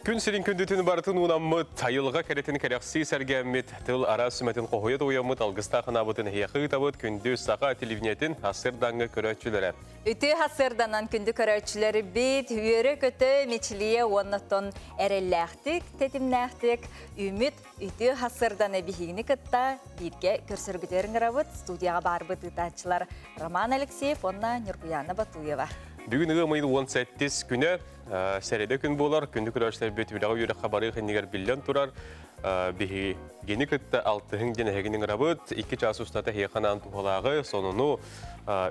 Күн сирин күндүтүн барытын уунаммыт, айылҕа кэрэтин кэрэхсии сэргээммит, тыл араас сүмэтин хоһуйа туойаммыт алгыстаах анаабытын эһиэхэ ыытабыт күндү саха телевидениетин сарсыардааҥҥы көрөөччүлэрэ. Үтүө сарсыарданан күндү көрөөччүлэрбит, үөрэ-көтө, мичилийэ уонна эрэллээхтик, тэтимнээхтик үүммүт үтүө сарсыарданы биһигини кытта бииргэ көрсөргүтүгэр ыҥырабыт. Студияҕа баарбыт ыытааччылар Роман Алексеев уонна Ньургуяна Батуева. Бүгүн ыам ыйын 18 күнэ, сэрэдэ күн буолар, күндү көрөөччүлэрбит үлэҕэ үөрэххэ барыах иннигэр биллэн турар, биһигини кытта алтыһыҥ диэн эһигини ыҥырабыт, 2 чаас устата эһиэхэ анаан туһалааҕы, сонуну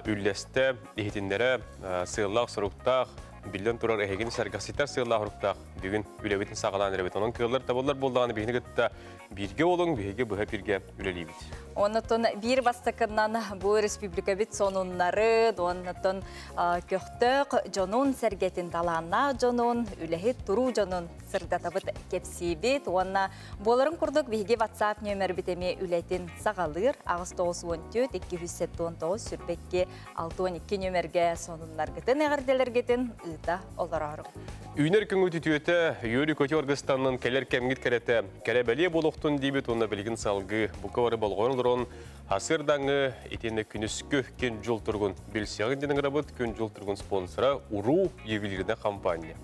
үллэстэ, иһитиннэрэ, сыаллаах-соруктаах, биллэн турар эһигини сэргэхситэр сыаллаах-соруктаах бүгүн үлэбитин саҕалаан эрэбит. Онон кыаллар табыллар буоллаҕына биһигини кытта бииргэ буолуҥ, биһиги быһа бииргэ үлэлиибит. Оннотон биир бастакынан бу республикабыт сонуннары, оннотон көхтөөх дьонун, сэргэтин талааннаах дьонун, үлэһит туруу дьонун сырдатабыт кэпсиибит. Уонна буоларын курдук биһиги WhatsApp нөмербит эмиэ үлэтин саҕалыыр 894 279 22 62 нөмерге сонуннаргытын эҕэрдэлэргитин ыыта олорорум. Үүнэр күҥҥүт үтүөтэ, үөрүү көтүү аргыстаннын кэлэр кэмҥит кэрэтэ, кэрэ бэлиэ буолуохтун диибит уонна билигин салгыы бука бары болҕойон олорон сарсыардааҥҥы итиэннэ күнүскү күн дьыл туругун билсиэҕиҥ диэн ыҥырабыт. Күн дьыл туругун спонсора Уруу ювелирная компания.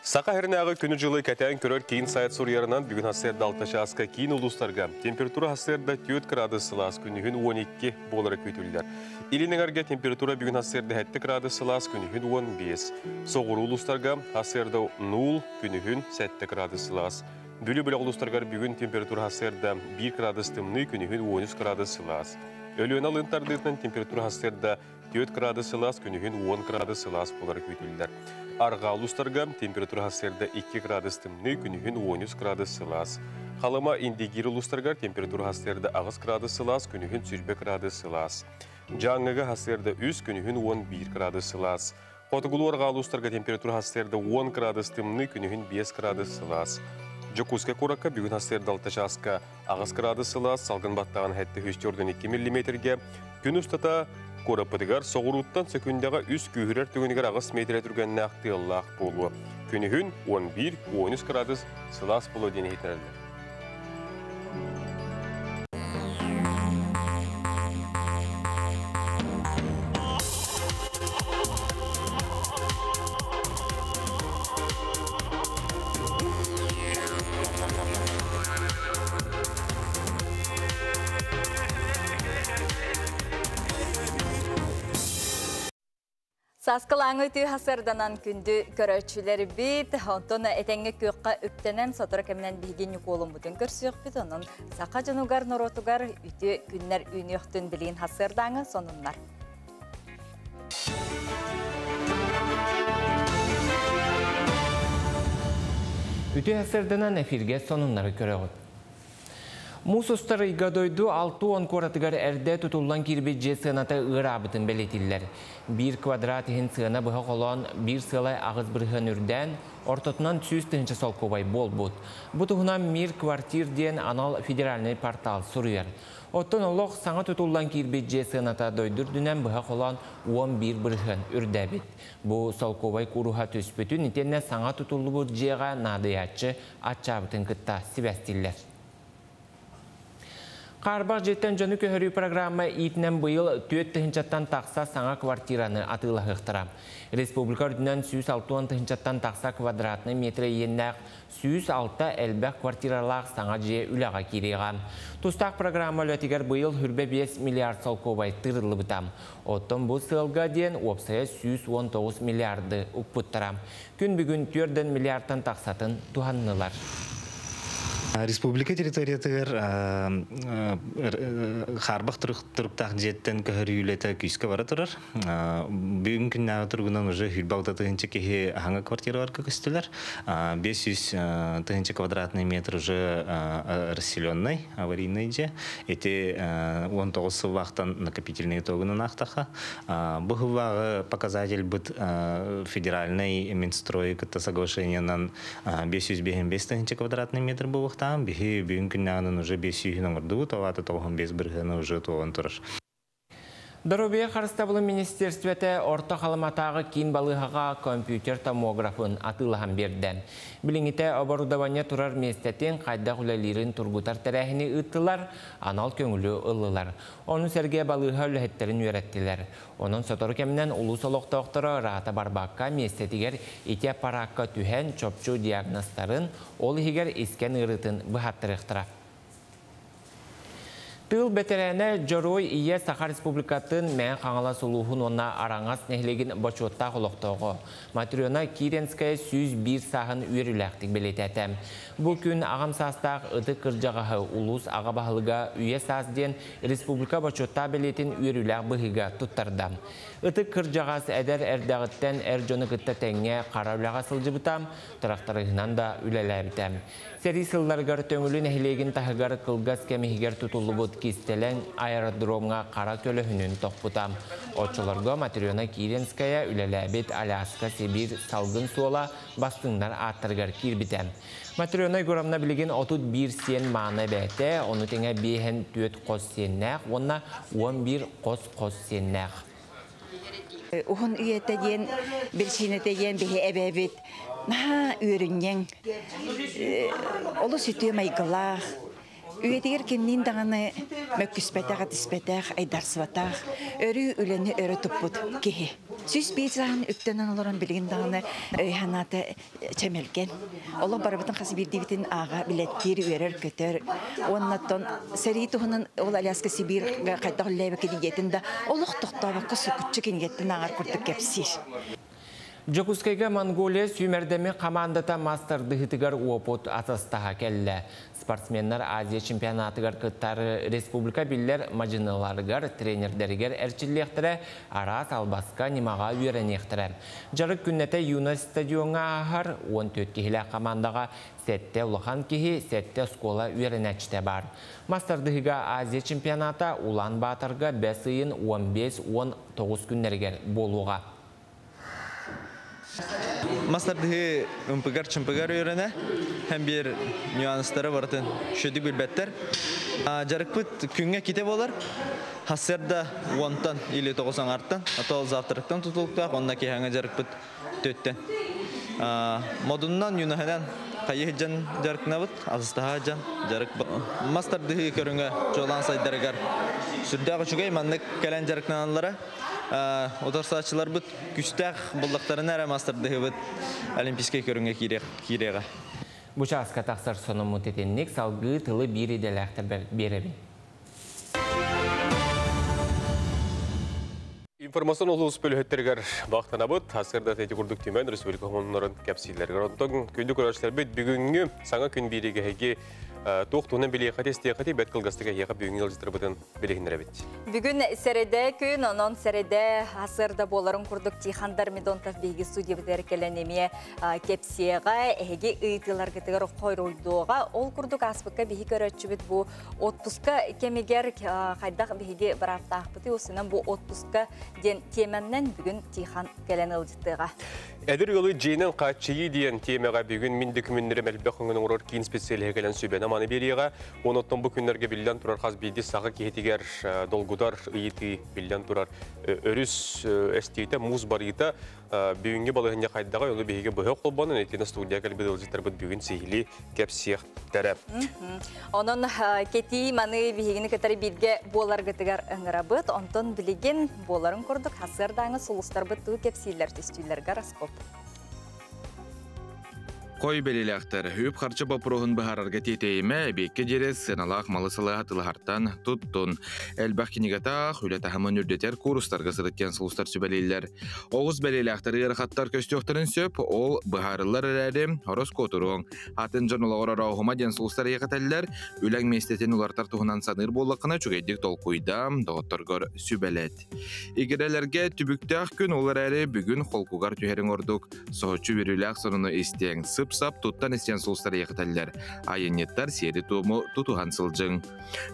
Саха сиринээҕи күнү-дьылы кэтээн көрөр киин сайт суруйарынан бүгүн сарсыарда 6 чааска киин улуустарга температура сарсыарда 4 градус сылаас, күнүһүн 12 буолара күүтүллэр. Илин эҥэргэ температура бүгүн сарсыарда 7 градус сылаас, күнүһүн 15. Соҕуруу улуустарга сарсыарда 0, күнүһүн 7 градус сылаас. Бүлүү бөлөх улуустарыгар бүгүн температура сарсыарда 1 градус тымныы, күнүһүн 13 градус сылаас. Өлүөнэ алын тардыытынан температура сарсыарда 4 градус сылаас, күнүһүн 10 градус сылаас буолара күүтүллэр. Арҕаа улуустарга температура сарсыарда 2 градус тымныы, күнүһүн 13 градус сылаас. Халыма Индигир улуустарыгар температура сарсыарда 8 градус сылаас, күнүһүн 20 градус сылаас. Дьааҥыга сарсыарда 3, күнүһүн 11 градус сылаас. Хотугулуу арҕаа улуустарга температура сарсыарда 10 градус тымныы, күнүһүн 5 градус сылаас. Дьокуускай куоракка бүгүн сарсыарда 6 чааска 8 градус сылаас, салгын баттааһына 742 миллиметргэ. Күн устата куораппытыгар соҕурууттан сөкүндэҕэ 3 күүһүрэр түгэнигэр 8 метрэ түргэннээх тыаллаах буолуо. Күнүһүн 11-13 градус сылаас буолуо диэн иһитиннэрэллэр. Сааскылааҥы үтүө сарсыарданан күндү көрөөччүлэрбит, онтон этэҥҥэ күөххэ үктэнэн сотору кэминэн биһиги Ньукуолуммутун көрсүөхпүт, онон саха дьонугар, норуотугар үтүө күннэр үүнүөхтүн билигин сарсыардааҥы сонуннар. Үтүө сарсыарданан эфиргэ сонуннары көрөҕүт. Муус устар ыйга дойду 60 куоратыгар эрдэ тутуллан киирбит дьиэ сыаната ыараабытын бэлиэтииллэр. Биир квадрат иһин сыана быһа холоон 1,8% үрдээн, ортотунан 100 000 солкуобай буолбут. Бу туһунан Мир квартир диэн анал федеральнай портал суруйар. Оттон олох саҥа тутуллан киирбит дьиэ сыаната дойду үрдүнэн быһа холоон 11% үрдээбит. Бу солкуобай кууруһа түспүтүн итиэннэ саҥа тутуллубут дьиэҕэ наадыйааччы аччаабытын кытта сибээстииллэр. Хаарбах дьиэттэн дьону көһөрүү программа иитинэн быйыл 4 тыһыынчаттан тахса саҥа квартираны атыылаһыахтара. Республика үрдүнэн 160 тыһыынчаттан тахса квадратный метр иэннээх 106 элбэх квартиралаах саҥа дьиэ үлэҕэ киириэҕэ. Тустаах программа үлэтигэр быйыл 25 миллиард солкуобай тыырыллыбыта. Оттон бу сыалга диэн уопсайа 119 миллиарды укпуттара. Күн бүгүн 4 миллиардтан тахсатын туһаннылар. Республика территориятыгар хаарбах туруктаах дьиэттэн көһөрүү үлэтэ күүскэ бара турар. Бүгүн күннээҕи туругунан уже 26 тыһыынча киһи саҥа квартираларга көстүлэр. 500 тыһыынча квадратный метр уже расселенный, аварийный дьиэ. Ити 19 сыллаахтан накопительный итогунан аахтахха. Бу сыллааҕы показатель быт федеральный Минстрой кытта соглашениенан 555 тыһыынча квадратный метр буолуохтаах. Биһи бүгүн күннээҕинэн уже 500 оҥордубут, ол аата 95% уже туолан турар. Доруобуйа харыстабылын министиэристибэтэ Орто Халыматааҕы киин балыыһаҕа компьютер томографын атыылаһан биэрдэ. Билиҥҥитэ оборудование турар миэстэтин, хайдах үлэлиирин тургутар тэрээһини ыыттылар, анал көҥүлү ыллылар. Ону сэргэ балыыһа үлэһиттэрин үөрэттилэр. Онон сотору кэминэн улуус олохтоохторо ыраата барбакка миэстэтигэр ити аппараакка түһэн чопчу диагнозтарын, ол иһигэр искэн ыарыытын быһааттарыахтара. Тыыл бэтэрээнэ Дьоруой Ийэ Саха Республикатын Мэҥэ Хаҥалас улууһун уонна Араҥас нэһилиэгин бочуоттаах олохтооҕо Матрена Киренская 101 сааһын үөрүүлээхтик бэлиэтээтэ. Бу күн аҕам саастаах ытык кырдьаҕаһы улуус аҕа баһылыга Үйэ саас диэн республика бочуоттаах бэлиэтин үөрүүлээх быһыыга туттарда. Ытык кырдьаҕас эдэр эрдэҕиттэн эр дьону кытта тэҥҥэ хара үлэҕэ сылдьыбыта, тырахтарыһынан да үлэлээбитэ. Сэрии сылларыгар Төҥүлү нэһилиэгин таһыгар кылгас кэм иһигэр тутуллубут кистэлэҥ аэродромҥа хара көлөһүнүн тохпута. Оччолорго Матрена Киренская үлэлээбит Аляска-Сибиир салгын суола бастыҥнар ааттарыгар киирбитэ. Матрена Егоровна билигин 31 сиэн мааны эбээтэ, ону тэҥэ биэһэн түөрт хос сиэннээх уонна 11 хос-хос сиэннээх. Уһун үйэтэ диэн биричиинэтэ диэн биһи эбээбит наһаа үөрүнньэҥ, олус үтүө майгылаах, үйэтигэр кимниин даҕаны мөккүспэтэх, этиспэтэх, айдарсыбатах, өрүү үлэни өрө туппут киһи. 105 сааһын үктэнэн олорон билигин даҕаны өй-санаата чэмэлгэн. Олох барыбытын хас биирдиибитин ааҕа билэттиир, үөрэр-көтөр. Уоннаттан сэрии туһунан ол Аляска Сибииргэ хайдах үлэлээбиккэ диэтин да олох тохтообокко сукуччу кинигэттэн ааҕар курдук кэпсиир. Дьокуускайга Монголия сүүмэрдэммит хамаандата мас тардыһыытыгар уопут атастаһа кэллэ. Спортсменнар Азия чемпионатыгар кыттар республика биллэр мадьыныларыгар, тренердэригэр эрчиллиэхтэрэ, араас албаска, ньымаҕа үөрэниэхтэрэ. Дьарык күннэтэ Юность стадиоҥҥа ааһар, 14 киһилээх хамаандаҕа сэттэ улахан киһи, сэттэ оскуола үөрэнээччитэ баар. Мас тардыһыыга Азия чемпионата Улан-Баторга бэс ыйын 15-19 күннэригэр буолуоҕа. Мас тардыһыы ымпыгар-чымпыгар үөрэнэ, һэм биир нюанстары барытын үчүгэйдик билбэттэр. Дьарыкпыт күҥҥэ китэ буолар. Сарсыарда уонтан или тоҕус аҥаартан, а то завтрактан тутулуктаах, онно киэһээҥҥи дьарыкпыт төттен. Модуннан, юнаһынан хайыы сылдьан дьарыктанабыт, асыстаһа сылдьан дьарык. Мас тардыһыы көрүҥэ чуолаан сайдарыгар сүрдээх үчүгэй маннык кэлэн дьарыктаналлара. Утарсааччыларбыт күстээх буллахтарына эрэ мастардыһыбыт олимпийскай көрүҥҥэ киириэҕэ. Бу чааска тахсар сонуммут итинник салгыы тылы биир идэлээхтэр биэрэбин. Информацион улуус бөлөһөттөрүгэр бахтанабыт. Сарсыарда эти курдук түмэн республика хоннорун кэпсииллэригэр. Онтон күндү көрөөччүлэрбит бүгүҥҥү саҥа күн бииригэ эһиги туох туһунан билиэххэ истиэххэ бэт кылгастык эһиэхэ бүгүҥҥү ыалдьыттарбытын билиһиннэрэбит. Бүгүн сэрэдэ күн, онон сэрэдэ сарсыарда буоларын курдук Тихон Дормидонтов биһиги студиябытыгар кэлэн эмиэ кэпсиэҕэ, эһиги ыйытыыларгытыгар хоруйдуоҕа. Ол курдук ааспыкка биһи көрөөччүбүт бу отпуска кэмигэр хайдах биһиги бырааптаахпытый, усунан бу отпуска диэн тиэмэннэн бүгүн Тихон кэлэн ыалдьыттыаҕа. Эдэр ыалы дьиэнэн хааччыйыы диэн тиэмэҕэ бүгүн мин дөкүмүннэрим элбэх өҥөнү оҥорор киин специалиһа кэлэн сүбэнэ маны биэриэҕэ. Онон бу күннэргэ биллэн турар хас биирдии саха киһитигэр долгутар ыйытыы биллэн турар өрүс эстиитэ, муус барыыта бүгүҥҥү балаһыанньа хайдаҕый, ону биһиги быһа холбонон итиэннэ студия кэлбит ыалдьыттарбыт бүгүн сиһилии кэпсиэхтэрэ. Онон кэтии маны биһигини кытары бииргэ буоларгытыгар ыҥырабыт. Онтон билигин буоларын курдук сарсыардааҥы сулустарбыт туу кэпсииллэр түстүүлэр гороскоп. Хой бэлиэлээхтэр үп-харчы боппуруоһун быһаарарга тиэтэйимэ, эбиэккэ диэри сыаналаах малы-салы атыылаһартан туттун. Элбэх кинигэтаах, үлэ таһымын үрдэтэр куурустарга сырыт диэн сулустар сүбэлииллэр. Оҕус бэлиэлээхтэр ыарахаттар көстүөхтэрин сөп, ол быһаарыллар эрээри, ороскуотуруоҥ. Атын дьон олоҕор орооһума диэн сулустар эйэхэтэллэр, үлэҥ миэстэтин уларытар туһунан саныыр буоллаххына үчүгэйдик толкуйдаа, доҕотторгор сүбэлэт. Игирэлэргэ түбүктээх күн, ол эрээри бүгүн холкугар түһэриҥ ордук. Соһуччу үөрүүлээх сонуну истиэҥ. Сып-сап туттан истэн сулустар эйэхэтэллэр. Айанньыттар сиэри-туому тутуһан сылдьыҥ.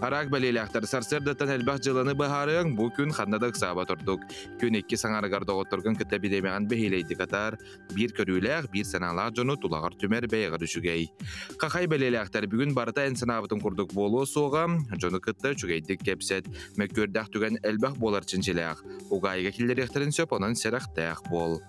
Араак бэлиэлээхтэр сарсыардаттан элбэх дьыланы быһаарыаҥ, бу күн ханна да ыксаабат ордук. Күн икки саҥарыгар доҕотторгун кытта бириэмэҕин бэһиэлэйдик атаар, биир көрүүлээх, биир санаалаах дьону тулаҕар түмэр бэйэҕэр үчүгэй. Хахай бэлиэлээхтэр бүгүн барыта эн санаабытын курдук буолуо суоҕа, дьону кытта үчүгэйдик кэпсэт, мөккүөрдээх түгэн элбэх буолар чинчилээх. Угаайыга киллэриэхтэрин сөп, онон сэрэхтээх буол.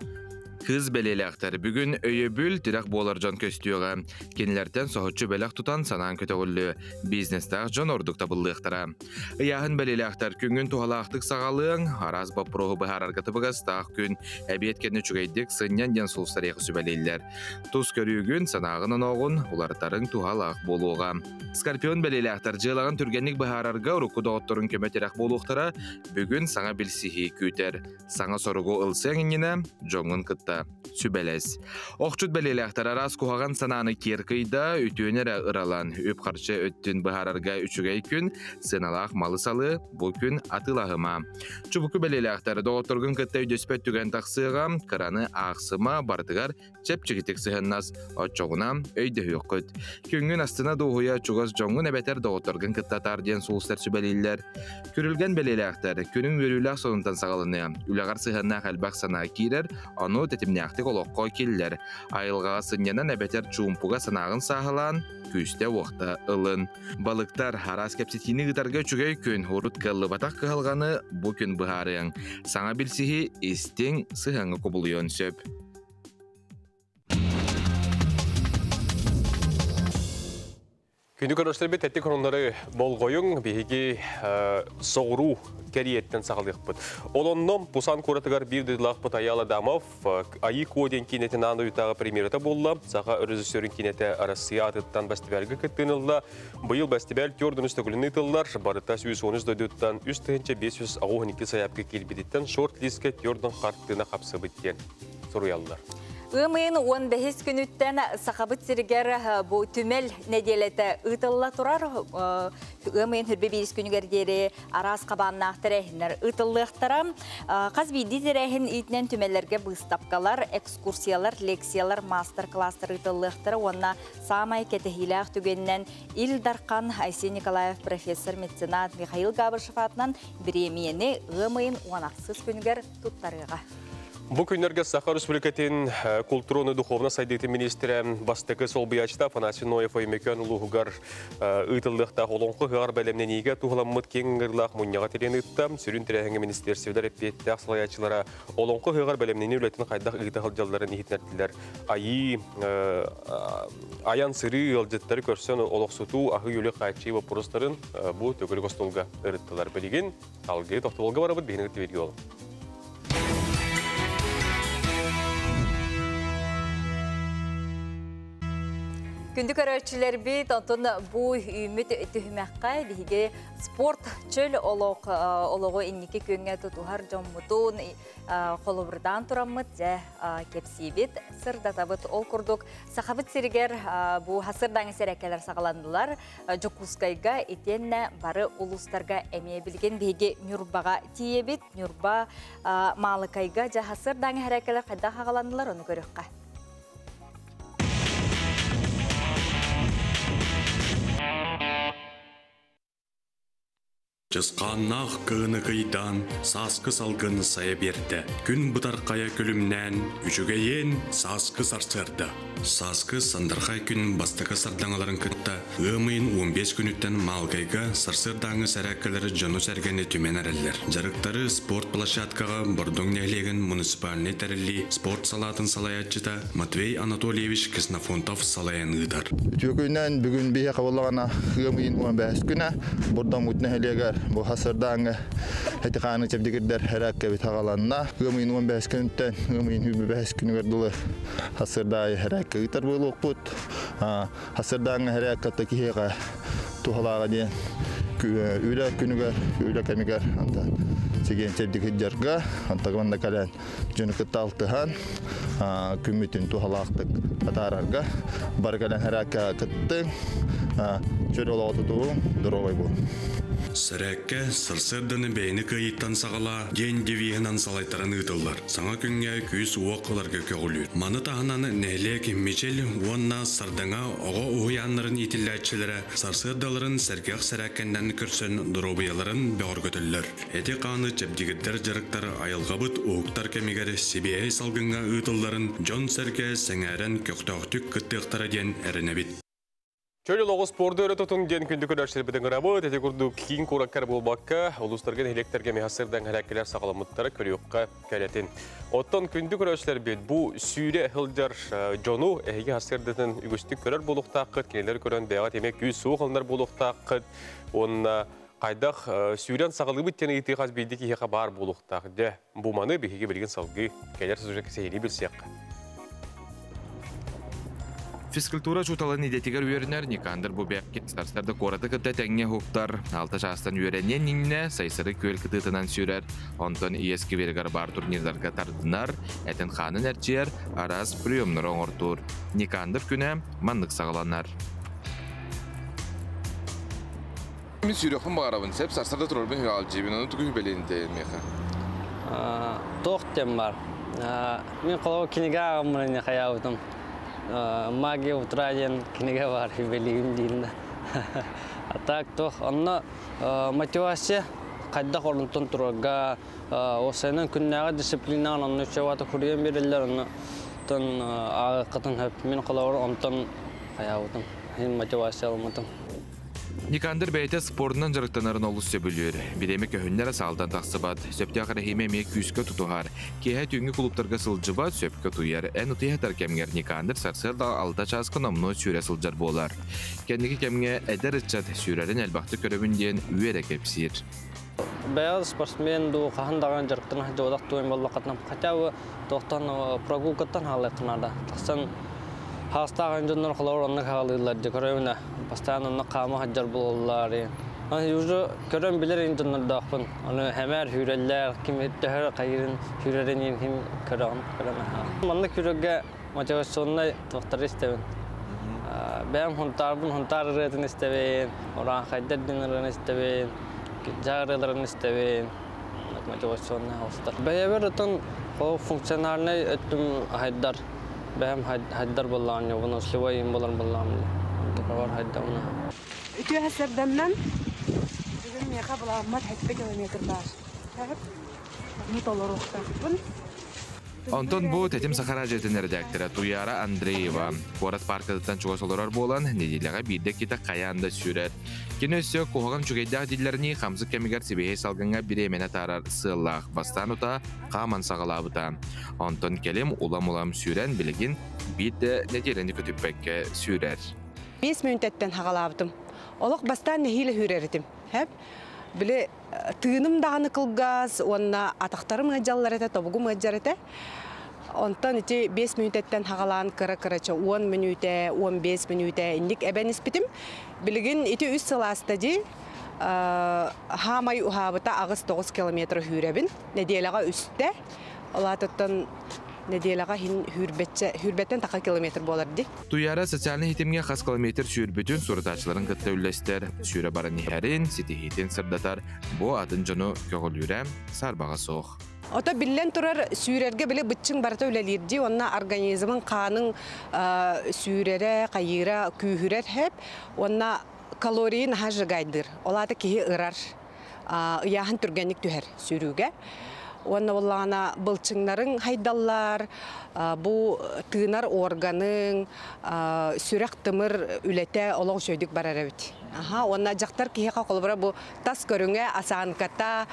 Кыыс бэлиэлээхтэр бүгүн өйөбүл, тирэх буолар дьон көстүөҕэ. Кинилэртэн соһуччу бэлэх тутан санаан көтөҕүллүө. Бизнестаах дьон ордук табыллыахтара. Ыйааһын бэлиэлээхтэр күҥҥүн туһалаахтык саҕалыаҥ, араас боппуруоһу быһаарарга табыгастаах күн, эбиэт кэннэ үчүгэйдик сынньан диэн сулустарыах сүбэлииллэр. Тус көрүүгүн, санааҕын-онооҕун уларытарыҥ туһалаах буолуоҕа. Скорпион бэлиэлээхтэр дьыалаҕын түргэнник быһаарарга урукку доҕотторуҥ көмө-тирэх буолуохтара. Бүгүн саҥа билсиһии күүтэр. Саҥа соругу ылсыаҥ иннинэ дьоҥҥун кытта сүбэлэс. Охчут бэлиэлээхтэр араас куһаҕан санааны киэр кыйда, үтүөнү эрэ ыралан, үп-харчы өттүн быһаарарга үчүгэй күн, сыаналаах малы-салы бу күн атыылаһыма. Чубуку бэлиэлээхтэр доҕотторгун кытта өйдөспөт түгэн тахсыаҕа, кыраны аахсыма, барытыгар чэпчэкитик сыһыаннас, оччоҕуна өйдөһүөххүт. Күҥҥүн астына дуоһуйа чугас дьоҥҥун эбэтэр доҕотторгун кытта атаар диэн сулустар сүбэлииллэр. Күрүлгэн бэлиэлээхтэр, күнүҥ үөрүүлээх сонунтан саҕаланыа. Үлэҕэр сыһыаннаах элбэх санаа киирэр, ону тэтимнээхтик олоххо киллэр. Айылҕаҕа сынньанан эбэтэр чуумпуга санааҕын сааһылаан, күүстэ-уохта ылын. Балыктар, араас кэпсэтиини ыытарга үчүгэй күн, урут кыаллыбатах кыһалҕаны бу күн быһаарыаҥ. Саҥа билсиһии истиҥ сыһыаҥҥа кубулуйуон сөп. Күндү көрөстөрбүт эттик хонуннары болҕойуҥ биһиги соҕуруу кэриэттэн саҕалыахпыт. Олонно Пусан куоратыгар биир дойдулаахпыт Айаал Адамов Айыы Куо диэн киинэтин аан дойдутааҕы премьерата буолла. Саха режиссерын киинэтэ Россия атыттан бэстибээлгэ кыттыын ылла. Быйыл бэстибээл 4 төгүлүн ыытыллар. Барыта 113 дойдуттан 3582 сайаапка киирбититтэн шорт-листке 4 хартыына хапсыбыт диэн суруйаллар. Ыам ыйын 15 күнүттэн Сахабыт сиригэр бу түмэл нэдиэлэтэ ыытылла турар. Ыам ыйын 21 күнүгэр диэри араас хабааннаах тэрээһиннэр ыытыллыахтара. Хас биирдии тэрээһин иитинэн түмэллэргэ быыстапкалар, экскурсиялар, лекциялар, маастар-класстар ыытыллыахтара уонна саамай кэтэһиилээх түгэнинэн Ил Дархан Айсен Николаев профессор меценат Михаил Габышев аатынан бириэмийэни ыам ыйын 18 күнүгэр туттарыаҕа. Бу күннэргэ Саха Республикатын культураны духовно сайдыытын министрэ бастакы солбуйааччыта Афанасий Ноев Өймөкөөн улууһугар ыытыллыахтаах олоҥхо ыһыаҕар бэлэмнэниигэ туһуламмыт киэҥ ыҥырыылаах мунньаҕа тириэн ыытта. Сүрүн тэрээһиҥҥэ министиэрстибэлэр эппиэттээх салайааччылара олоҥхо ыһыаҕар бэлэмнэнии үлэтин хайдах ыыта сылдьалларын иһитиннэрдилэр. Айыы, айан сырыы ыалдьыттары көрсөн олохсутуу, аһыы-үөлү хааччыйыы боппуруостарын бу төгүрүк остуолга ырыттылар. Билигин алгыы тохтобулга барабыт, биһиги кытта ол. Күндү көрөөччүлэрбит, онтон бу үүммүт түһүмэххэ биһиги спорт чөл олох олоҕу инники күөҥҥэ тутуһар дьоммутун холобурдаан тураммыт дьэ кэпсиибит, сырдатабыт. Ол курдук Сахабыт сиригэр бу хасырдаҥы сэрээккэлэр саҕаланнылар. Дьокуускайга итиэннэ бары улуустарга эмиэ билигин биһиги Ньурбаҕа тиийэбит. Ньурба Маалыкайга дьэ хасырдаҥы сэрээккэлэр хайдах аҕаланнылар ону көрүөххэ. Чысхааннаах кыһыны кыйдаан, сааскы салгын сайа биэрдэ. Күн бытархайа күлүмнээн, үчүгэйиэн сааскы сарсыарда. Сааскы сандархай күн бастакы сардаҥаларын кытта ыам ыйын 15 күнүттэн Маалгайга сарсыардааҥҥы сэрээккэлэр дьону-сэргэни түмэн эрэллэр. Дьарыктары спорт площадкаҕа Бордоҥ нэһилиэгин муниципальнай тэриллии спорт салаатын салайааччыта Матвей Анатольевич Ксенофонтов салайан ыытар. Үтүө күнүнэн бүгүн биһиэхэ буоллаҕына ыам ыйын 15 күнэ Бордоҥмут нэһилиэгэр бу хасырдааҥҥы эти-хааны чэбдигирдэр эрээккэбит аҕаланна. Ыам ыйын 15 күнүттэн ыам ыйын 25 күнүгэр дылы хасырдаайы эрээккэ ыытар буолуохпут. Хасырдааҥҥы эрээккэ киһиэхэ туһалааҕа диэн үлэ күнүгэр, үлэ кэмигэр anta чэгиэн чэбдик сылдьарга, антагы манна кэлэн дьону кытта алтыһан күммүтүн туһалаахтык атаарарга бары кэлэн хэрээккэ кыттыҥ, чөл олоҕу тутуһуҥ, доруобай буолуҥ. Сэрээккэ сарсыарданы бэйэни кыайыыттан саҕалаа диэн девиһынан салайтаран ыытыллар. Саҥа күҥҥэ күүс-уох ыларга көҕүлүүр. Маны таһынан нэһилиэк Мичил уонна Сардаҥа оҕо уһуйааннарын иитиллээччилэрэ сарсыардаларын сэргэх сэрээккэннэн көрсөн доруобуйаларын бөҕөргөтөллөр. Эти-хааны чэбдигирдэр дьарыктар айылҕабыт уһуктар кэмигэр сибиэһэй салгыҥҥа ыытылларын дьон-сэргэ сэҥээрэн көхтөөхтүк кыттыахтара диэн эрэнэбит. Чөл олоҕу спорду өрө тутуҥ диэн күндү көрөөччүлэрбитин ыҥырабыт. Ити курдук киин куоракка эрэ буолбакка, улуустарга, нэһилиэктэргэ эмиэ сырдан кэлэр саҕаламмыттара көрүөххэ кэрэтин. Оттон күндү көрөөччүлэрбит бу сүүрэ сылдьар дьону эһиги сарсыардатын үгүстүк көрөр буолуохтааххыт, кинилэр көрөн бэйэҕит эмиэ күүс-уох ылынар буолуохтааххыт уонна хайдах сүүрэн саҕалыыбыт диэн ыйытыы хас биирдии киһиэхэ баар буолуохтаах. Дьэ, бу маны биһиги билигин салгыы кэлэр сужа сэһири билсиэххэ. Физкультура учууталын идэтигэр үөрэнэр Никандр Бубякин сарсыарда куораты кытта тэҥҥэ уһуктар, алта чаастан үөрэниэн иннинэ Сайсары күөл кытыытынан сүүрэр, онтон Ийэ скверигэр баар турнирдарга тардынар, этин-хаанын эрчийэр, араас приемнары оҥортуур. Никандр күнэ маннык саҕаланар. Мин сүүрүөхпүн баҕарабын, сөп сарсыарда турарбын үһү ону тугу үбэлиэн миэхэ? Туох диэн бар. Мин холобур кинигэ ааҕаммын хайаабытым. «Магия утра» диэн кинигэ бар, үбэлиигин диин. А так туох, онно мотивация хайдах орунтан турарга, осайынан күннээҕи дисциплинаҕын онно үчүгэй хуруйан биэрэллэр, онно тон ааҕыккытын хөп. Мин холобур онтон хайаабытым, хин мотивация ылмытым. Никандр бэйэтэ спордунан дьарыктанарын олус сөбүлүүр. Бириэмэ көһүннэрэ саалтан тахсыбат, сөптөөх эрэһиимэ эмиэ күүскэ тутуһар. Киэһэ түүҥҥү кулууптарга сылдьыбат, сөпкө утуйар. Эн утуйа кэмҥэр Никандр сарсыарда 6 чааска номнуо сүүрэ сылдьар буолар. Кэнники кэмҥэ эдэр ыччат сүүрэрин элбэхтик көрөбүн диэн үөрэ кэпсиир. Бэйэл спортсмен дуу хаһан даҕаны дьарыктана сылдьыбатах туойун буоллаххытына, хотя бы туохтан прогулкаттан хаалыаххына да. Тахсан хаастаах дьоннор холобур оннук хаалыыллар дьэ көрөбүнэ постоянно оннук хаама сылдьар буолаллар. Аны уже көрөн билэр дьоннордоохпун. Аны хэмээр сүүрэллэр, ким төһөр хайырын сүүрэрин ким көрөҕүн көрөн. Маннык сүүрэргэ мотивационнай туохтары истэбин. Бэйэм хунтаарбын хунтаар ырыатын истэбин, урааҥхайдар диэн ырыаны истэбин, дьаа ырыаларын истэбин. Мотивационнай холстар. Бэйэбэр отон функциональнай өттүм хайдар. Бэйэм хайдар буоллаҕын, выносливый им болар буоллаҕым. Онтукабар хайдабына. Үтүө сарсыарданнан бүгүн миэхэ былааммат 7 километр баар. Ону толоруохтаахпын. Онтон бу Тэтим Саха радиотын эрэдээктэрэ Туяра Андреева куорат паркатыттан чугас олорор буолан, нэдиэлэҕэ биирдэ-иккитэ хайаан да сүүрэр. Кини өссө куһаҕан үчүгэйдээх дииллэринии хамсык кэмигэр сибиэһэй салгыҥҥа бириэмэни атаарар сыаллаах бастаан утаа хааман саҕалаабыта. Онтон кэлим улам-улам сүүрэн билигин биир да нэдиэлэни көтүппэккэ сүүрэр. 5 мүнүүтэттэн хаҕалаабытым. Олох бастаан нэһиилэ сүүрэр этим. Били тыыным даҕаны кылгас, уонна атахтарым ыалдьаллар этэ, тобугум ыалдьар этэ. Онтон ити 5 мүнүүтэттэн хаҕалаан кыра-кырача 10 мүнүүтэ, 15 мүнүүтэ инник эбэн испитим. Билигин ити үс сыл ааста дии, хаамай уһаабыта 8-9 километр сүүрэбин. Нэдиэлэҕэ үстэ. Ол аатыттан нэдиэлэҕэ иһин сүүрбэттэн таха километр буолар дии. Туяра социальнай ситимҥэ хас километр сүүрбүтүн сурутааччыларын кытта үллэстэр, сүүрэ баран иһэрин, ситиһиитин сырдатар, бу атын дьону көҕүлүүрэ саарбаҕа суох. Ото биллэн турар сүүрэргэ били быччыҥ барыта үлэлиир дии, уонна организмын хааның сүүрэрэ, хайыыра, күүһүрэр хэп, уонна калорийын наһаа сжигайдыыр. Ол аата киһи ырар, ыйааһын түргэнник түһэр сүүрүүгэ. Уонна буоллаҕына былчыҥнарыҥ хайдаллар, бу тыынар органыҥ, сүрэх тымыр үлэтэ олох үчүгэйдик барар эбит. Аха, уонна дьахтар киһиэхэ холобура бу тас көрүҥэ, осанката,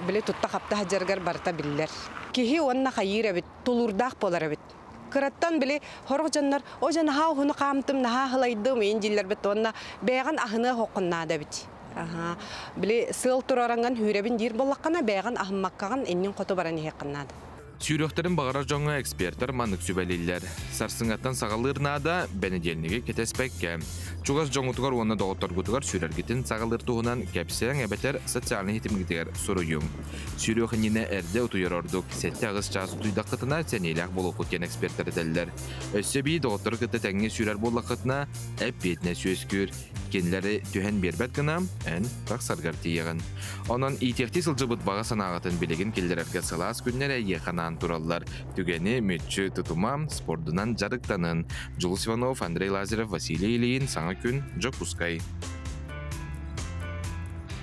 били тутта-хапта сылдьарыгар барыта биллэр. Киһи уонна хайыыр эбит, тулуурдаах буолар эбит. Кыраттан били хорох дьоннор, о дьэ наһаа уһуну хаамтым, наһаа хылайдым, иин дииллэр бит, уонна бэйэҕин аһыныа хоққуннаада эбит. Аха, били сыал турараңан сүүрэбин диир буоллаххына, бэйэҕин аһыммаккаҕын иннин хоту баран иһиэххин наада. Сүүрүөхтэрин баҕарар дьоҥҥо экспертэр маннык сүбэлииллэр. Сарсыҥҥаттан саҕалыыр наада, бэнидиэнньиги кэтэспэккэ. Чугас дьоҥҥутугар уонна доҕотторгутугар сүүрэргитин саҕалыыр туһунан кэпсээҥ эбэтэр социальнай ситимҥитигэр суруйуҥ. Сүүрүөх иннинэ эрдэ утуйар ордук, 7-8 чаас утуйдаххытына сэниэлээх буолуоххут диэн экспертэр этэллэр. Өссө эбии доҕоттору кытта тэҥҥэ сүүрэр буоллаххытына, эппиэтинэс үөскүүр. Кинилэри түһэн биэрбэт гына эн тахсаргар тиийэҕин. Онон иитиэхтии сылдьыбыт баҕа санааҕытын билигин киллэрэргэ сылаас күннэр эйиэхэ анаан тураллар. Түгэни мүччү тутума, спордунан дьарыктанын. Дьулус Иванов, Андрей Лазарев, Василий Ильин, Саҥа күн, Дьокуускай.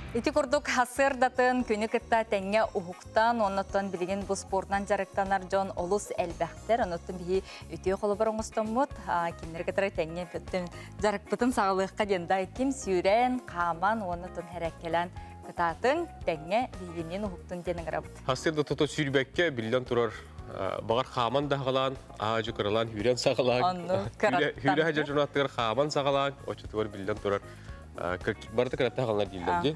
Ити курдук сарсыардатын күнү кытта тэҥҥэ уһуктан, оннуттан билигин бу спортунан дьарыктанар дьон олус элбэхтэр. Онуттан биһи үтүө холобур оҥостоммут, кинилэри кытары тэҥҥэ бүтүн дьарыкпытын саҕалыахха диэн да ким сүүрэн, хааман уонна тун хэрэккэлээн кытаатыҥ, тэҥҥэ биһигинниин уһуктун диэн ыҥырабыт. Сарсыарда тото сүүрбэккэ биллэн турар баҕар хааман да хаҕалаан, аадьы кыралаан үүрэн саҕалаан, хүүрэ хаджа дьонаттыгар хааман саҕалаан, оччотугар биллэн турар барыта кыратта хаалар дииллэр дии.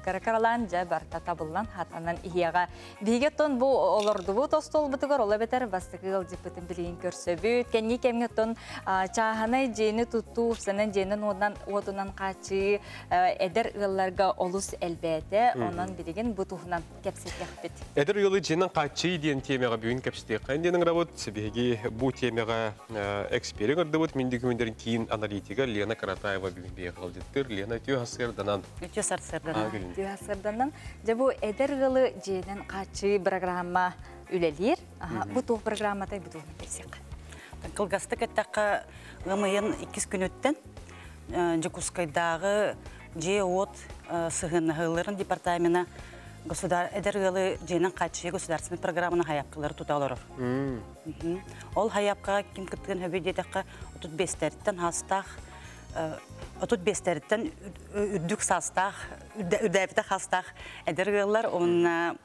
Кыра-кыралаан дьэ барыта табыллан хатанан иһиэҕэ. Биһиги оттон бу олордубут остуолбутугар ол эбэтэр бастакы ыалдьыппытын билигин көрсөбүт. Кэнники кэмҥэ оттон чааһынай дьиэни туттуу, уопсанан дьиэнэн уотунан хааччыы эдэр ыалларга олус элбээтэ. Онон билигин бу туһунан кэпсэтиэхпит. Эдэр ыалы дьиэнэн хааччыы диэн тиэмэҕэ бүгүн кэпсэтиэххэ диэн ыҥырабыт. Биһиги бу тиэмэҕэ эксперин ыҥырдыбыт. Мин документарын киин аналитига Лена Каратаева бүгүн биһиэхэ ыалдьыттыыр. Лена, үтүө сарсыарданан. Үтүө сарсыарданан. Үтүө сарсыарданан. Дьэ бу эдэр ыалы дьиэнэн хааччыы программа үлэлиир. Бу туох программатай бу туһунан кэпсиэххэ. Кылгастык эттэххэ, ыам ыйын иккис күнүттэн Дьокуускайдааҕы дьиэ-уот сыһыаннаһыыларын департамена государ эдэр ыалы дьиэнэн хааччыйыы государственнай программаны хайаапкалары тута олорор. Ол хайаапкаҕа ким кыттыгын хөбүй диэтэххэ, 35-тэриттэн хаастаах 35-тэриттэн үрдүк саастаах, үрдээбитэ хаастаах эдэр ыаллар уонна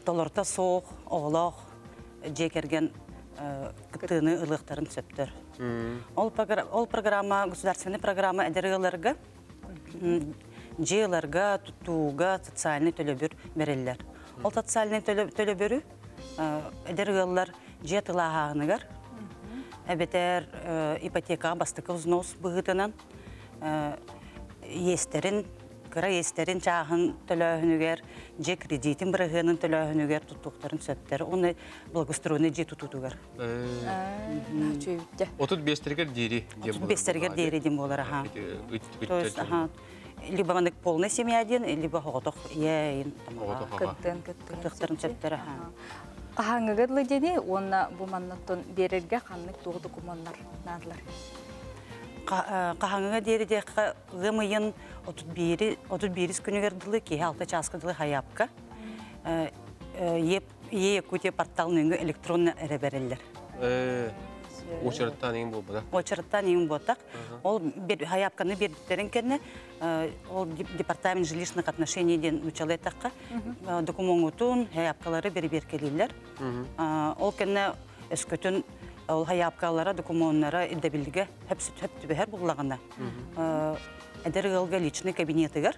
толорто суох оҕолоох дьиэ кэргэн кыттыыны ылыахтарын сөптөр. Ол программа, государственный программа эдэр ыалларга дьиэ ыларга, туттууга социальный төлөбүр бэриллэр. Ол социальный төлөбүрү эдэр ыаллар дьиэ тылааһааһыныгар эбэтэр ипотекаҕа бастакы взнос быһыытынан иэстэрин кыра иэстэрин чааһын төлөөһүнүгэр, дьиэ кредитин бырыһыанын төлөөһүнүгэр туттуохтарын сөптөр. Уонна благоустроенный дьиэ тутуутугар. 35-тэригэр диэри диэн буолар. 35-тэригэр диэри диэн буолар, аха. То есть, аха, либо манык полная семья диэн, либо оҕотох ийэ кыттын кыттыахтарын сөптөр, аха. Хаһааҥҥыга дылы диэни уонна бу маннаттан биэрэргэ ханнык туох докумуоннар наадалар? Хаһааҥҥыга диэри диэххэ ыам ыйын 31 31 күнүгэр дылы киэһэ 6 чааска дылы хайаапка Е Якутия портал нөҥүө электронно эрэ бэриллэр. Очераттаан иҥин буолбата. Очераттаан иҥин буолбатах. Ол хайаапканы биэрбиттэрин кэннэ ол департамент жилищных отношений диэн нууччалыы эттэххэ докумуоҥутун хайаапкалары бэрэбиэркэлииллэр. Ол кэннэ өскөтүн ол хайаапкалара докумуоннара ирдэбилгэ хөп түбэһэр буллаҕына эдэр ыалга личный кабинетыгар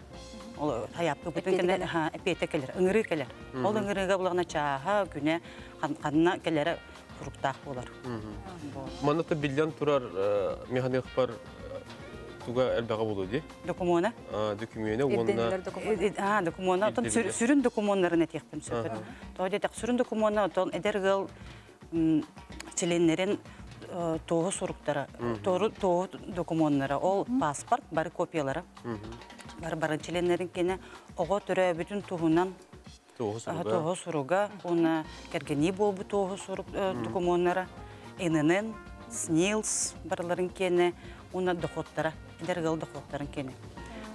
ол хайаапка бүтүн кэннэ эпиэтэ кэлэр, ыҥырыы кэлэр. Ол ыҥырыыга булаҕына чааһа, күнэ ханна кэлэрэ суруктаах буолар. Манна биллэн турар механиахпар туга элбэҕэ буолуо дии? Докумуона. Докумуона уонна докумуона. Отон сүрүн докумуоннарын этиэхпин сөп. Тоҕо диэтэх сүрүн докумуона отон эдэр ыал чилиэннэрин туоһу суруктара, туоһу докумуоннара, ол паспорт бары копиялара. Бары бары чилиэннэрин кэнэ оҕо төрөөбүтүн туһунан туоһу суруга, уонна кэргэнии буолбут туоһу сурук докумуоннара, ИНН, СНИЛС барыларын кэнэ уонна доходтара, эдэр ыал доходтарын кэнэ.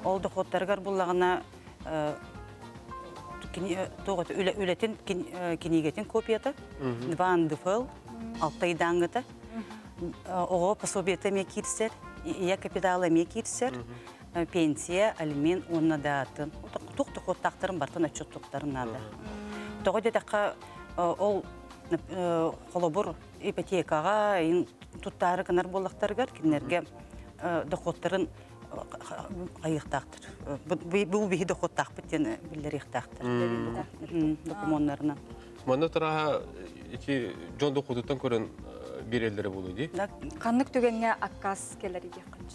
Ол доходтарыгар буллаҕына үлэтин кинигэтин копията, 2 НДФЛ, 6 ыйдааҥҥыта, оҕо пособиета эмиэ киирсэр, ийэ капитала эмиэ киирсэр, пенсия, алимент уонна даатын. Тух дохуоттаахтарын бартан отчуттуктарын наада. Тоҕо диэтэххэ, ол холобур ипотекаҕа туттаары гынар буоллахтарыгар кинилэргэ дохуоттарын хайыахтаахтар. Бу биһи дохуоттаахпыт диэн биллэриэхтээхтэр докумуоннарынан. Манна тараха ити дьон дохуотуттан көрөн биэрэллэрэ буолуо дии. Ханнык түгэҥҥэ аккаас кэлэр диэххин?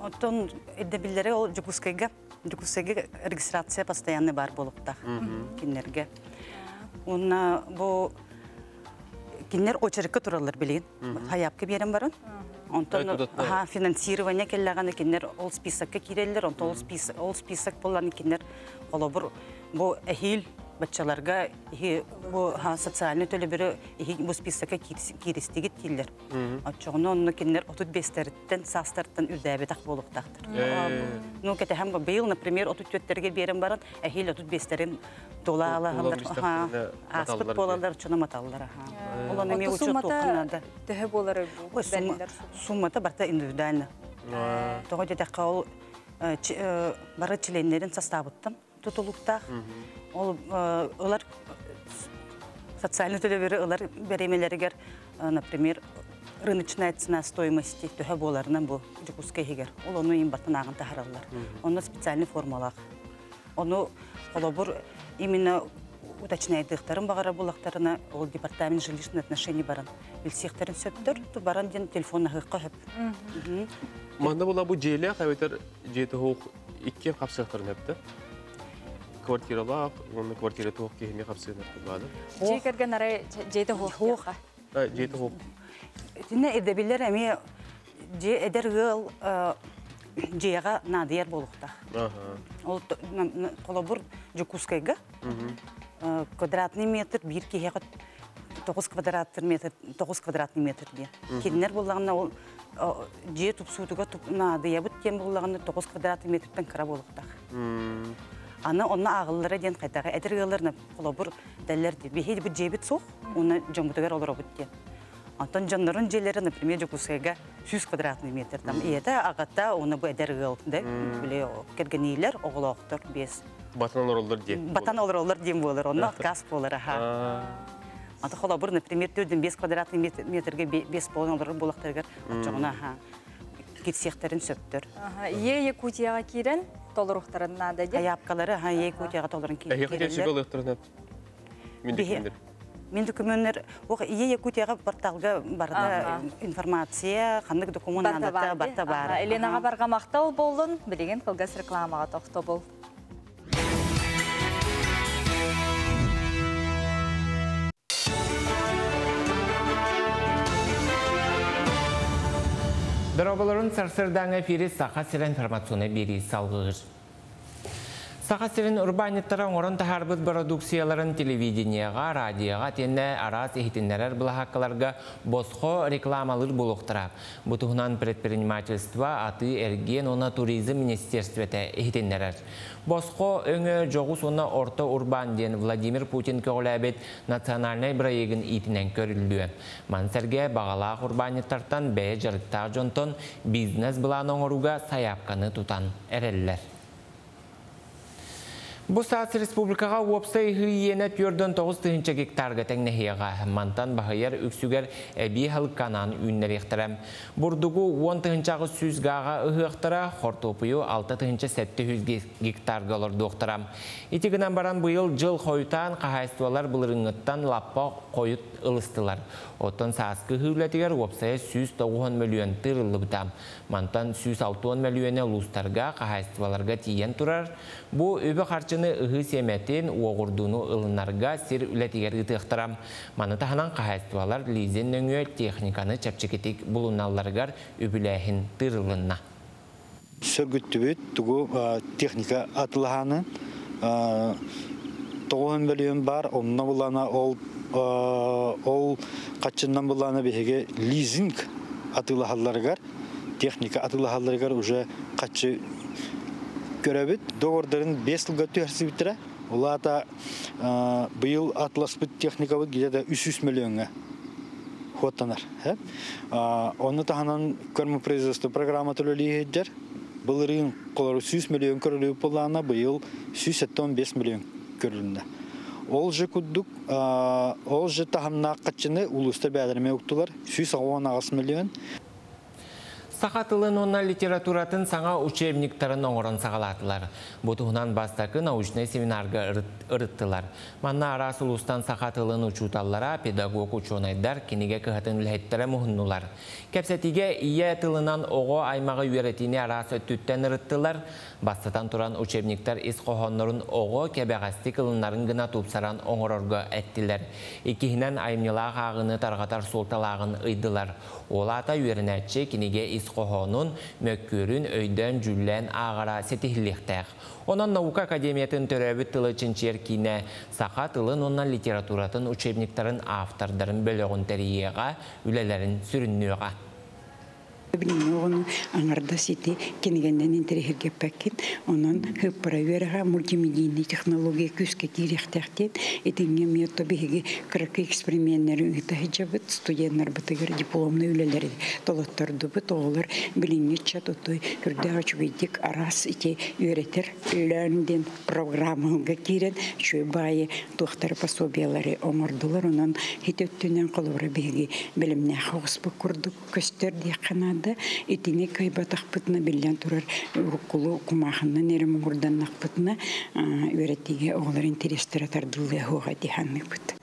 Оттон ирдэбиллэри ол Дьокуускайга Дьокуускайга регистрация постоянный бар буолуохтаах кинилэргэ. Уонна бу кинилэр очередка тураллар билигин. Хайаапка биэрэн баран. Онтон финансирование кэллэҕинэ кинилэр ол списокка киирэллэр, онтон ол список ол список буолан кинилэр холобур бу эһиил баччаларга бу социальный төлөбүрү бу списокка кииристигит дииллэр. Оччоҕуна онно кинилэр 35-тэриттэн саастартан үрдээбэтэх буолуохтаахтар. Ну, кэтэһэн быйыл, например, 34-тэргэ биэрэн баран, эһиил 35-тэрин туола алаһаллар. Ааспыт буолаллар, оччоно маталлар. Ол ону эмиэ учуоттуохха наада. Төһө буолары бу? Суммата барыта индивидуально. Тоҕо диэтэххэ, ол бары членнэрин составыттан тутулуктаах. Ол ылар социальный төлөбүрү ылар бэриэмэлэригэр, например, рыночная цена стоимости төһө буоларынан бу Дьокуускай иһигэр. Ол ону им бартан ааҕан таһараллар. Онно специальный формалаах. Ону холобур именно уточняйдыахтарын баҕара булахтарына ол департамент жилищных отношений баран билсиэхтэрин сөптөр, баран диэн телефон аһыахха хөп. Манна була бу дьиэлээх эбэтэр дьиэтэ суох иккиэн хапсыахтарын сөптө. Квартиралаах, уонна квартира туох киһини хапсыан баада. Дьиэ кэргэн арай дьиэтэ суох. Дьиэтэ суох. Итиннэ ирдэбиллэр эмиэ дьиэ эдэр ыал дьиэҕэ наадыйар буолуохтаах. Ол холобур Дьокуускайга квадратный метр биир киһиэхэ 9 квадратный метр 9 квадратный метр диэн. Кинилэр буоллаҕына ол дьиэ тупсуутуга наадыйабыт диэн буоллаҕына 9 квадратный метртэн кыра буолуохтаах. Аны онно ааҕыллара диэн хайдаҕа эдэр ыаллар холобур дэллэр биһи бу дьиэбит суох, уонна дьоммутугар олоробут диэн. Онтон дьоннорун дьиэлэрэ, например, Дьокуускайга 100 квадратный метр там ийэтэ, аҕата, уонна бу эдэр ыал, да, били кэргэниилэр, оҕолоохтор бес. Батан олороллор диэн. Батан олороллор диэн буолар, онно отказ буолар, аха. Ата холобур, например, 4-5 квадратный метрге 5 болон олорор буолахтарыгар, оччоҕуна, аха, кирсиэхтэрин сөптөр. Е Якутияға киирэн толоруохтарын наада диэн. Айаапкалары, аха, Е Якутияға толорун киирэллэр. Эһиэхэ Мин документер. Мин документер, ох, Е Якутияға порталга барда информация, ханнык документ наадата барта бар. Еленаға барға мақтал болдun, билигин кылгас рекламаға тохтобул. Дороголорун сарсырдаң эфири Саха сирен информационный бири салгыр. Саха сирин урбаанньыттара оҥорон таһаарбыт бородууксуйаларын телевидениеҕа, радиоҕа итиэннэ араас иһитиннэрэр былаһааккаларга босхо рекламалыыр буолуохтара. Бу туһунан предпринимательство, атыы-эргиэн уонна туризм министерствотэ иһитиннэрэр. Босхо өҥө дьоҕус уонна орто урбаан диэн Владимир Путин көҕүлээбит национальнай бырайыагын иитинэн көрүллүө. Маны сэргэ баҕалаах урбаанньыттартан бэйэ дьарыктаах дьонтон бизнес-былаан оҥорууга сайаапканы тутан эрэллэр. Бу саас республикаҕа уопсай ыһыы иэнэ 49 тыһыынча гектарга тэҥнэһиэҕэ. Мантан баһыйар үксүгэр эбии халыкканаан үүннэриэхтэрэ. Бурдугу 10 тыһыынчаҕы 100 гааҕа ыһыахтара, хортуопуйу 6 тыһыынча 700 гектарга олордуохтара. Ити гынан баран быйыл дьыл хойутаан хаһаайыстыбалар былырыҥҥыттан лаппа хойут ылыстылар. Оттон сааскы ыһыы үлэтигэр уопсайа 190 мөлүйүөн тыырыллыбыта. Мантан 160 мөлүйүөнэ улуустарга, хаһаайыстыбаларга тиийэн турар. Бу үбү-харчыны ыһыы сиэмэтин, уоҕурдууну ылынарга сир үлэтигэр ыытыахтара. Маны таһынан хаһаайыстыбалар лизинг нөҥүө техниканы чэпчэкитик булуналларыгар үбүлээһин тыырылынна. Сөргүттүбүт тугу техника атылаһаны тоҕуһун бөлүөн бар, онно булана ол ол каччыннан булана биһиги лизинг атылаһалларыгар, техника атылаһалларыгар уже каччы көрөбүт. Договордарын 5 сылга түһэрсибиттэрэ. Улаата быйыл атласпыт техникабыт где-то 300 миллионга хуоттанар. Онну таһынан кормопроизводство программа төлөлиһиджер. Былырыын колору 100 миллион көрүлү буллаана, быйыл 175 миллион көрүлүннэ. Ол же куддук, ол же таһымнаах каччыны улуста бәдерме уктулар 118 миллион. Саха тылын уонна литературатын саҥа учебниктарын оҥорон саҕалаатылар. Бу туһунан бастакы научнай семинарга ырыттылар. Манна араас улуустан саха тылын учууталлара, педагог учуонайдар, кинигэ кыһатын үлэһиттэрэ муһуннулар. Кэпсэтиигэ ийэ тылынан оҕо аймаҕы үөрэтиини араас өттүттэн ырыттылар. Бастатан туран учебниктар ис хоһооннорун оҕо кэбэҕэстик ылынарын гына тупсаран оҥорорго эттилэр. Иккиһинэн айымньылаах ааҕыыны тарҕатар суолталааҕын ыйдылар. Ол аата үөрэнээччи кинигэ ис хоһоонун, мөккүөрүн өйдөөн-дьүүллээн ааҕара ситиһиллиэхтээх. Онон Наука академиятын төрөөбүт тылы чинчийэр киинэ саха тылын уонна литературатын учебниктарын автордарын бөлөҕүн тэрийиэҕэ, үлэлэрин сүрүннүөҕэ. Билиҥҥи оҕону аҥардас ити кинигэннэн интэриэһиргэппэккин, онон һыппара үөрэҕэ мультимедийнай технология күүскэ киириэхтээх диэн итинҥэ эмиэ то биһиги кыракый эксперименнэри ыыта сылдьабыт, студеннарбытыгар дипломнай үлэлэри толоттордубут, оҕолор билиҥҥи ыччат отой үрдээх үчүгэйдик араас ити үөрэтэр Learn диэн программаларга киирэн үчүгэй баайы туохтары пособиялары оҥордулар, онон ити өттүнэн холобура биһиги бэлэмнээх оҕуспут курдук көстөр диэххэ наада. Итини кыайбатахпытына, биллэн турар, уруккулуу кумаахыннан эрэ муҥурданнахпытына, үөрэтиигэ оҕолор интэриэстэрэ тардыллыа суоҕа дии саныыбыт.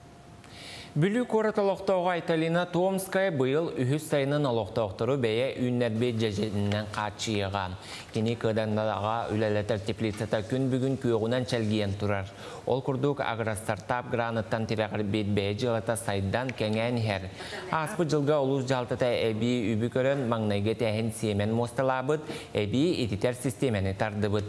Бүлүү куорат олохтооҕо Айталина Томская быйыл үһүс сайынын олохтоохтору бэйэ үүннэрбит дьэдьэнинэн хааччыйыаҕа. Кини Кыадаҥдаҕа үлэлэтэр теплицата күн бүгүн күөҕүнэн чэлгийэн турар. Ол курдук, Агростартап граныттан тирэҕирбит бэйэ дьыалата сайдан, кэҥээн иһэр. Ааспыт дьылга улуус дьаһалтата эбии үбү көрөн, маҥнайгы этээһин сиэмэн муосталаабыт, эбии ититэр систиэмэни тардыбыт.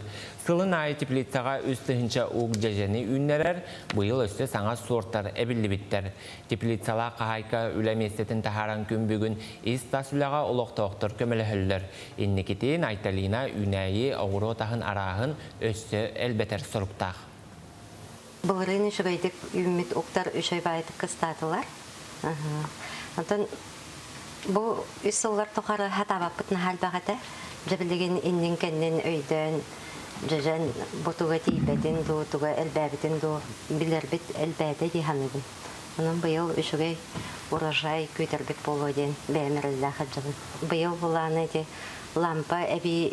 Сылын аайы теплицаҕа 3000 ук дьэдьэни үүннэрэр, быйыл өссө саҥа суортар эбиллибиттэр. Теплицалаах хаһаайка үлэ миэстэтин таһааран күн бүгүн ис-тас үлэҕэ олохтоохтор көмөлөһөллөр. Инникитин Айталина үүнээйи оҕуруот аһын арааһын өссө элбэтэр соруктаах. Былырыын үчүгэйдик үүммүт уктар үчүгэй баайытык кыстаатылар. Онтон бу үс сыллар тухары хатаабаппыт наһаа элбэх этэ. Дьэ билигин иннин-кэннин өйдөөн, дьэдьэн бу туга тиийбэтин дуу, туга элбээбитин дуу билэрбит элбээтэ дии саныыбын. Онон быйыл үчүгэй урожай күүтэрбит буолуо диэн бэйэм эрэллээх сылдьабын. Быйыл былааны ити лампа эбии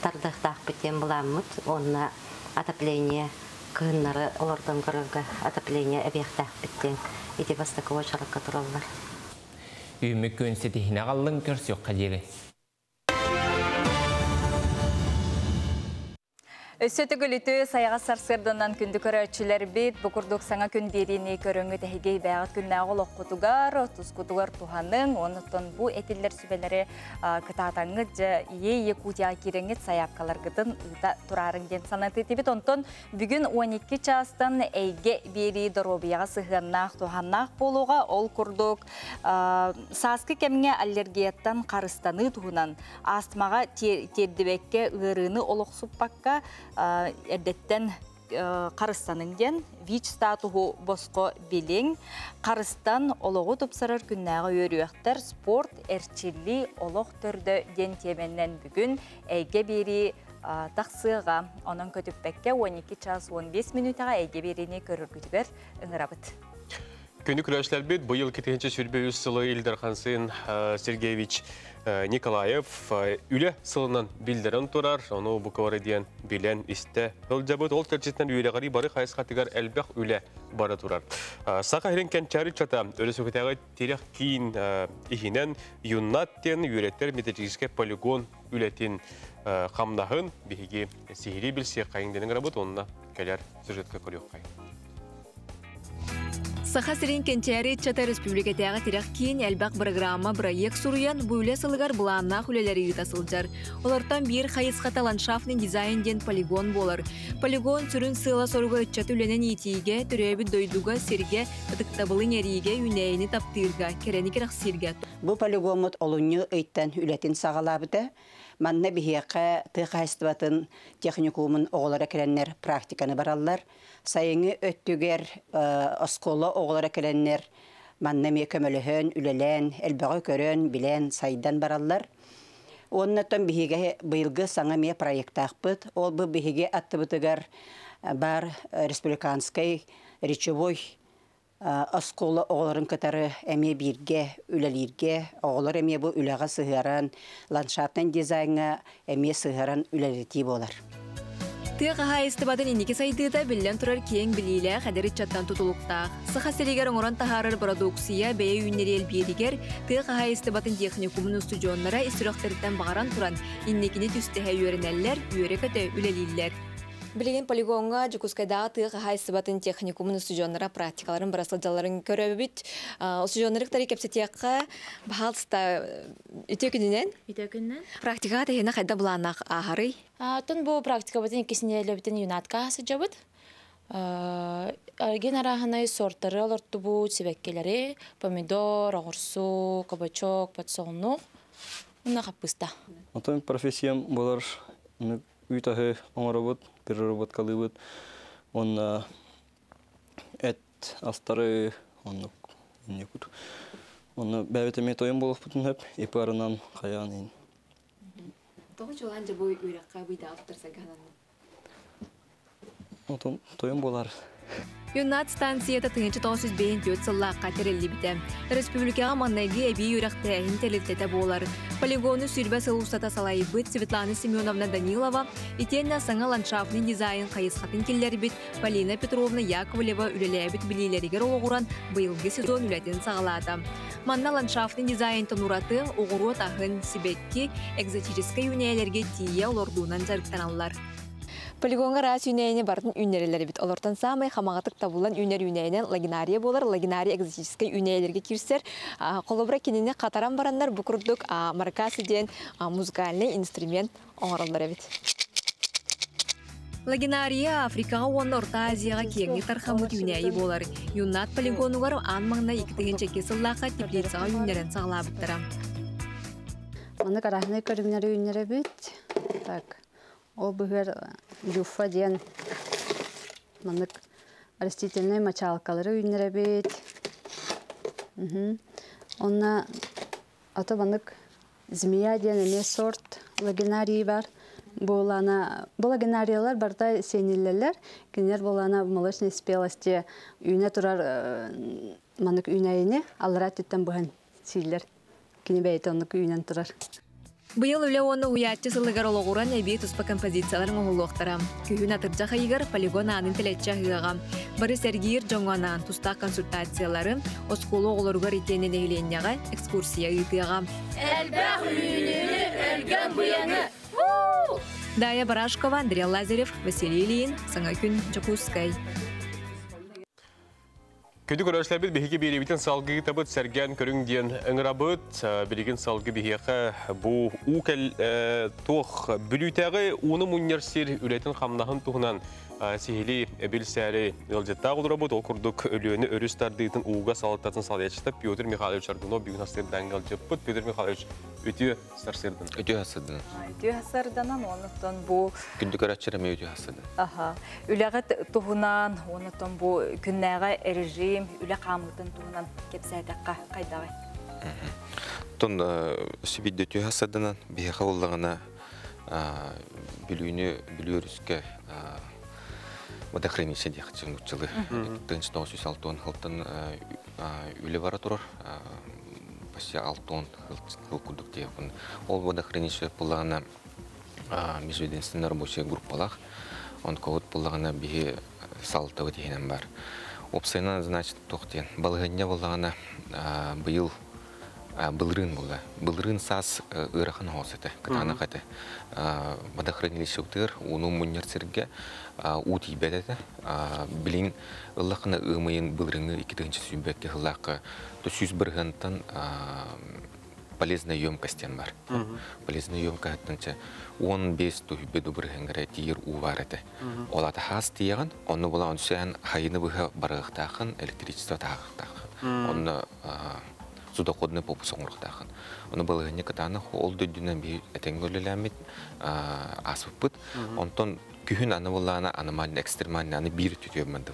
тардыахтаахпыт диэн былааммыт уонна отопление кыһыннары олордон көрөргө отопление эбиэхтээхпит диэн ити бастакы уочаракка тураллар. Үүммүт күн ситиһинэ аҕаллыҥ көрсүөххэ диэри. Өссө төгүл үтүө сайаҕас сарсыарданан күндү көрөөччүлэрбит, бу курдук саҥа күн биэриини көрөҥҥүт эһиги бэйэҕит күннээҕи олоххутугар, тускутугар туһаныҥ, оннуттан бу этиллэр сүбэлэри кытаатаҥҥыт дьэ Ие Якутияҕа киирэҥҥит сайаапкаларгытын ыыта тураарыҥ диэн санатытыбыт. Онтон бүгүн 12 чаастан эйгэ биэрии доруобуйаҕа сыһыаннаах туһаннаах буолуоҕа. Ол курдук сааскы кэмҥэ аллергияттан харыстаныы туһунан астмаҕа тиэрдибэккэ ыарыыны олохсуппакка эрдэттэн харыстаныҥ диэн ВИЧ статуһу босхо билиҥ, харыстан олоҕу тупсарар күннээҕи үөрүйэхтэр, спорт, эрчиллии, олох төрдө диэн тиэмэннэн бүгүн эйгэ биэрии тахсыаҕа. Онон көтүппэккэ 12 час 15 мүнүүтэҕэ эйгэ биэриини көрөргүтүгэр ыҥырабыт. Күнү күрәшләрбит быйыл 223 сылы Ил Дархан сын Сергеевич Николаев үлэ сылынан билдерен турар, ону бу диэн билэн истэ сылдьабыт. Ол чэрчитинэн үөрэҕирии бары хайысхатыгар элбэх үлэ бара турар. Саха сирин кэнчээри ыччата өрөспүүбүлүкэтээҕи тирэх киин иһинэн Юннат диэн үөрэтэр методическай полигон үлэтин хамнаһын биһиги сиһилии билсиэххэйиҥ диэн ыҥырабыт уонна кэлэр сюжетка көрүөххэйиҥ. Саха сирин кэнчээри ыччата республикатааҕы тирэх киин элбэх бырагыраама бырайыак суруйан, бу үлэ сылыгар былааннаах үлэлэри ыыта сылдьар. Олортон биир хайысхата ландшафтный дизайн диэн полигон буолар. Полигон сүрүн сыала-соруга ыччаты үлэнэн иитиигэ, төрөөбүт дойдуга, сиргэ, ытыктабылы иҥэриигэ, үүнээйини таптыырга, кэрэни кэрэхсииргэ. Бу полигоммут олунньу ыйтан үлэтин саҕалаабыта. Манна биһиэхэ тыа хаһаайыстыбатын техникумун оҕолоро кэлэннэр практиканы бараллар. Сайыҥҥы өттүгэр оскуола оҕолоро кэлэннэр манна эмиэ көмөлөһөн, үлэлээн, элбэҕи көрөн, билэн, сайдан бараллар. Уонна оттон биһиги быйылгы саҥа эмиэ проектаахпыт. Ол бу биһиги аттыбытыгар баар республиканскай речевой Оскуола оҕолорун кытары эмиэ бииргэ үлэлииргэ, оҕолор эмиэ бу үлэҕэ сыһыаран, ландшафтнай дизайҥа эмиэ сыһыаран үлэлэтии буолар. Тыа хаһаайыстыбатын инники сайдыыта биллэн турар киэҥ билиилээх эдэр ыччаттан тутулуктаах. Саха сиригэр оҥорон таһаарар бородууксуйа бэйэ үүннэри элбииригэр тыа хаһаайыстыбатын техникумун устудьуоннара ис сүрэхтэриттэн баҕаран туран инникини түстэһэ үөрэнэллэр, үөрэ-көтө үлэлииллэр. Билигин полигоҥҥа Дьокуускайдааҕы тыа хаһаайыстыбатын техникумун устудьуоннара практикаларын бара сылдьалларын көрөбүт. Устудьуоннары кытары кэпсэтиэххэ, баһаалыста, үтүө күнүнэн. Үтүө күнүнэн. Практикаҕа тэһиэнэ хайда былааннаах ааһарый? Оттон бу практикабытын иккис нэдиэлэбитин юнатка сылдьабыт. Арген арааһынай сортары олортубут, сибэккилэри, помидор, оҕурсу, кабачок, подсолнух, уонна хаппыста. Онтон профессиям буолар үүт аһы оҥоробут, переработкалыыбыт уонна эт астары оннук инникут. Онно бэйэбит эмиэ тойон буолуохпутун сөп, ИПР-ынан хайаан иһин. Тоҕо чуолаан дьэ бу үөрэххэ быйдаҕа туттарсарга сананныҥ? Отон тойон буолар. Юннат станцията 1954 сыллаахха тэриллибитэ. Республикаҕа маҥнайгы эбии үөрэхтээһин тэрилтэтэ буолар. Полигону 20 сыл устата салайбыт Светлана Семеновна Данилова итиэннэ саҥа ландшафтный дизайн хайысхатын киллэрбит Полина Петровна Яковлева үлэлээбит билиилэригэр олоҕуран быйылгы сезон үлэтин саҕалаата. Манна ландшафтный дизайнтан ураты оҕуруот аһын, сибэкки, экзотическай үүнээйилэргэ тиийэ олордуунан дьарыктаналлар. Полигоҥҥа араас үүнээйини барытын үүннэрэллэр эбит. Олортон саамай хамаҕатык табыллан үүнэр үүнээйинэн лагинария буолар. Лагинария экзотическай үүнээйилэргэ киирсэр. Холобура, кинини хатаран бараннар бу курдук маракасы диэн музыкальный инструмент оҥороллор эбит. Лагинария Африкаҕа уонна Орто Азияҕа киэҥник тархаммыт үүнээйи буолар. Юннат полигонугар аан маҥнай 2002 сыллаахха теплицаҕа үүннэрэн саҕалаабыттара. Маннык арааһынай көрүҥнэри үүннэрэбит. Так, ол быһыар люфа диэн маннык растительнай мочалкалары үүннэрэбит. Онно ато маннык змея диэн эмиэ сорт лагинарий бар. Буолана, бу лагинариялар барыта сиэниллэллэр. Кинилэр буолана молочной спелости үүнэ турар маннык үүнээйини аллараа өттүттэн быһан сииллэр. Кини бэйэтэ оннук үүнэн турар. Быйыл үлэ уонна уһуйааччы сылыгар олоҕуран эбии туспа композициялар оҥоһуллуохтара. Күһүн атырдьах ыйыгар полигон аанын тэлэччи аһыаҕа. Бары сэргиир дьоҥҥо анаан тустаах консультациялары, оскуола оҕолоругар итиэннэ нэһилиэнньэҕэ экскурсия ыытыаҕа. Элбэх үүнүүнү, өлгөм быйаҥы! Дая Барашкова, Андрей Лазарев, Василий Ильин, Саҥа күн, Дьокуускай. Күндү көрөөччүлэрбит биһиги биэриибитин салгыы табыт сэргээн көрүҥ диэн ыҥырабыт. Билигин салгы биһиэхэ бу уу кэл туох бүлүүтээҕи ууну мунньар сир үлэтин хамнаһын туһунан сиһилии билсээри ыалдьыттаах олоробут. Ол курдук Өлүөнэ өрүс тардыытын ууга салалтатын салайааччыта Петр Михайлович Аргунов бүгүн сарсыардан ыалдьыппыт. Петр Михайлович, үтүө сарсыардан. Үтүө сарсыардан. Үтүө сарсыарданан, оннуттан бу Күндү көрөөччүлэр эмиэ үтүө сарсыардан. Аха. Үлэҕит туһунан, оннуттан бу күннээҕи режим, үлэ хаамыытын туһунан кэпсээтэххэ хайдаҕый? Тон сүбидде үтүө сарсыарданан биһиэхэ буоллаҕына Бүлүүнү Бүлүү өрүскэ водохранилище диэхчи нууччалыы 1960 сылтан үлэ бара турар почти 60 сыл курдук диэхпин. Ол водохранилище буоллаҕына межведомственный рабочая группалаах. Онкобут буоллаҕына биһи салтабыт иһинэн бар. Уопсайынан, значит, туох диэн, балаһыанньа буоллаҕына быйыл былырыын буолла. Былырыын саас ыарахан оһоос этэ, кытаанах этэ. Водохранилищебытыгар ууну мунньар сиргэ уу тиийбэт этэ. Билин ыллахына ыамыйын былырыҥҥы 2021 сыллаахха 100 бырыһыантан полезная емкость диэн бар. Полезная емкость 15 түһүбэ бырыһыангара тиийэр уу бар этэ. Ол ата хаас тиийэҕин, онно була онсуян хайыны быһа барыахтаахын, электричество таахтаахын. Онно судоходный попус оҥоруохтаахын. Ону балаһыанньа кытаанах ол дөйдүнэн биһи этэҥҥэ үлэлээммит ааспыппыт. Онтон күһүн аны буллаана аномальный экстремальный аны биир түтүөммэнди.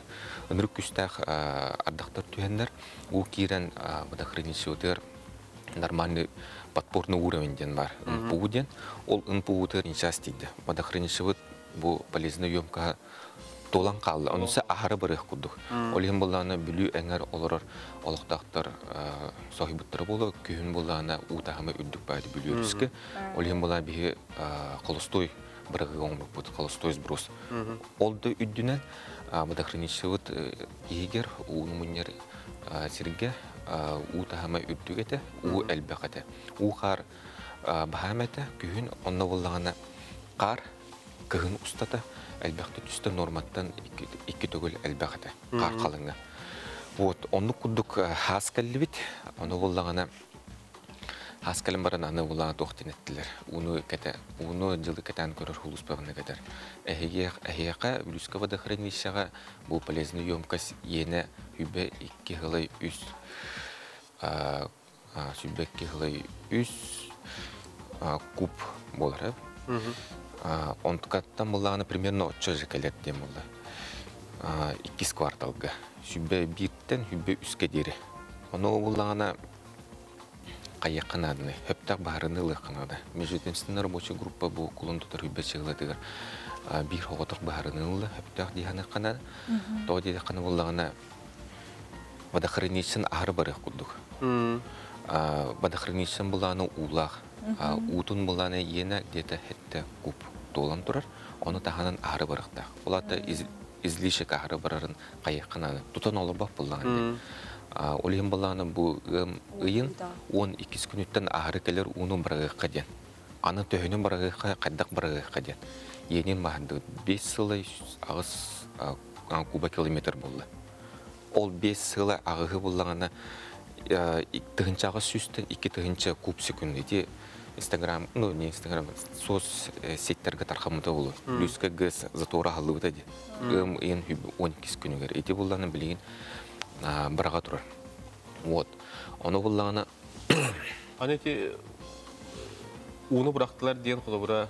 Ынырык күстээх ардахтар түһэннэр уу киирэн водохранилищетыгар нормальный подпорный уровень диэн бар. НПУ диэн. Ол НПУ-тыгар нечасть тиийдэ. Водохранилищебыт бу полезная емкоһа Туолан хаалла. Онуса аһары барыах курдук. Ол иһин буоллаҕына Бүлүү эҥэр олорор олохтоохтор соһуйбуттара буолуо. Күһүн буоллаҕына уу таһыма үрдүк баайды Бүлүү өрүскэ. Ол иһин буоллаҕына биһи холостуой бырагыы оҥорбуппут, холостуой сброс. Ол да үрдүнэн водохранилищебыт иһигэр ууну мунньар сиргэ уу таһыма үрдүк этэ, уу элбэх этэ. Уу хаар баһаам этэ, күһүн онно буоллаҕына хаар кыһын устата элбэхтэ түстэ норматтан икки төгүл элбэх этэ хаар халыҥа. Вот оннук курдук хаас кэллибит. Ону буллаҕына хаас кэлэн баран аны булаҕа туох диэн эттилэр. Ууну кэтэ ууну дьылы кэтээн көрөр хулуспабына кэтэр. Эһиги эһиэхэ Бүлүүскэ водохранилищеҕа бу полезный емкость иэнэ хүбэ икки хылай үс 22 хылай үс куб буолар. Онтукаттан буллаҕына примерно оччо же кэлэр диэн буолла. Иккис кварталга. Сүбэ бииртэн сүбэ үскэ диэри. Ону буллаҕына хайыахха нааданы, хөптөх баһарыны ылыахха наада. Межведомственная рабочая группа бу кулун тутар хүбэ чыгылатыгар биир хоҕотох баһарыны ылла, хөптөөх диэханыахха наада. Тоҕо диэтэххинэ буллаҕына водохранилищен аһары барыах курдук. Водохранилищен булааны уулаах. Уутун булааны иэнэ где-то хетте куб туолан турар. Ону таһынан аһары барыахтаах. Ол аата излишек аһары барарын хайыахха наада. Тутан олорбох буллаҕын. Ол иһин булааны бу ыам ыйын 12 күнүттэн аһары кэлэр ууну барыахха диэн. Аны төһөнү барыахха, хайдах барыахха диэн. Иэнин баһардыбыт. 5 сылай аҕыс куба километр буолла. Ол 5 сыла аҕыһы буллаҕына тыһынчаҕа сүүстэн 2 тыһынча куб секунд ити Инстаграм, ну не Инстаграм, соц сеттерге тархаммыта болу. Плюска ГЭС затора халлыбыта ди. Ым ыйын 12 күнүгэр. Ити булланы билигин бараға турар. Вот. Ону буллаҕына Аны ити ууну бырахтылар диэн холобура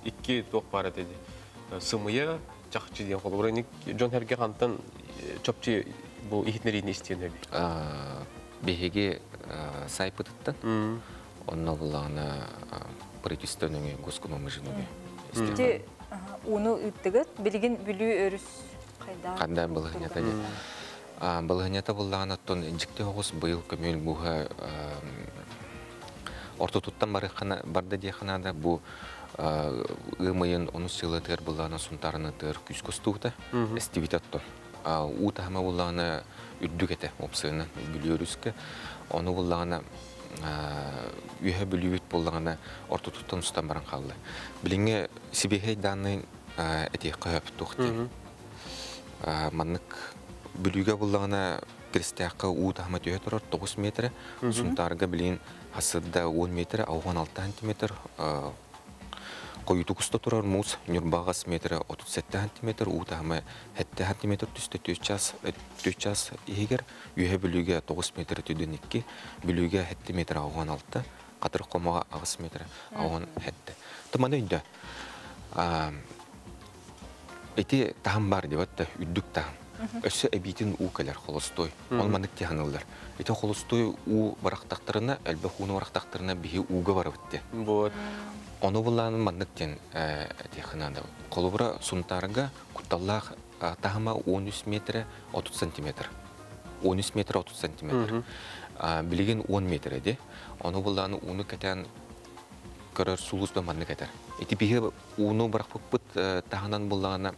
икки туох баар этэ дии. Сымыйа чахчы диэн холобура дьон эргэ хантан чопчу бу иһитинэриини истиэн өбүй? Биһиги сайпытыттан онно буллаҕына правительство өҥө госкомамыжыныгы. Ити ууну ыыттыгыт билигин Бүлүү өрүс хайда? Ханда былыһынята дии. Былыһынята буллаҕына оттон дьикти оҕус быйыл көмүөл мууһа ортотуттан барыаххана барда диэххэ наада бу ыам ыйын онус сылатыгар буллаҕына сунтаарынатыгар күүс костуута эстибитэ оттон уу таһыма буллаҕына үрдүк этэ уопсайынан Бүлүү өрүскэ ону буллаҕына үөһэ Бүлүүбүт буллаҕына ортотуттан устан баран хаалла. Билиҥҥи сибиэһэй дааннай этиэххэ сөп туох диэн. Маннык Бүлүүгэ буллаҕына Киристээххэ уу таһыма түһэ турар 9 метрэ, Сунтаарга билигин хасырда 10 метрэ, 16 сантиметр, хойутук уста турар муус Ньурбаҕа метрэ 37 сантиметр, уу таһыма 7 сантиметр түстэ 4 час 4 час иһигэр, Үөһэ Бүлүүгэ 9 метрэ түдүн 2, Бүлүүгэ 7 метрэ 16, Хатыр Хомоҕо 8 метрэ 17. Туманы өйдө. Ити таһым бар диэбэт да, үрдүк таһым. Өссө эбиитин уу кэлэр холостой. Ол маннык тиһаныллар. Ити холостой уу барахтахтарына, элбэх ууну барахтахтарына биһи ууга барабыт диэн. Вот. Ону булаан маннык диэн этиэххэ наада. Холобура Сунтаарга кутталлаах таһыма 13 метрэ 30 сантиметр. 13 метр 30 сантиметр. Билигин 10 метр ди. Ону булаан ууну кэтээн көрөр сулууспа маннык этэр. Ити биһи ууну барахпыппыт таһынан буллаҕына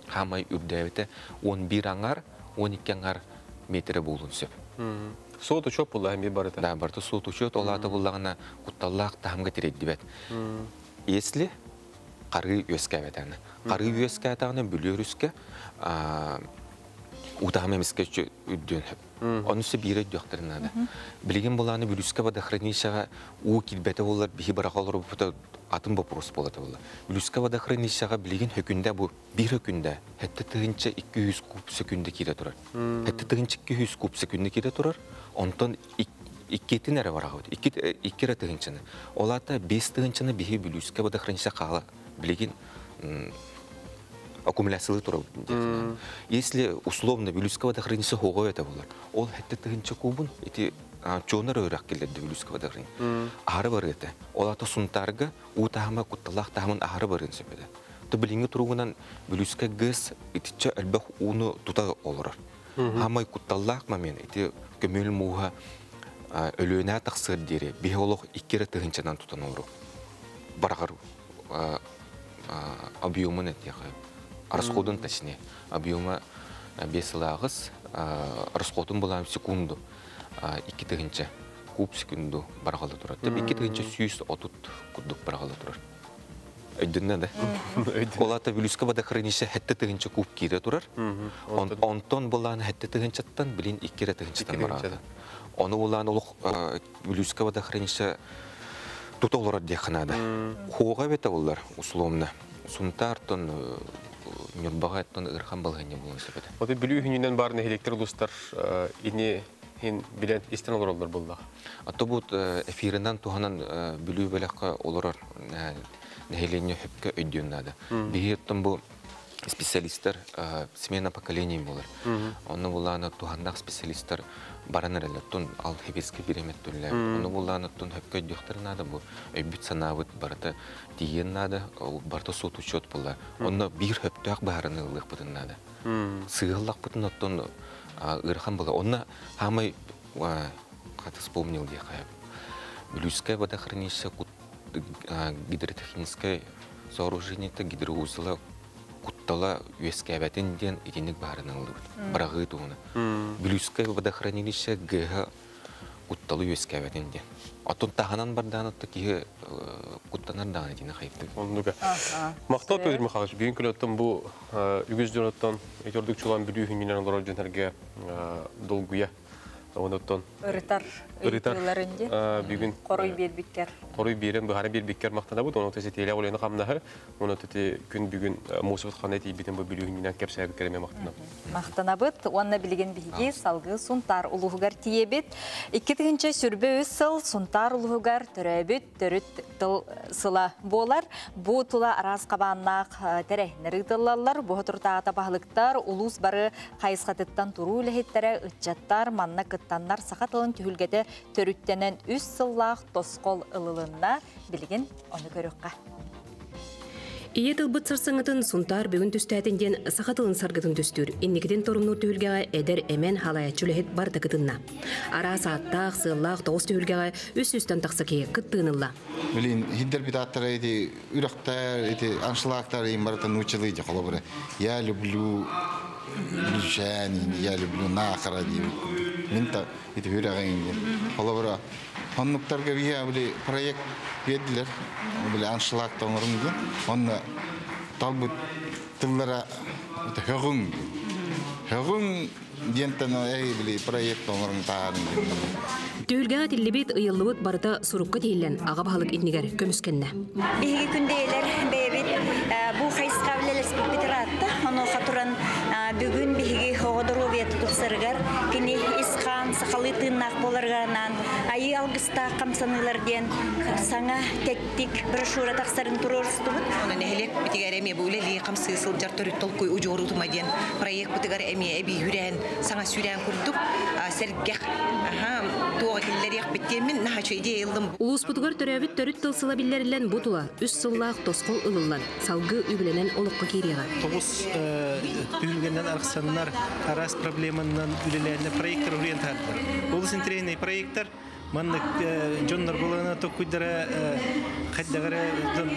хаамай үрдээбитэ 11 аңар, 12 аңар метрэ буолун сөп. Суот учет булла эми барыта. Да, барыта суот учет ол аата буллаҕына кутталлаах таһымга тирэйдибэт. Если қарыы үөскээбэтэҕинэ. Қарыы үөскээтэҕинэ Бүлүү өрүскэ уу таһыма эмискэ үрдүөн сөп. Ону се биирэ өйдүөхтэрин наада. Билигин булааны Бүлүүскэ водохранилищеҕа уу киирбэтэ буоллар биһи быраҕа олорбута атын вопрос буолата буолла. Бүлүүскэ водохранилищеҕа билигин хөкүндэ бу биир хөкүндэ хэтте тыһынча 200 куб секүндэ киирэ турар. Хэтте тыһынча 200 куб секүндэ киирэ турар. Онтон иккитин эрэ бараҕабыт. Икки эрэ тыһынчаны. Ол аата 5 тыһынчаны биһи Бүлүүскэ водохранилище хаала билигин аккумуляциялыы турабыт. Если условно Бүлүүскэ водохранилище хоҕо это болар. Ол хэтте тыһынча кубун ити чонор өрөх келлерди Бүлүүскэ водохранилище. Аһары барыата. Ол ата Сунтаарга уу таһыма кутталаах таһымын аһары барыын сөп этэ. То билиңи туругунан Бүлүүскэ ГЭС итиччэ элбэх ууну тута олорор. Хамай кутталлаах момент ити көмөл мууһа өлүөнэ тахсыар диэри биһи олох икки тыһынчанан тутан олору. Барагар объемын этиэхэ. Расходун точнее. Объема 5 сылагыс расходун булаам секунду 2 тыһынча куб секунду баргалы турар. Теп 2130 курдук баргалы турар. Өйдүннэ да. Олата Бүлүүскэ водохранилище 7 тыһынча куб киире турар. Онтон булаан 7 тыһынчаттан билин 2 тыһынчаттан барады. Оны булаан олох Бүлүүскэ водохранилище тута олорор диэххэ. Хуога бете олар условно. Сунтаартон Ньурбаҕа оттон ырхан балыһынньа булун сөбөтө. Оты Бүлүү хүнүнэн бар нэһилиэктэр улуустар ини хин билен истен олороллор буллах. Ато бут эфиринен туһанан Бүлүү бөлөккө олорор нэһилиэнньэ хөпкө өйдүөн наада. Биһи оттон бу специалисттар смена поколений болар. Онно булааны туһаннаах специалисттар баран эрэллэр. Тун ал хебеске биремет түллэ. Онно булааны тун хөпкө өйдүөхтөр наада, бу өйбүт санаабыт барыта тиийэн наада, ол барыта суот учет була. Онно биир хөптөөх баһарыны ылыахпытын наада. Сыыллахпытын оттон ырхан була. Онно хамай хаты вспомнил диэхэ. Бүлүүскэ водохранилище гидротехническое сооружение гидроузела куттала үөскээбэтин диэн итинник баһарынан ылыбыт. Барагыы туһуна. Бүлүүскэ водохранилище ГХ кутталы үөскээбэтин диэн. Оттон таһанан бардаан отто киһи куттанар даҕаны итини хайыптык. Оннуга. Махтал, Петр Михайлович, бүгүн күнөттөн бу үгүс дьоноттон этордук чулан Бүлүү хүнүнэн олорор дьонерге долгуя. Оноттон Ырытар ырытар ыйтыыларын бүгүн Хоруй биэрбиккэр. Хоруй биэрен быһара биэрбиккэр махтанабыт, оны тесетеле олена хамнаһы, оны тети күн бүгүн мусубут хана тиийбитин бу Бүлүү хүнүнэн кэпсээбиккер эме махтанабыт. Махтанабыт, уонна билигин биһиги салгыы Сунтаар улууһугар тиийэбит. 2023 сыл Сунтаар улууһугар төрөөбүт төрүт тыл сыла буолар. Бу тула араас хабааннаах тэрээһиннэр ыытыллаллар. Бу туртаата баһылыктар, улуус бары хайысхатыттан туруу үлэһиттэрэ, ыччаттар манна кыттаннар саха тылын түһүлгэтэ төрүттэнэн 3 сыллаах тосхол ылылынна. Билигин ону көрүөххэ. Ийэ тылбыт сарсыҥҥытын Сунтаар бүгүн түстээтин диэн саха тылын саргытын түстүүр. Инникитин торумнуур түһүлгэҕэ эдэр эмэн халаяччы үлэһит барыта кытынна. Араас ааттаах, сыаллаах тоҕус түһүлгэҕэ 300-тэн тахса киһи кыттыыны ылла. Билин хиддер битаттара эти үрөхтер, эти аншлагтар им барыта нууччалыы же холобура. Я люблю Лүжән, я люблю Нахара дип. Мин та ити хүрәгән. Холобура Оннуктарга бия били проект бердилер. Били аншлаг тоңорун диэн. Онно талбыт тыллара хөгүң. Хөгүң диэнтен эй били проект тоңорун таарын диэн. Түһүлгэҕэ этиллибит, ыйыллыбыт барыта сурукка тиһиллэн аҕа баһылык иннигэр көмүскэннэ. Биһиги күндэйэлэр бэйэбит бу хайысха үлэлэспиппит ыраатта. Онуоха туран бүгүн биһиги оҕо доруобуйата тупсарыгар, кини исхан сахалыы тыыннаах буоларыганаан айыы алгыстаах хамсаныылар диэн саҥа тэттик брошюра тахсарын туруорустубут. Оны нэһилиэк битигэр эмиэ бу үлэлии хамсыы сылдьар төрүт толкуй удьуорутума диэн проект бытыгар эмиэ эби хүрэн саҥа сүүрэн курдук сэргэх туоҕа киллэриэх биттиэммин наһачу идея ыллым. Улууспутугар төрөөбүт төрүт тыл сыла биллэриллэн бу тула 3 сыллаах тосхол ылыллан салгыы үбүлэнэн олоххо киириэҕэ. Тоҕус түһүлгэннэн арахсаннар араас проблеманнан үлэлээнэ проекттар ориентардыр. Ол интэриэһинэй проекттар маннык дьоннор булана токуйдара хайдагара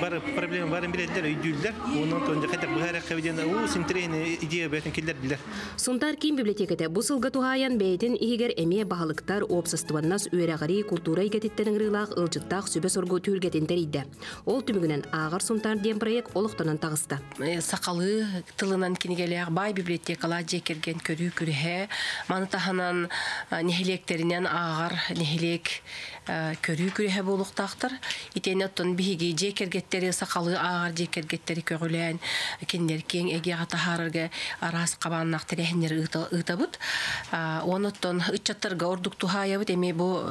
бар проблема барын билэллэр, өйдүүллэр. Онон тонжа хайдак быһара хабиден уу интэриэһинэй идея бөтен киллер билер. Сунтаар киин библиотеката бу сылга туһаайан бэйэтин иһигэр эмиэ баһылыктар, уопсастыбаннас, үөрэҕирии, култуура эйгэтиттэн ыҥырыылаах ыалдьыттаах сүбэ соргу түһүлгэтин тэрийдэ. Ол түмүгүнэн ааҕар Сунтаар диэн проект олохтонон таҕыста. Сахалыы тылынан кинигэлээх баай библиотекалаах дьиэ кэргэн көрүү күрэһэ, маны таһынан нэһилиэктеринэн ааҕар нэһилиэк көрүү күрэһэ буолуохтаахтар. Итиэннэ оттон биһиги дьиэ кэргэттери, сахалыы ааҕар дьиэ кэргэттери көҕүлээн, кинилэр киэҥ эйгэҕэ таһаарарга араас хабааннаах тэрээһиннэр ыытабыт. Онуттан ыччаттарга ордук туһаайабыт, эми бу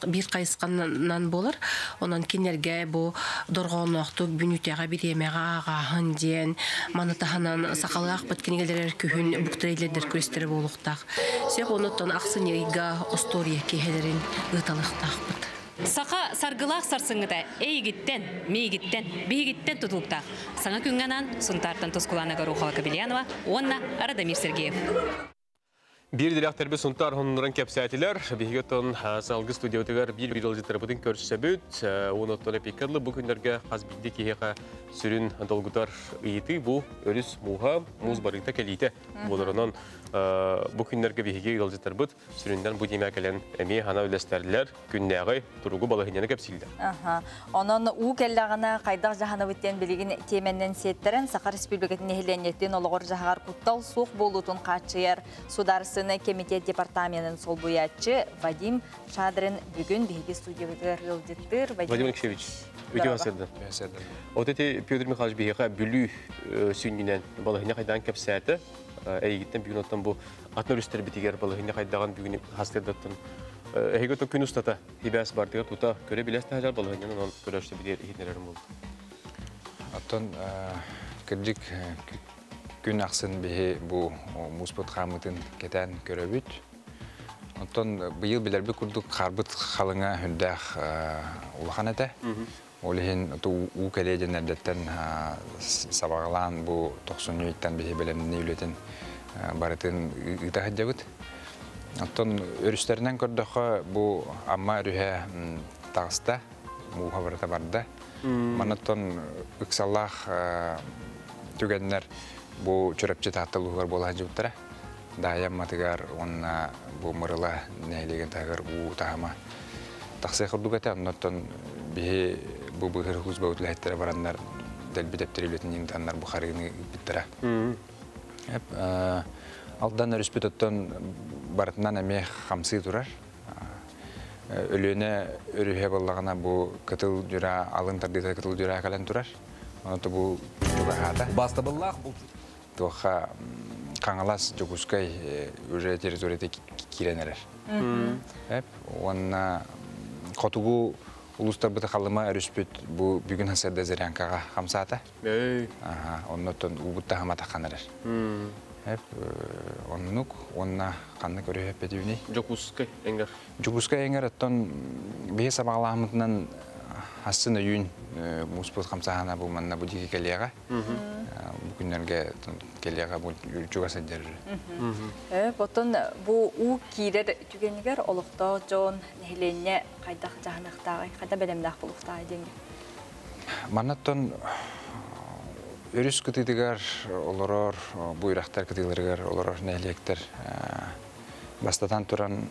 биир хайысханнан буолар. Онон кинилэргэ бу дорҕоонноохтук бүнүтэҕэ бириэмэҕэ ааҕааһын диэн, маны таһынан сахалаахпыт кинигэлэрэр күһүн буктрейлердер күрэстере буолуохтаах. Сөп, онуттан ахсынньыга история киэһэлэрин ыыталыахтаахпыт. Саха саргылаах сарсыҥҥыта эйигиттэн, миигиттэн, биһигиттэн тутулуктаах. Саҥа күҥҥэ анаан Сунтаартан Тускулаана Горохова-Кобельянова уонна Радомир Сергеев. Биир директорбыт Сунтаар хоннорон кэпсээтилэр. Биһиги оттон салгы студиятыгар биир биир ыалдьыттарбытын көрсөбүт. Уон оттон эпиккэ бу күннэргэ хас биирдии киһиэхэ сүрүн долгутар ыйытыы бу өрүс мууһа, муус барыыта кэлиитэ буолар. Онон бу күннэргэ биһиги ыалдьыттарбыт сүрүннэн бу диэмэ кэлэн эмиэ хана үлэстэрилэр, күннээҕи туругу балаһынньаны кэпсииллэр. Онон уу кэллэҕинэ хайдах дьаһанабыт диэн билигин тиэмэннэн сиэттэрэн Саха Республикатын нэһилиэнньэтин олоҕор дьаһаҕар куттал суох буолуутун хааччыйар Судаарыстыбаннай кэмитиэт департаменын солбуйааччы Вадим Шадрин бүгүн биһиги студиябытыгар ыалдьыттыыр. Вадим Алексеевич, үтүө сырдын. Вот эти Петр Михайлович биһиэхэ Бүлүү сүнньүнэн балаһыня хайдаан кэпсээтэ. Эйигиттэн бүгүн оттон бу атын өрүстэрбитигэр балаһыня хайдаҕын бүгүн хастырдаттан эһиги то күн устата хибээс бартыгар тута көрө билэс таһажар балаһынньан онон көрөшсө бидер иһитинэрэрим болду. Оттон кырдьык күн ахсын биһи бу мууспут хаамытын кэтээн көрөбүт. Оттон быйыл билэрбит курдук харбыт халыҥа үрдээх улахан этэ. Ол иһин уу кэлиэ диэн эрдэттэн сабаҕалаан бу тохсунньу ыйтан биһи бэлэмнэнии үлэтин барытын ыыта сылдьабыт. Оттон өрүстэринэн көрдөххө бу Амма өрүһэ таҕыста, мууһа барыта барда. Манаттан ыксаллаах түгэннэр бу Чурапчы Таатта улууһугар буола сылдьыбыттара. Даайа Амматыгар уонна бу Мырыла нэһилиэгин таһыгар уу таһыма тахсыах курдук этэ. Оннуттан биһи бу быһыр служба үлэһиттэрэ бараннар дэлби тэптэр үлэтин ыытаннар бу харыыны ыыппыттара. Алдан өрүспүт оттон барытынан эмиэ хамсыы турар. Өлүөнэ өрүһэ буоллаҕына бу кытыл дьүрээ алын тардыыта кытыл дьүрээ кэлэн турар. Онон бу чугаһаата. Бастабыллаах Туохха Хаҥалас, Дьокуускай уже территорията киирэн эрэр. Уонна хотугу улуустарбыты Халыма өрүспүт бу бүгүн хасырда Зырянкаҕа хамсаата. Оннуттан уубут таһыма таххан эрэр. Оннук уонна ханнык өрүһэ эппэтибиний? Дьокуускай эҥэр. Дьокуускай эҥэр оттон биһи сабаҕалааммытынан хассын өйүүн мууспут хамсааһына бу манна бу диэки кэлиэҕэ. Бу күннэргэ кэлиэҕэ бу чугас сылдьар. Оттон бу уу киирэр түгэнигэр олохтоох дьон, нэһилиэнньэ хайдах дьаһаныахтааҕый, хайда бэлэмнээх буолуохтааҕый диэҥҥэ? Маннаттан өрүс кытыытыгар олорор, бу үрэхтэр кытыыларыгар олорор нэһилиэктэр бастатан туран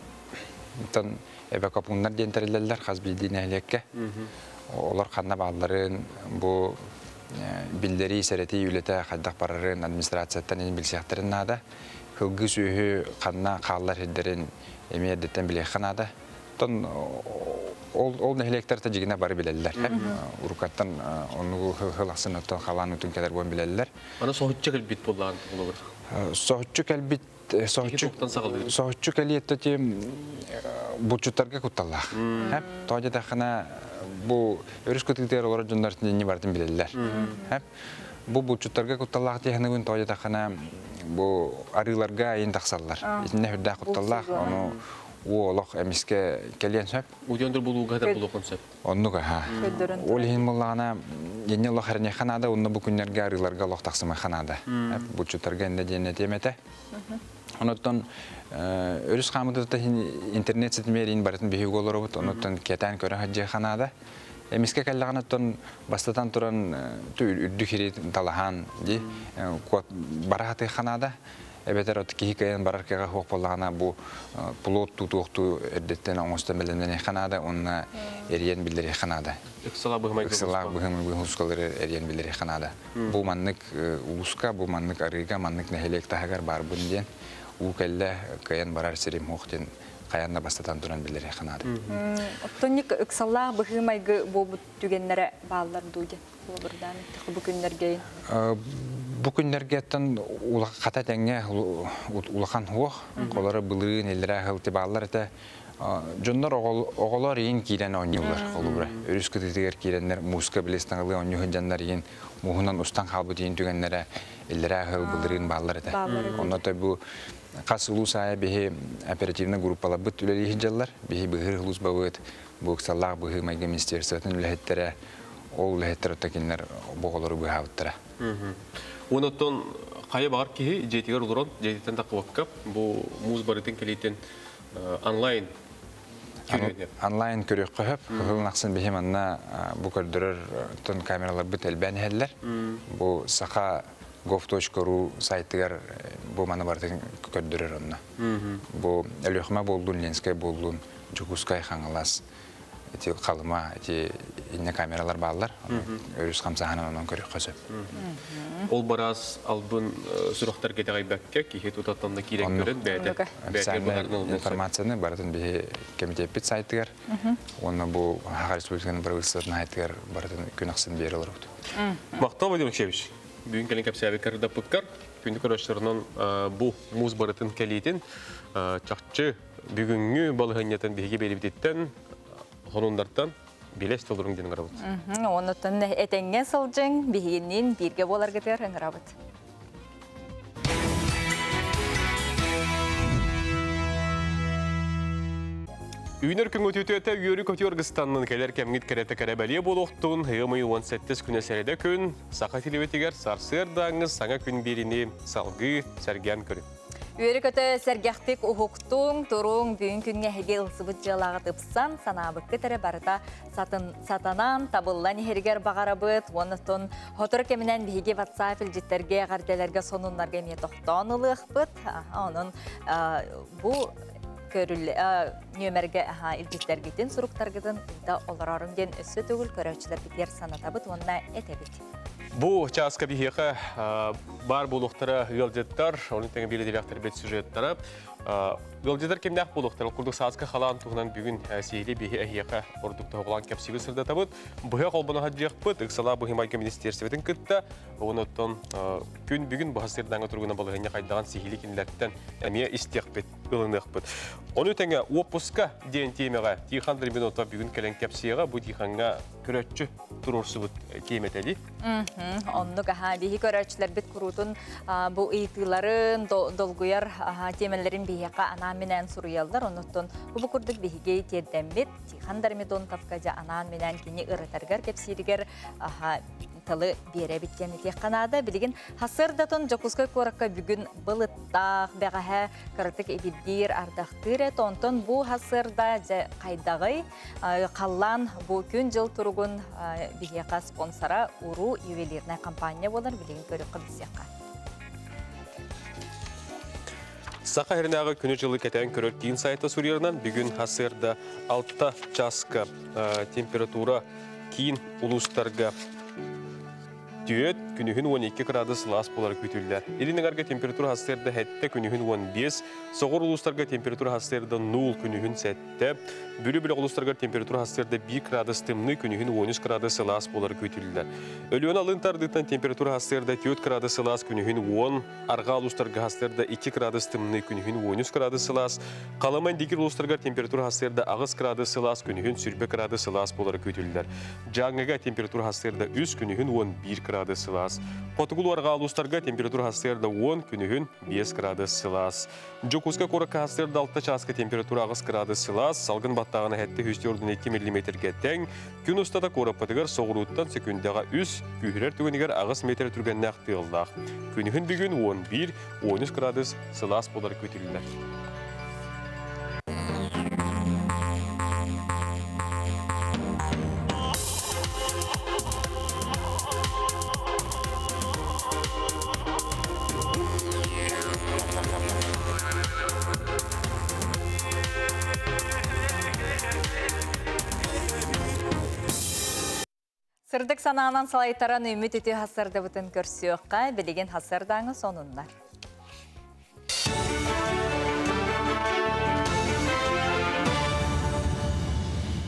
эвакопуннар диэн тэриллэллэр хас биирдии нэһилиэккэ. Олор ханна баалларын, бу биллэрии, сэрэтии үлэтэ хайдах барарын администрацияттан ини билсиэхтэрин наада. Кылгы сүөһү ханна хааллар сирдэрин эмиэ эрдэттэн билиэххэ наада. Оттон ол нэһилиэктэр дьигинэ бары билэллэр. Урукаттан оннугу хыл ахсын оттон халаан утун кэлэр буон билэллэр. Аны соһуччу кэлбит буоллаан болобур. Соһуччу кэлбит соһуччу кэлиэтте ти булчуттарга кутталлаах. Тоҕо диэтэххинэ бу өрүс кытыытыгар олорор дьоннор инни барытын билэллэр. Бу булчуттарга кутталлаах диэхинэбин тоҕо диэтэххинэ бу арыыларга айын тахсаллар. Итиннэ үрдээх кутталлаах, ону уу олох эмискэ кэлиэн сөп. Удьондор булууга да булуохун сөп. Оннук аха. Ол иһин буллаҕына инне олох эрниэххэ наада, онно бу күннэргэ арыыларга олох тахсымайха наада. Булчуттарга иннэ диэн этиэм этэ. Онуттан өрүс хаамытыта интернет ситимиэрин барытын биһиги олоробут, онуттан кэтээн көрө сылдьыахха наада. Эмискэ кэллэҕинэ оттон бастатан туран үрдүк хири талаһаан ди бара хатыахха наада. Эбэтэр от киһи кыайан барар кыаҕа суох буоллаҕына бу плот тутуохтуу эрдэттэн оҥостон бэлэмнэниэххэ наада уонна эриэн биллэриэххэ наада. Ыксалаах быһымай Ыксалаах быһымай улуускалары эриэн биллэриэххэ наада. Бу маннык улууска, бу маннык арыыга, маннык нэһилиэк таһыгар баарбын диэн уу кэллэ кыайан барар сирим суох диэн хайаан да бастатан туран биллэриэххэ наада. Оттонник ыксаллаах быһыы-майгы буолбут түгэннэрэ бааллар дуу диэн холобурдаан бу күннэргэ? Бу күннэргэттэн хата тэҥҥэ улахан хуох, холоро былыын, илэрэ хылты бааллар этэ. Дьоннор оҕолор иин киирэн оонньууллар холобура. Өрүс кытыытыгар киирэннэр мууска билэ ыстаҥалыы оонньуу сылдьаннар иин мууһунан устан хаалбыт иин түгэннэрэ иллэрээ ыһыл былырыын бааллар этэ. Онно бу хас улуус аайы биһи оперативный группаларбыт үлэлии сылдьаллар. Биһи быһыыр улуус бу ыксаллаах быһыы майгы министерствотын үлэһиттэрэ ол үлэһиттэр отто кинилэр бу оҕолору быһаабыттара. Онон хайа баҕар киһи дьиэтигэр олорон, дьиэтиттэн таххыбакка бу муус барытын кэлиитин онлайн онлайн көрүөххэ сөп. Кыһыл ахсын биһи манна бу көрдөрөр тон камераларбыт элбээн иһэллэр. Бу саха gov.ru сайтыгар бу маны барытын көрдөрөр онно. Бу Өлүөхүмэ буоллун, Ленскэй буоллун, Дьокуускай, Хаҥалас, ити Халыма, ити инне камералар бааллар. Өрүс хамсааһынан онон көрүөххэ сөп. Ол бараас албын сурахтар кэтэҕэйбэккэ киһи тутаттан да киирэн көрөн бэйэтэ информацияны барытын биһи комитеппит сайтыгар уонна бу Саха Республикатын правительствотын сайтыгар барытын күн ахсын биэрэ олоробут. Махтал, Вадим Алексеевич. Бүгүн кэлин кэпсээбит кырдаппыккар күндү көрөччүлэринэн бу муус барытын кэлиитин чахчы бүгүҥҥү балаһыанньатын биһиги биэрибититтэн хонундартан билэс толоруҥ диэн ыҥырабыт. Оннуттан этэҥҥэ сылдьыҥ, биһигинниин бииргэ буоларгытыгар ыҥырабыт. Үүнэр күн өтүтүөтэ үөрү көтүөр гыстаннын кэлэр кэмҥит кэрэтэ кэрэбэлиэ буолуохтун, ыам ыйы 18 күнэ сэрэдэ күн, Саха телевитигэр сарсыардааҥҥы саҥа күн биэриини салгыы сэргээн көрүҥ. Үөрү көтө сэргэхтик уһуктуҥ, туруҥ, бүгүн күҥҥэ эһиги ылсыбыт дьыалаҕыт ыпсан, санаабыккыт эрэ барыта сатанан, табыллан иһэригэр баҕарабыт. Уонна хотору кэминэн биһиги WhatsApp илдьиттэргэ, эҕэрдэлэргэ, сонуннарга эмиэ тохтоон ылыахпыт. Онон бу нүөмэргэ илдьиттэргитин, суруктаргытын ыыта олорорум диэн өссө төгүл көрөөччүлэрбитигэр санатабыт уонна этэбит. Бу чааска биһиэхэ бар буолуохтара ыалдьыттар, оның тэҥэ биэрдилэхтэрбит сюжеттара. Ыалдьыттар кимнээх буолуохтара, курдук сааска халаан туһунан бүгүн сиһили биһи эһиэхэ ордук тоһоҕолоон кэпсиибит сырдатабыт. Быһа холбоно сылдьыахпыт, ыксалаах быһыы-майгы министиэристибэтин кытта, онон күн бүгүн быһа сырдааҥҥа туругунан балаһыанньа хайдаҕын сиһили кинилэртэн эмиэ истиэхпит, ылыныахпыт. Ону тэҥэ уоппуска диэн тиэмэҕэ Тихон Дреминова бүгүн кэлэн кэпсиэҕэ, бу Тихоҥҥа көрөөччү туруорсубут тиэмэтэ дии. Оннук аха биһи көрөөччүлэрбит куруутун бу ыйытыыларын долгуйар тиэмэлэрин биһиэхэ анаан-минээн суруйаллар. Оннуттан бу курдук биһиги тиэрдэммит Тихон Дормидонтовка дьэ анаан-минээн кини ырытарыгар кэпсииригэр тылы биэрэбит диэн этиэххэ наада. Билигин сарсыардатын Дьокуускай куоракка бүгүн былыттаах, бэҕэһээ кыратык ибирдиир, ардахтыыр эт. Онтон бу сарсыарда дьэ хайдаҕый? Халлаан бу күн-дьыл туругун биһиэхэ спонсора Уру ювелирная компания буолар. Билигин көрүөххэ билсиэххэ. Саха сиринээҕи күнү-дьылы кэтээн көрөр киин сайта суруйарынан бүгүн сарсыарда 6 чааска температура киин улуустарга түөрт, күнүһүн 12 градус сылаас буолар күүтүллэр. Илин эҥэргэ температура сарсыарда 7, күнүһүн 15, соҕуруу улуустарга температура сарсыарда 0, күнүһүн 7, Бүлүү бөлөх улуустарыгар температура сарсыарда 1 градус тымныы, күнүһүн 13 градус сылаас буолар күүтүллэр. Өлүөнэ алын тардыытынан температура сарсыарда 4 градус сылаас, күнүһүн 10, арҕаа улуустарга сарсыарда 2 градус тымныы, күнүһүн 13 градус сылаас, Халыма Индигир улуустарыгар температура сарсыарда 8 градус сылаас, күнүһүн 20 градус сылаас буолар күүтүллэр. Дьааҥыга температура сарсыарда 3, күнүһүн 11 градус сылаас. Хотугу арҕаа улуустарга температура сарсыарда 10, күнүһүн 5 градус сылаас. Дьокуускай куоракка сарсыарда 6 чааска температура 8 градус сылаас, салгын баттааҕына 742 миллиметргэ тэҥ, күн устата куораппытыгар соҕурууттан секундаҕа 3, күүһүрэр түгэнигэр 8 метр түргэннээх тыаллаах. Күнүһүн бүгүн 11, 13 градус сылаас буолар күүтүллэр. Сырдык санаанан салайтаран үмүт үтүө сарсыардабытын көрсүөххэ, билигин сарсыардааҥы сонуннар.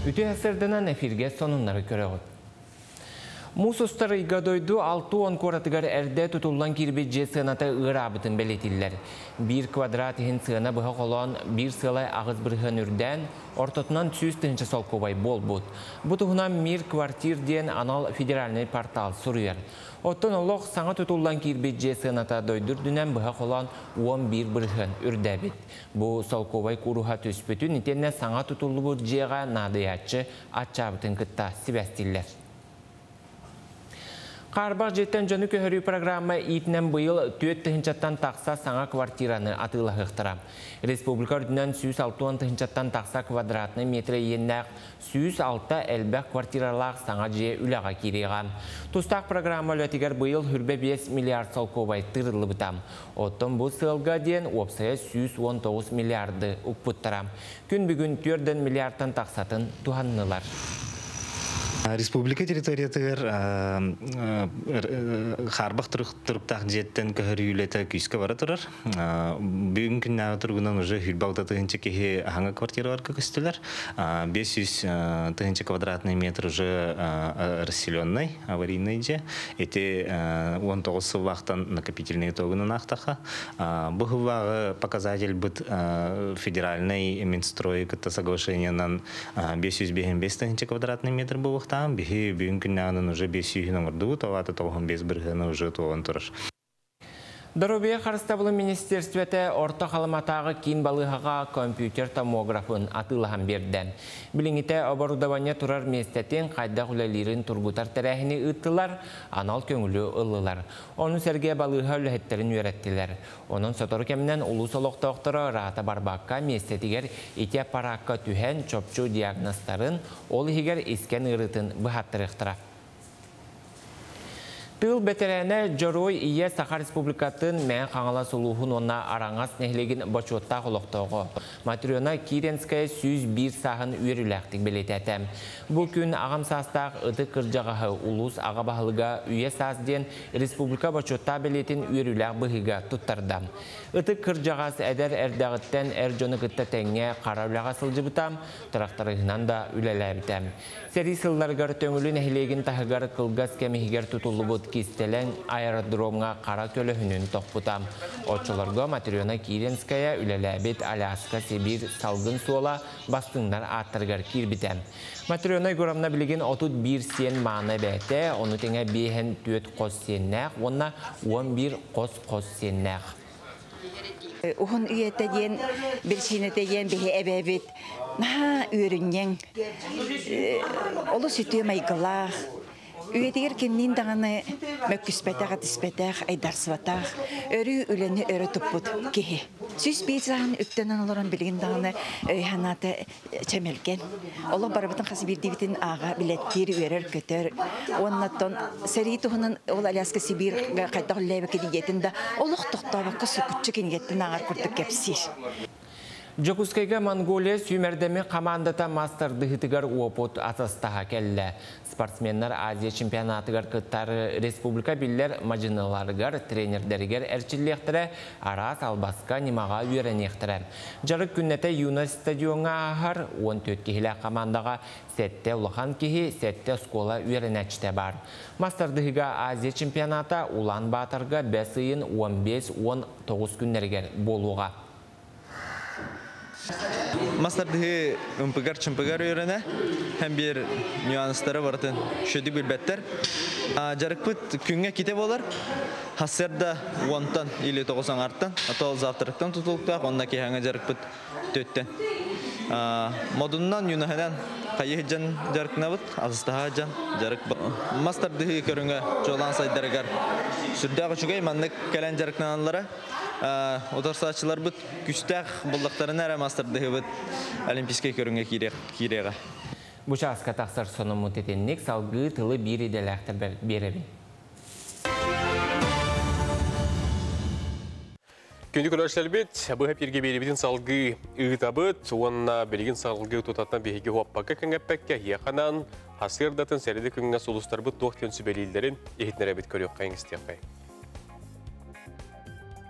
Үтүө сарсыарданан эфиргэ сонуннары көрөҕүт. Муус устар ыйга дойду 60 куоратыгар эрдэ тутуллан киирбит дьиэ сыаната ыараабытын бэлиэтииллэр. Биир квадрат иһин сыана быһа холоон биир сыалай 8% үрдээн, ортотунан 100 000 солкуобай буолбут. Бу туһунан Мир квартир диэн анал федеральнай портал суруйар. Оттон олох саҥа тутуллан киирбит дьиэ сыаната дойду үрдүнэн быһа холоон 11% үрдээбит. Бу солкуобай кууруһа түспүтүн итиэннэ саҥа тутуллубут дьиэҕэ наадыйааччы аччаабытын кытта сибээстииллэр. Хаарбах дьиэттэн дьону көһөрүү программа иитинэн быйыл 4 тыһыынчаттан тахса саҥа квартираны атыылаһыахтара. Республика үрдүнэн 160 тыһыынчаттан тахса квадратный метр иэннээх 106 элбэх квартиралаах саҥа дьиэ үлэҕэ киириэҕэ. Тустаах программа үлэтигэр быйыл 25 миллиард солкуобай тыырыллыбыта. Оттон бу сыалга диэн уопсайа 119 миллиарды укпуттара. Күн бүгүн 4 миллиардтан тахсатын туһаннылар. Республика территориятыгар хаарбах туруктаах дьиэттэн көһөрүү үлэтэ күүскэ бара турар. Бүгүн күннээҕи туругунан уже 26 тыһыынча киһи саҥа квартираларга көстүлэр. 500 тыһыынча квадратный метр уже расселенный, аварийный дьиэ. Ити 19 сыллаахтан накопительный итогунан аахтахха. Бу сыллааҕы показатель быт федеральный Минстрой кытта соглашениенан 555 тыһыынча квадратный метр буолуохтаах. Биһи бүгүн күннээҕинэн уже 500 оҥордубут, ол аата 95% уже туолан турар. Доруобуйа харыстабылын министерствота Орто Халыматааҕы киин балыыһаҕа компьютер томографын атыылаһан биэрдэ. Билиҥҥитэ оборудование турар миэстэтин, хайдах үлэлиирин тургутар тэрээһини ыыттылар, анал көҥүлү ыллылар. Ону сэргэ балыыһа үлэһиттэрин үөрэттилэр. Онон сотору кэминэн улуус олохтоохторо ыраата барбакка миэстэтигэр ити аппаракка түһэн чопчу диагнозтарын, ол иһигэр искэн ыарыытын быһааттарыахтара. Тыыл бэтэрээнэ, Дьоруой ийэ, Саха Республикатын Мэҥэ Хаҥалас улууһун уонна Араҥас нэһилиэгин бочуоттаах олохтооҕо Матрена Киренская 101 сааһын үөрүүлээхтик бэлиэтээтэ. Бу күн аҕам саастаах ытык кырдьаҕаһы улуус аҕа баһылыга Үйэ саас диэн республика бочуоттаах бэлиэтин үөрүүлээх быһыыга туттарда. Ытык кырдьаҕас эдэр эрдэҕиттэн эр дьону кытта тэҥҥэ хара үлэҕэ сылдьыбыта, тракториһынан да үлэлээбитэ. Сэрии сылларыгар Төҥүлү нэһилиэгин таһыгар кылгас кэм иһигэр тутуллубут кистэлэҥ аэродромҥа хара көлөһүнүн тохпута. Оччолорго Матрена Киренская үлэлээбит Аляска Сибиир салгын суола бастыҥнар ааттарыгар киирбитэ. Матрена Егоровна билигин 31 сиэн мааны эбээтэ, ону тэҥэ 54 хос сиэннээх уонна 11 хос-хос сиэннээх. Уһун үйэтэ диэн биричиинэтэ диэн биһи эбээбит наһаа үөрүнньэҥ, олус үтүө майгылаах, үйэтигэр кимниин даҕаны мөккүспэтэх, этиспэтэх, айдарсыбатах, өрүү үлэни өрө туппут киһи. 101 сааһын үктэнэн олорон билигин даҕаны өй-санаата чэмэлгэн. Олох барыбытын хас биирдиибитин ааҕа билэттиир, үөрэр-көтөр. Уоннаттан сэрии туһунан ол Аляска Сибиир хайдах үлэлээбит кинигэтин да олох тохтообокко сукуччу кинигеттен ааҕар курдук кэпсиир. Дьокуускайга Монголия сүүмэрдэммит хамаандата мас тардыһыытыгар уопут атастаһа кэллэ. Спортсменнар Азия чемпионатыгар кыттар республика биллэр мадьыныларыгар, тренердэригэр эрчиллиэхтэрэ, араас албаска, ньымаҕа үөрэниэхтэрэ. Дьарык күннэтэ Юность стадиоҥҥа ааһар, 14 киһилээх хамаандаҕа сэттэ улахан киһи, сэттэ оскуола үөрэнээччитэ баар. Мас тардыһыыга Азия чемпионата Улан Баторга бэс ыйын 15-19 күннэригэр буолуоҕа. Мас тардыһыы ымпыгар-чымпыгар үөрэнэ, һэм биир нюанстары барытын үчүгэйдик билбэттэр. Дьарыкпыт күҥҥэ иккитэ буолар. Сарсыарда 10-тан или 9 аҥаартан, а то завтрактан тутулуктаах, онно киэһээҥҥи дьарыкпыт 4-тэн. Модуннан, Юноһынан хайыы дьан дьарыктанабыт, атастаһа дьан дьарык. Мас тардыһыы көрүҥэ чуолаан сайдарыгар сүрдээх үчүгэй маннык кэлэн дьарыктаналлара. Утарсааччыларбыт күүстээх буоллахтарына эрэ мас тардыһыыбыт олимпийскай көрүҥҥэ киириэҕэ. Бу чааска тахсар сонуммут итинник, салгыы тылы биир идэлээхтэрбэр биэрэбин. Күндү көрөөччүлэрбит, быһа эпииргэ биэриибитин салгыы ыытабыт уонна билигин салгыы тутатына биһиги уһаппакка кэҥэппэккэ эһиэхэ сарсыардатын сэрэдэ күҥҥэ сулустарбыт туох диэн сүбэлииллэрин иһитиннэрэбит, көрүөххэйиҥ, истиэххэйиҥ.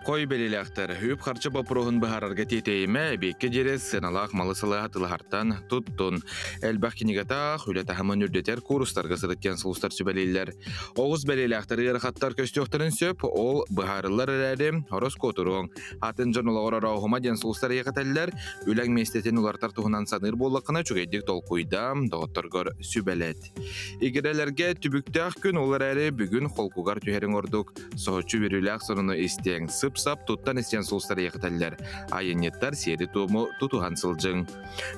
Хой бэлиэлээхтэр үп-харчы боппуруоһун быһаарарга тиэтэйимэ, эбиэккэ диэри сыаналаах малы-салы атыылаһартан туттун. Элбэх кинигэтаах, үлэ таһымын үрдэтэр куурустарга сырыт диэн сулустар сүбэлииллэр. Оҕус бэлиэлээхтэр ыарахаттар көстүөхтэрин сөп, ол быһаарыллар эрээри, ороскуотуруоҥ. Атын дьон олоҕор орооһума диэн сулустар эйэхэтэллэр, үлэҥ миэстэтин уларытар туһунан саныыр буоллаххына, үчүгэйдик толкуйдаа, доҕотторгор сүбэлэт. Игирэлэргэ түбүктээх күн, ол эрээри бүгүн холкугар түһэриҥ ордук. Соһуччу үөрүүлээх сонуну истиэҥ, сып-сап туттан истиэн сулустар эйэхэтэллэр. Айанньыттар сиэри-туому тутуһан сылдьыҥ.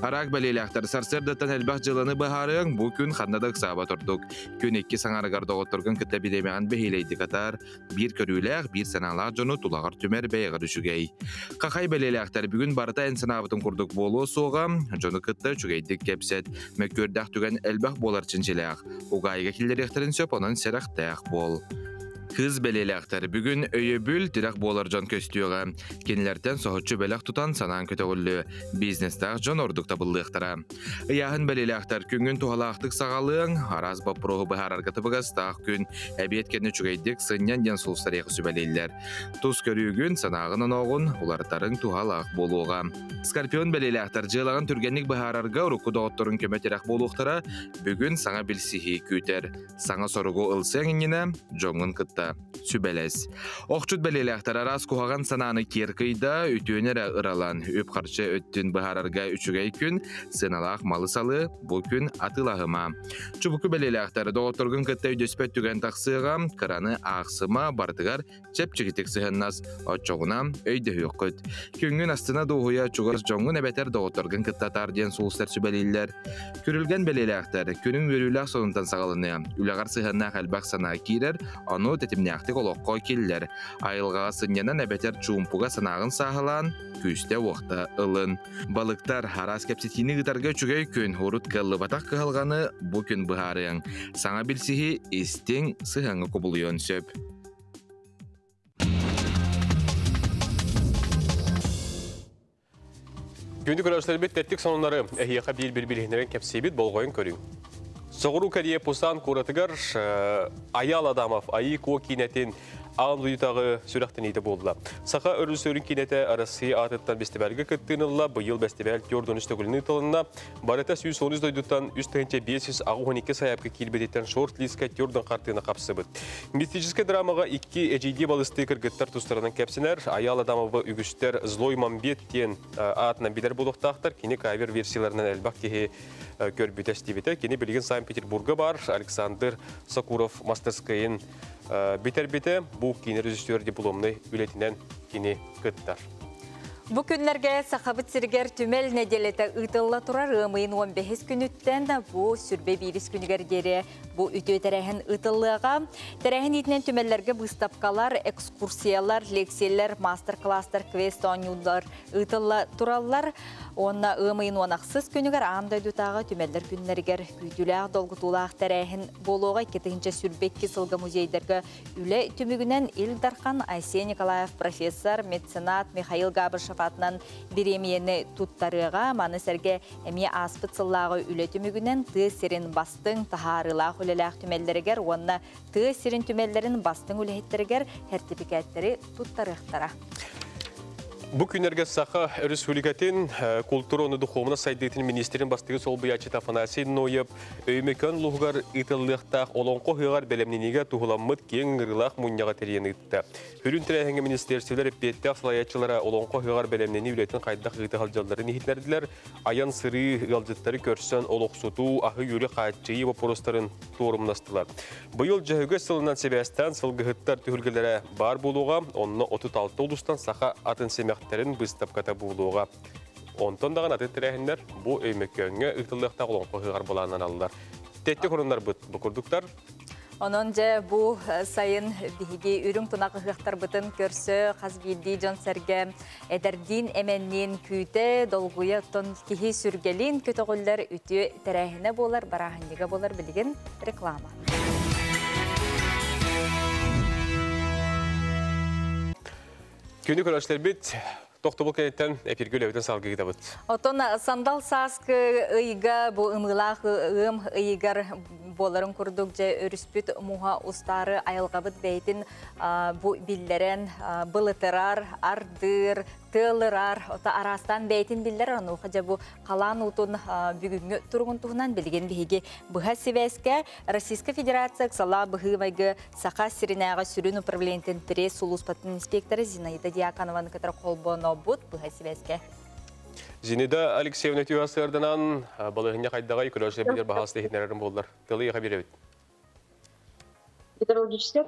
Араак бэлиэлээхтэр сарсыардаттан элбэх дьыаланы быһаарыаҥ, бу күн ханна да ыксаабат ордук. Күн икки саҥарыгар доҕотторгун кытта бириэмэҕин бэһиэлэйдик атаар, биир көрүүлээх, биир санаалаах дьону тулаҕар түмэр бэйэҕэр үчүгэй. Хахай бэлиэлээхтэр бүгүн барыта эн санаабытын курдук буолуо суоҕа, дьону кытта үчүгэйдик кэпсэт, мөккүөрдээх түгэн элбэх буолар чинчилээх. Угаайыга киллэриэхтэрин сөп, онон сэрэхтээх буол. Кыыс бэлиэлээхтэр бүгүн өйөбүл, тирэх буолар дьон көстүөҕэ. Кинилэртэн соһуччу бэлэх тутан санаан көтөҕүллүө, бизнестээх дьон ордук табыллыахтара. Ыйааһын бэлиэлээхтэр күҥҥүн туһалаахтык саҕалыаҥ, араас боппуруоһу быһаарарга табыгастаах күн, эбиэт кэннэ үчүгэйдик сынньан диэн сулустарыах сүбэлииллэр. Тус көрүүгүн, санааҕын-онооҕун уларытарыҥ туһалаах буолуоҕа. Скорпион бэлиэлээхтэр дьыалаҕын түргэнник быһаарарга урукку доҕотторуҥ көмө-тирэх буолуохтара, бүгүн саҥа билсиһии күүтэр. Саҥа соругу ылсыаҥ иннинэ дьоҥҥун кытта сүбэлэс. Охчут бэлиэлээхтэр араас куһаҕан санааны киэр кыйда, үтүөнү эрэ ыралан, үп-харчы өттүн быһаарарга үчүгэй күн, сыаналаах малы-салы бу күн атыылаһыма. Чубуку бэлиэлээхтэр доҕотторгун кытта өйдөспөт түгэн тахсыаҕа, кыраны аахсыма, барытыгар чэпчэкитик сыһыаннас, оччоҕуна өйдөһүөххүт. Күҥҥүн астына дуоһуйа чугас дьоҥҥун эбэтэр доҕотторгун кытта атаар диэн сулустар сүбэлииллэр. Күрүлгэн бэлиэлээхтэр, күнүҥ үөрүүлээх сонунтан саҕаланыа. Үлэҕэр сыһыаннаах элбэх санаа киирэр, ону тэтимнээхтик олоххо киллэр. Айылҕаҕа сынньанан эбэтэр чуумпуга санааҕын сааһылаан, күүстэ-уохта ылын. Балыктар, араас кэпсэтиини ыытарга үчүгэй күн, урут кыаллыбатах кыһалҕаны бу күн быһаарыаҥ. Саҥа билсиһии истиҥ сыһыаҥҥа кубулуйуон сөп. Күндү көрөөччүлэрбит тэттик сонуннары эһиэхэ биир-биир билиһиннэрэн кэпсиибит, болҕойон көрүҥ. Соҕуруу Корея Пусан куоратыгар Аял Адамов Айыы Куо киинэтин аан дойдутааҕы сүрэхтэниитэ буолла. Саха өрүсүөрүн киинэтэ Россия аатыттан бэстибээлгэ кыттыын ылла. Быйыл бэстибээл 43 төгүлүн ыытылынна. Барыта 113 дойдуттан 3582 сайаапка киирбититтэн шорт-листка төрдөн хартыына хапсыбыт. Мистическэй драмаҕа икки эдьиийдии балыстыы кыргыттар тустарынан кэпсэнэр. Аял Адамова үгүстэр Злой Мамбет диэн аатынан билэр буолуохтаахтар. Кини кавер-версияларынан элбэх киһи көрбүтэ истибитэ. Кини билигин Санкт-Петербурга бар Александр Сокуров мастерскайын бүтэрбитэ. Бу киинэ режиссер дипломнай үлэтинэн кини кыттар. Бу күннэргэ Сахабыт сиригэр түмэл нэдиэлэтэ ыытылла турар ыам ыйын 15 күнүттэн бу сүрбэ биирис күнүгэр диэри бу үтүө тэрээһин ыытыллыаҕа. Тэрээһин иитинэн түмэллэргэ быыстапкалар, экскурсиялар, лекциялар, мастер-класстар, квест оонньуулар ыытылла тураллар. Уонна ыам ыйын 16 күнүгэр аан дойдутааҕы түмэллэр күннэригэр күүтүүлээх долгутуулаах тэрээһин буолуоҕа 2022 сылга музейдарга Үлэ түмүгүнэн Ил Дархан Айсен Николаев профессор, меценат Михаил Габышев атынан бириэмийэни туттарыаҕа. Маны сэргэ эмиэ ааспыт сыллааҕы үлэ түмүгүнэн тыа сирин бастыҥ, таһаарыылаах үлэлээх түмэллэригэр уонна тыа сирин түмэллэрин бастыҥ үлэһиттэригэр сэртипикээттэри туттарыахтара. Бу күннэргэ Саха Өрөспүүбүлүкэтин култуура уонна духуобунас сайдыытын министрин бастакы солбуйааччыта Афанасий Ноев Өймөкөөн улууһугар ыытыллыахтаах Олоҥхо ыһыаҕар бэлэмнэниигэ туһуламмыт киэҥ ыҥырыылаах мунньаҕы тэрийэн ыытта. Сүрүн тэрээһиҥҥэ министиэристибэлэр эппиэттээх салайааччылара Олоҥхо ыһыаҕар бэлэмнэнии үлэтин хайдах ыыта сылдьалларын иһитиннэрдилэр, айан-сырыы, ыалдьыттары көрсөн олохсутуу, аһы-үөлү хааччыйыы боппуруостарын туорумнастылар. Быйыл Дьөһөгөй сылынан сибээстээн сылгыһыттар түһүлгэлэрэ баар буолуоҕа, онно 36 улуустан саха атын симэхтэрин быыстапката буолуоҕа. Онтон даҕаны атын тэрээһиннэр бу Өймөкөөҥҥө ыытыллыахтаах олоҥхо ыһыаҕар былааннаналлар. Тэттик оруннарбыт бу курдуктар. Онон дьэ бу сайын биһиги үрүҥ тунах ыһыахтарбытын көрсө хас биирдии дьон-сэргэ эдэрдиин эмэнниин күүтэ, долгуйа оттон киһи сүргэлиин көтөҕүллэр үтүө тэрээһинэ буолар, барааһынньыга буолар билигин реклама. Күнү көрөөччүлэрбит тохтобул кэнниттэн эпиргэ үлэбитин салгыытабыт. Оттон сандал сааскы ыйга бу ымыылаах ыам ыйыгар Буоларын курдук же өрүспүт муха устары айылгабыт бейтин бу биллерен былытырар, ардыр, тыалырар, ота арастан бейтин биллер ануха же бу қалан утун бүгүнгү туругун туһунан билген биһиги быһа сибээскэ Российская Федерация сала быһыыбайгы Саха сиринээҕи сүрүн управлениетин пресс сулууспатын инспекторы Зинаида Дьяконованы кытары холбонобут быһа сибээскэ. Зинаида Алексеевна, үтүө сарсыарданан, балаһыанньа хайдаҕый, көрөөччүлэр билэр баһаас иһиннэрэрин буоллар. Тылы яха беребит. Гидрологическая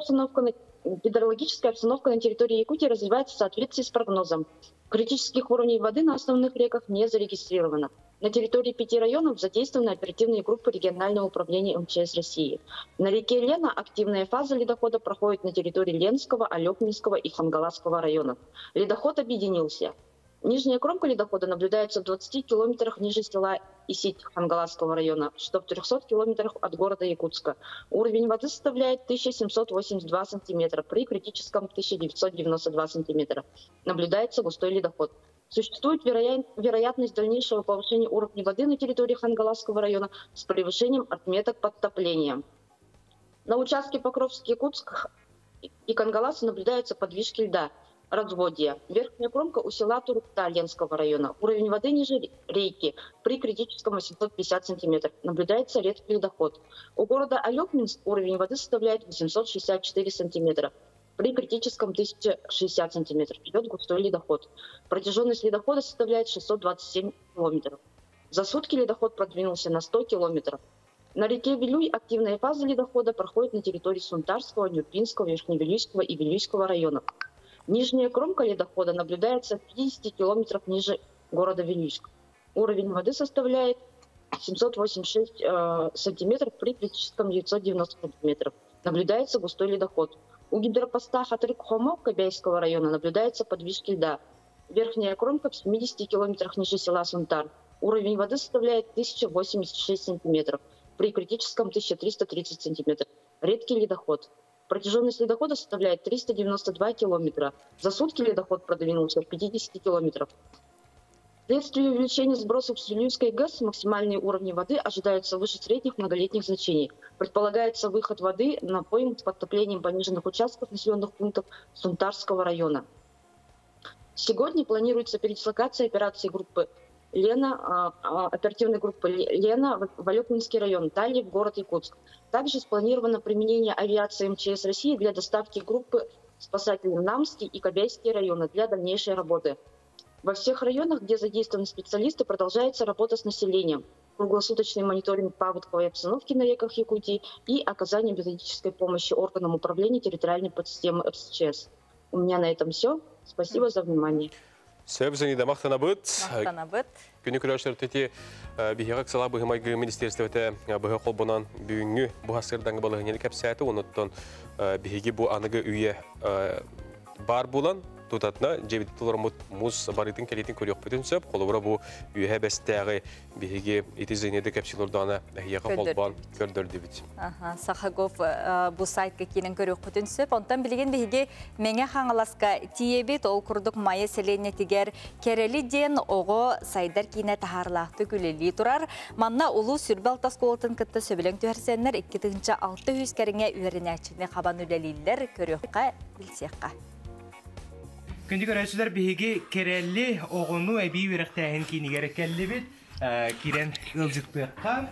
обстановка на территории Якутии развивается в соответствии с прогнозом. Критических уровней воды на основных реках не зарегистрировано. На территории пяти районов задействованы оперативные группы регионального управления МЧС России. На реке Лена активная фаза ледохода проходит на территории Ленского, Олекминского и Хангаласского районов. Ледоход объединился. Нижняя кромка ледохода наблюдается в 20 километрах ниже села Исить Хангаласского района, что в 300 километрах от города Якутска. Уровень воды составляет 1782 сантиметра, при критическом 1992 сантиметра. Наблюдается густой ледоход. Существует вероятность дальнейшего повышения уровня воды на территории Хангаласского района с превышением отметок подтопления. На участке Покровск-Якутск и Кангаласа наблюдаются подвижки льда, разводья. Верхняя кромка у села Турукта Ленского района. Уровень воды ниже рейки при критическом 850 сантиметров. Наблюдается редкий ледоход. У города Олекминск уровень воды составляет 864 сантиметра. При критическом 1060 сантиметров. Идет густой ледоход. Протяженность ледохода составляет 627 километров. За сутки ледоход продвинулся на 100 километров. На реке Вилюй активная фаза ледохода проходит на территории Сунтарского, Нюрбинского, Верхневилюйского и Вилюйского районов. Нижняя кромка ледохода наблюдается в 50 километрах ниже города Вилюйск. Уровень воды составляет 786 сантиметров при критическом 990 сантиметров. Наблюдается густой ледоход. У гидропоста Хатырык-Хомо Кобяйского района наблюдается подвижки льда. Верхняя кромка в 70 километрах ниже села Сунтар. Уровень воды составляет 1086 сантиметров, при критическом 1330 сантиметров. Редкий ледоход. Протяженность ледохода составляет 392 километра. За сутки ледоход продвинулся в 50 километров. Вследствие увеличения сбросов с Вилюйской ГЭС максимальные уровни воды ожидаются выше средних многолетних значений. Предполагается выход воды на пойму с подтоплением пониженных участков населенных пунктов Сунтарского района. Сегодня планируется передислокация операции группы Лена, оперативной группы Лена в Олекминский район, далее в город Якутск. Также спланировано применение авиации МЧС России для доставки группы спасателей в Намский и Кобяйский районы для дальнейшей работы. Во всех районах, где задействованы специалисты, продолжается работа с населением, круглосуточный мониторинг паводковой обстановки на реках Якутии и оказание методической помощи органам управления территориальной подсистемы РСЧС. У меня на этом все. Спасибо за внимание. Сөп, Зинаида, махтанабыт. Махтанабыт. Күндү көрөөччүлэр, ити биһиэхэ ыксаллаах быһыы-майгы министиэристибэтэ быһа холбонон бүгүҥҥү бу сарсыардааҥҥы балаһыанньаны кэпсээтэ, онон биһиги бу аныгы үйэ баар буолан тутатына дьиэбитигэр олороммут муус барыытын кэлиитин көрүөхпүтүн сөп. Холобура бу Үөһээ Бэстээҕи биһиги ити Зинаида кэпсии олордоҕуна эһиэхэ холбоон көрдөрдүбүт. Сахагов бу сайтка киирэн көрүөххүтүн сөп. Онтон билигин биһиги Мэҥэ Хаҥаласка тиийэбит, ол курдук Майа сэлиэнньэтигэр Кэрэли диэн оҕо сайдар киинэ таһаарыылаахтык үлэлии турар. Манна улуус 26 оскуолатын кытта сөбүлэҥ түһэрсэннэр 2600 кэриҥэ үөрэнээччини хабан үлэлииллэр, көрүөххэ, билсиэххэ. Күндү көрөөччүлэр, биһиги Кэрэли оҕону эбии үөрэхтээһин киинигэр кэллибит. Киирэн ыалдьыттыахха.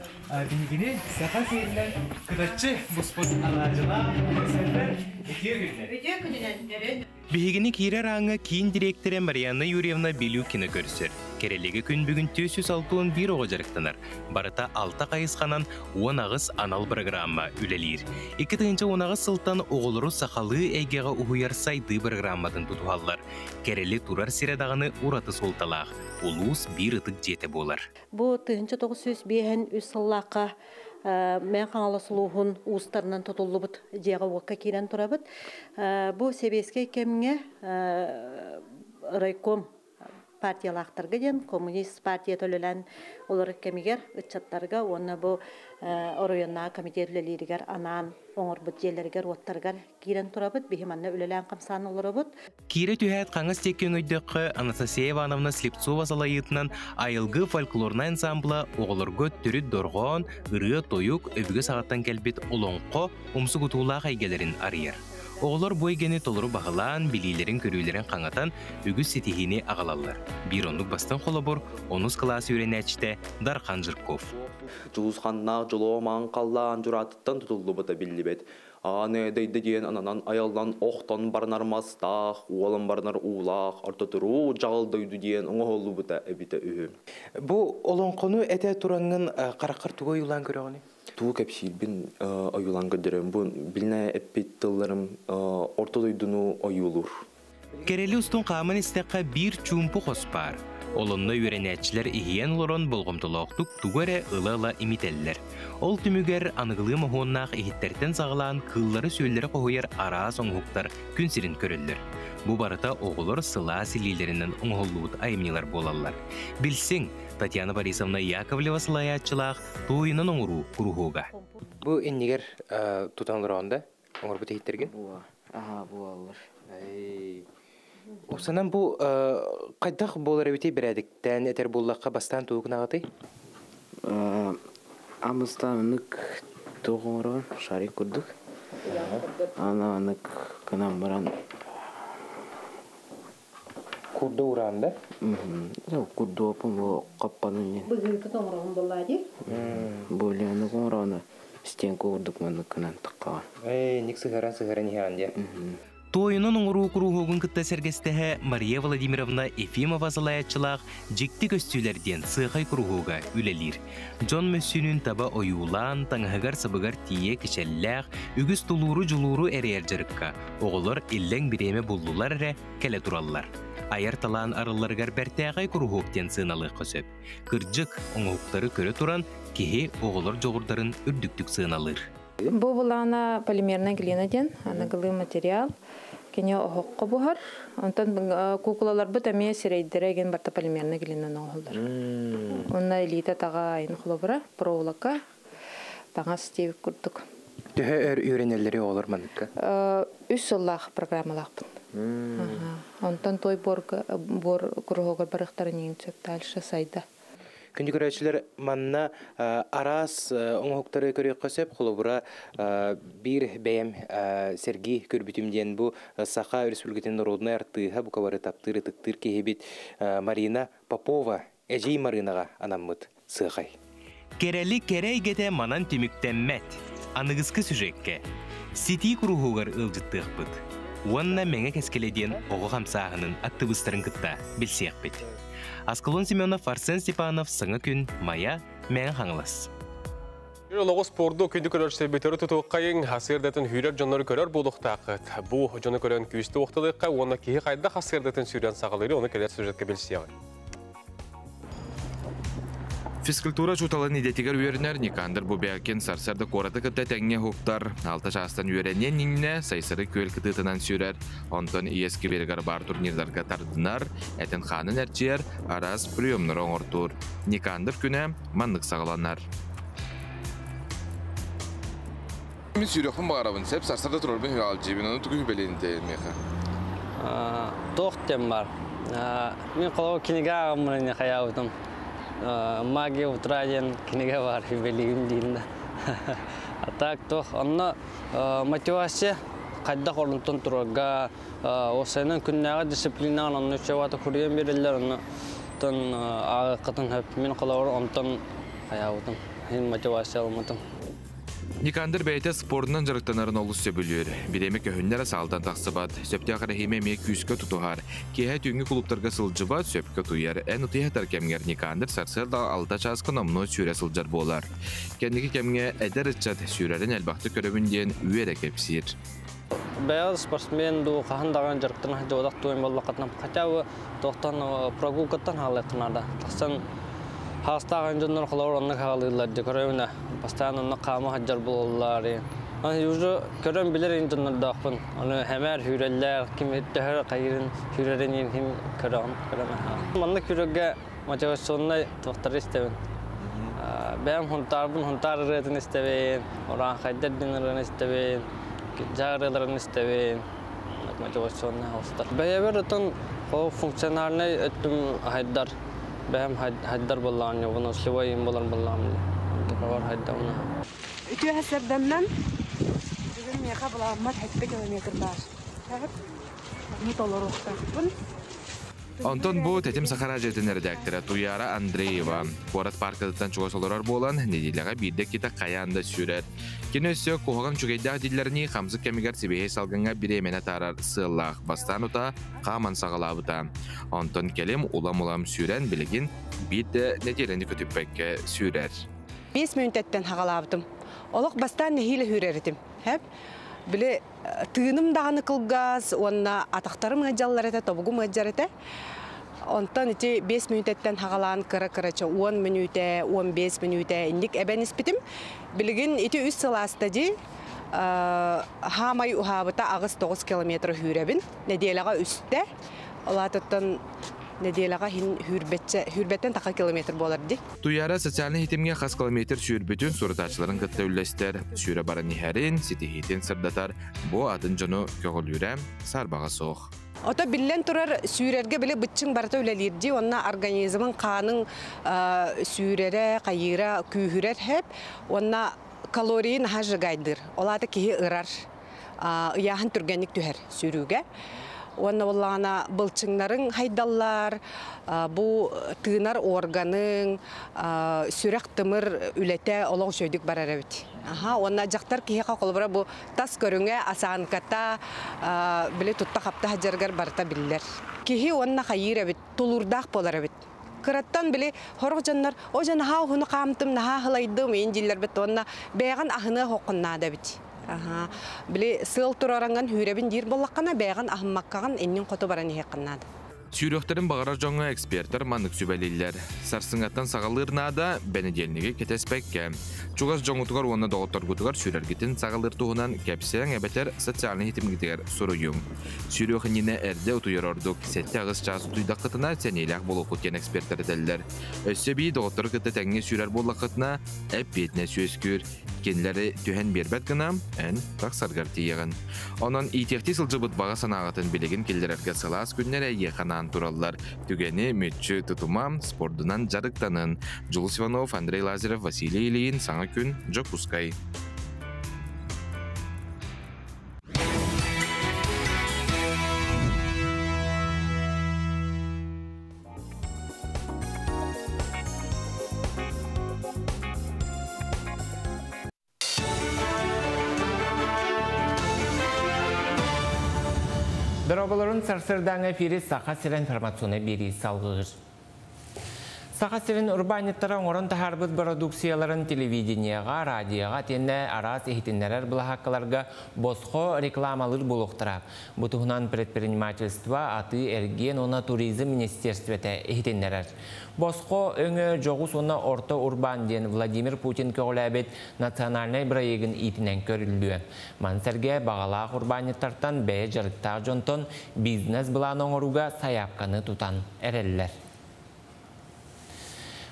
Биһигини саха сиэринэн кытаччы буспут алаадьылаах көрсөллөр. Үтүө күнүнэн. Үтүө күнүнэн. Биһигини киирэр ааҥҥа киин дириэктэрэ Марианна Юрьевна Билюкина көрсөр. Кэрэлигэ күн бүгүн 461 оҕо дьарыктанар. Барыта алта хайысханан 18 анал программа үлэлиир. 2018 сылтан оҕолору сахалыы эйгэҕэ уһуйар сайдыы программатын тутуһаллар. Кэрэли турар сирэ даҕаны ураты суолталаах. Улуус биир ытык дьиэтэ буолар. Бу 1953 сыллаахха Мэҥэ Хаҥалас улууһун уустарынан тутуллубут дьиэҕэ-уокка киирэн турабыт. Бу сэбиэскэй кэмҥэ райком Партиялаахтарга диэн коммунист партия төлөлөн олор кэмигэр ыччаттарга уонна бу оройуоннааҕы комитет үлэлииригэр анаан оҥорбут дьиэлэригэр уоттарыгар киирэн турабыт. Биһи манна үлэлээн хамсаан олоробут. Киирэ түһээт хаҥас диэки өҥөйдөххө Анастасия Ивановна Слепцова салайыытынан айылгы фольклорнай ансамбла оҕолорго төрүт дорҕоон, ырыа-тойук, өбүгэ саҕаттан кэлбит олоҥхо умсугутуулаах эйгэлэрин арыйар. Оҕолор бу эйгэни толору баһылаан, билиилэрин-көрүүлэрин хаҥатан, үгүс ситиһиини аҕалаллар. Биир оннук бастыҥ холобур, онус кылаас үөрэнээччитэ Дархан Жирков. Дьулусханнаах дьолуо маҥхаллаан дьураатыттан тутуллубута биллибэт. Ааны дойду диэн ананан айаллан охтон баранар мастаах, уолан баранар уулаах, ортотуруу дьаҕыл дойду диэн оҥоһуллубута эбитэ үһү. Бу олоҥхону этэ тураҥҥын хараххар тугу ойуулаан көрөҕүнүй? Тугу кэпсиирбин ойуулаан көрдөрөм. Бу билинэ эппит тылларым орто дойдуну ойуулуур. Кэрэли устун хааман истэххэ биир чуумпу хос баар. Ол онно үөрэнээччилэр иһийэн олорон болҕомтолоохтук тугу эрэ ыла-ыла имитэллэр. Ол түмүгэр аныгылыы моһуоннаах иһиттэртэн саҕалаан кыыллары-сүөллэри хоһуйар араас оҥоһуктар күн сирин көрөллөр. Бу барыта оҕолор сылаас илиилэринэн оҥоһуллубут айымньылар буолаллар. Билсиҥ, Татьяна Борисовна Яковлева салайааччылаах туойунан оҥоруу куруһуога. Бу иннигэр тутан олороҕун да оҥорбут иһиттэргин? Аха, буолаллар. Упсанан бу хайдах буолар эбитий бэрээдиктээн этэр буоллахха бастаан тугу гынаҕытый? Амыстаан анык туох оҥороҕун шарик курдук. Аны анык гынан баран Курду ураан да? Курдуоппун бу хаппанын диэн. Быһыытын оҥороҕун буоллаа дии. Более анык оҥороҕуна стенка курдук маннык гынан таххаҕын. Ээ, ник сыһаран-сыһаран иһэҕин дии. Туойунан оҥоруу куруһуогун кытта сэргэстэһэ Мария Владимировна Ефимова салайааччылаах «Дьикти көстүүлэр» диэн сыахай куруһуога үлэлиир. Дьон мөссүөнүн таба ойуулаан, таҥаһыгар-сабыгар тиийэ кичэллээх, үгүс тулууру-дьулууру эрэйэр дьарыкка оҕолор иллэҥ бириэмэ буллулар эрэ кэлэ тураллар. Айар талаан арылларыгар бэртээхэй куруһуок диэн сыаналыахха сөп. Кырдьык, оҥоһуктары көрө туран, киһи оҕолор дьоҕурдарын үрдүктүк сыаналыыр. Бу былаана полимерная глина диэн аныгылыы материал. Кини оһоххо буһар. Онтон куукулаларбыт эмиэ сирэйдэрэ эгин барта полимерная глинанан оҥоһуллар. Онно илиитэ таҕа айын холобура, проволока, таҥас диэбит курдук. Төһө өр үөрэнэллэри оҕолор манныкка? Үс сыллаах программалаахпын. Онтон той буор куруһуогар барыахтарын иҥин сөп дальше сайда. Күндү көрөөччүлэр, манна араас оҥоһуктары көрүөххэ сөп. Холобура, биир бэйэм сэргии көрбүтүм диэн бу Саха Республикатын норуодунай артыыһа, бука бары таптыыр, ытыктыыр киһибит Марина Попова Эдьиий Марынаҕа анаммыт сыахай. Кэрэли кэрэ эйгэтэ манан түмүктэммэт. Аныгыскы сюжеккэ Ситии куруһугар ыалдьыттыахпыт уонна Мэҥэ кэскилэ диэн оҕо хамсааһынын актыбыыстарын кытта билсиэхпит. Аскалон Семенов, Арсен Степанов, Саҥа күн, Майа, Мэҥэ Хаҥалас. Олоҕу спорду күндү көрөрсөбүтөрү тутуоххайыҥ, хасыардатын сүүрэр дьоннору көрөр буолуохтааххыт. Бу дьону көрөн күүстэ уохталыахха уонна киһи хайдах хасыардатын сүүрэн саҕалыыры ону кэлэр сюжетка билсиэҕиҥ. Физкультура учууталын идэтигэр үөрэнэр Никандр Бубякин сарсыарда куораты кытта тэҥҥэ уһуктар, алта чаастан үөрэниэн иннинэ Сайсары күөл кытыытынан сүүрэр, онтон иэски берегар баар турнирдарга тардынар, этин-хаанын эрчийэр, араас приемнары оҥортуур. Никандр күнэ маннык саҕаланар. Мин сүүрүөхпүн баҕарабын, сөп сарсыарда турарбын үһү ону тугу үбэлиэн миэхэ? Туох диэн бар. Мин холобур кинигэ ааҕаммын хайаабытым. «Магия утра» диэн кинигэ бар, үбэлиигим диин да. А так туох, онно мотивация хайдах орунтан турарга, осайынан күннээҕи дисциплинаҕын онно үчүгэй куруйан биэрэллэр, онно тон ааҕыккытын хөп. Мин холобур онтон хайаабытым, иһин мотивация ылыммытым. Никандр бэйэтэ спордунан дьарыктанарын олус сөбүлүүр. Бириэмэ көһүннэрэ саалтан тахсыбат, сөптөөх эрэһиимэ эмиэ күүскэ тутуһар. Киэһэ түүҥҥү кулууптарга сылдьыбат, сөпкө утуйар. Эн утуйа кэмҥэр Никандр сарсыарда алта чааска номнуо сүүрэ сылдьар буолар. Кэнники кэмҥэ эдэр ыччат сүүрэрин элбэхтик көрөбүн диэн үөрэ кэпсиир. Бэйэл спортсмен дуу хаһан даҕаны дьарыктана сылдьыбатах туойун буоллаххытына хотя бы туохтан прогулкаттан хаалыаххына наада. Тахсан хаастаах дьоннор холобур оннук хаалыыллар дии көрөбүнэ. Постоянно онно хаама сылдьар буолаллар. Аны уже көрөн билер инженердаахпын. Аны хэмэр хүрэллэр, ким төһөр кайырын хүрэрин ким көрөн, көрөн. Манна күрөгө мотивационный туохтары истэбин. Бэм хунтарбын хунтар ырыатын истэбин, оран хайдар дин ырыаны истэбин, жаарыларын истэбин. Мотивационный хостар. Бэйэбер отон функциональный өттүм хайдар. Бэм хайдар боллаан, выносливый им болар боллаан. Антыкабар хайдауна. Үтүө сарданнан бүгүн миэхэ былааммат 7 километр баар. Ону толоруохтаахпын. Онтон бу Тэтим Саха радиотын редактора Туяра Андреева. Куорат паркатыттан чугас олорор буолан, нэдиэлэҕэ биирдэ кита хайаан да сүүрэр. Кини өссө куһаҕан үчүгэйдээх дииллэринии хамсык кэмигэр сибиэһэй салгыҥҥа бириэмэни атаарар сыаллаах бастаан утаа хааман саҕалаабыта. Онтон кэлим улам-улам сүүрэн билигин биир да нэдиэлэни көтүппэккэ сүүрэр. 5 мүнүүтэттэн хаҕалаабытым. Олох бастаан нэһиилэ үүрэр этим. Хэп. Били тыыным даҕаны кылгас уонна атахтарым ыалдьаллар этэ, тобугум ыалдьар этэ. Онтон ити 5 мүнүүтэттэн хаҕалаан кыра-кырача 10 мүнүүтэ, 15 мүнүүтэ инник эбэн испитим. Билигин ити үс сыл ааста дии. Хаамай уһаабыта 8-9 километр үүрэбин. Нэдиэлэҕэ үстэ. Олаатыттан нэдиэлэҕэ иһин хүүрбэтчэ хүүрбэттэн таха километр буолар дии. Туяра социальнай хитимҥэ хас километр сүүрбүтүн сурутааччыларын кытта үллэстэр, сүүрэ баран иһэрин, ситиһиитин сырдатар, бу атын дьону көҕүлүүрэ саарбаҕа суох. Ото биллэн турар сүүрэргэ били быччыҥ барыта үлэлиир дии, уонна организмын хаанын сүүрэрэ, хайыыра күүһүрэр хэп, уонна калорийын наһаа сжигайдыыр. Ол аата киһи ырар, ыйааһын түргэнник түһэр сүүрүүгэ. Уонна буоллаҕына былчыҥнарыҥ хайдаллар, бу тыынар органыҥ, сүрэх-тымыр үлэтэ олох үчүгэйдик барар эбит. Аха, уонна дьахтар киһиэхэ холобура бу тас көрүҥэ, осанката, били тутта-хапта сылдьарыгар барыта биллэр. Киһи уонна хайыыр эбит, тулуурдаах буолар эбит. Кыраттан били хорох дьоннор, о дьэ наһаа уһуну хаамтым, наһаа хылайдым, иин дииллэрбит уонна бэйэҕин аһыныа хоққун наада эбит. Аха. Били сыал турараңан хүүрэбин диир буоллаххына, бэйэҕин аһыммаккаҕын иннин хоту баран иһиэххин наада. Сүүрүөхтэрин баҕарар дьоҥҥо экспертэр маннык сүбэлииллэр. Сарсыҥҥаттан саҕалыыр наада, бэнидиэнньиги кэтэспэккэ. Чугас дьоҥҥутугар уонна доҕотторгутугар сүүрэргитин саҕалыыр туһунан кэпсээҥ эбэтэр социальнай ситимҥитигэр суруйуҥ. Сүүрүөх иннинэ эрдэ утуйар ордук, 7-8 чаас утуйдаххытына сэниэлээх буолуоххут диэн экспертэр этэллэр. Өссө эбии доҕоттору кытта тэҥҥэ сүүрэр буоллаххытына, эппиэтинэс үөскүүр. Кинилэри түһэн биэрбэт гына эн тахсаргар тиийэҕин. Онон иитиэхтии сылдьыбыт баҕа санааҕытын билигин киллэрэргэ сылаас күннэр эйиэхэ анаан тураллар. Түгэни мүччү тутума, спордунан дьарыктанын. Дьулус Иванов, Андрей Лазарев, Василий Ильин, Саҥа күн, Дьокуускай. Дорооболорун сарсырдааҥы эфири Саха сирэ информационнай биэрии салгыыр. Саха сирин урбаанньыттара оҥорон таһаарбыт бородууксуйаларын телевидениеҕа, радиоҕа итиэннэ араас иһитиннэрэр былаһааккаларга босхо рекламалыыр буолуохтара. Бу туһунан предпринимательство, атыы-эргиэн уонна туризм министиэрстибэтэ иһитиннэрэр. Босхо өҥө дьоҕус уонна орто урбаан диэн Владимир Путин көҕүлээбит национальнай бырайыагын иитинэн көрүллүө. Маны сэргэ баҕалаах урбаанньыттартан бэйэ дьарыктаах дьонтон бизнес-былаан оҥорууга сайаапканы тутан эрэллэр.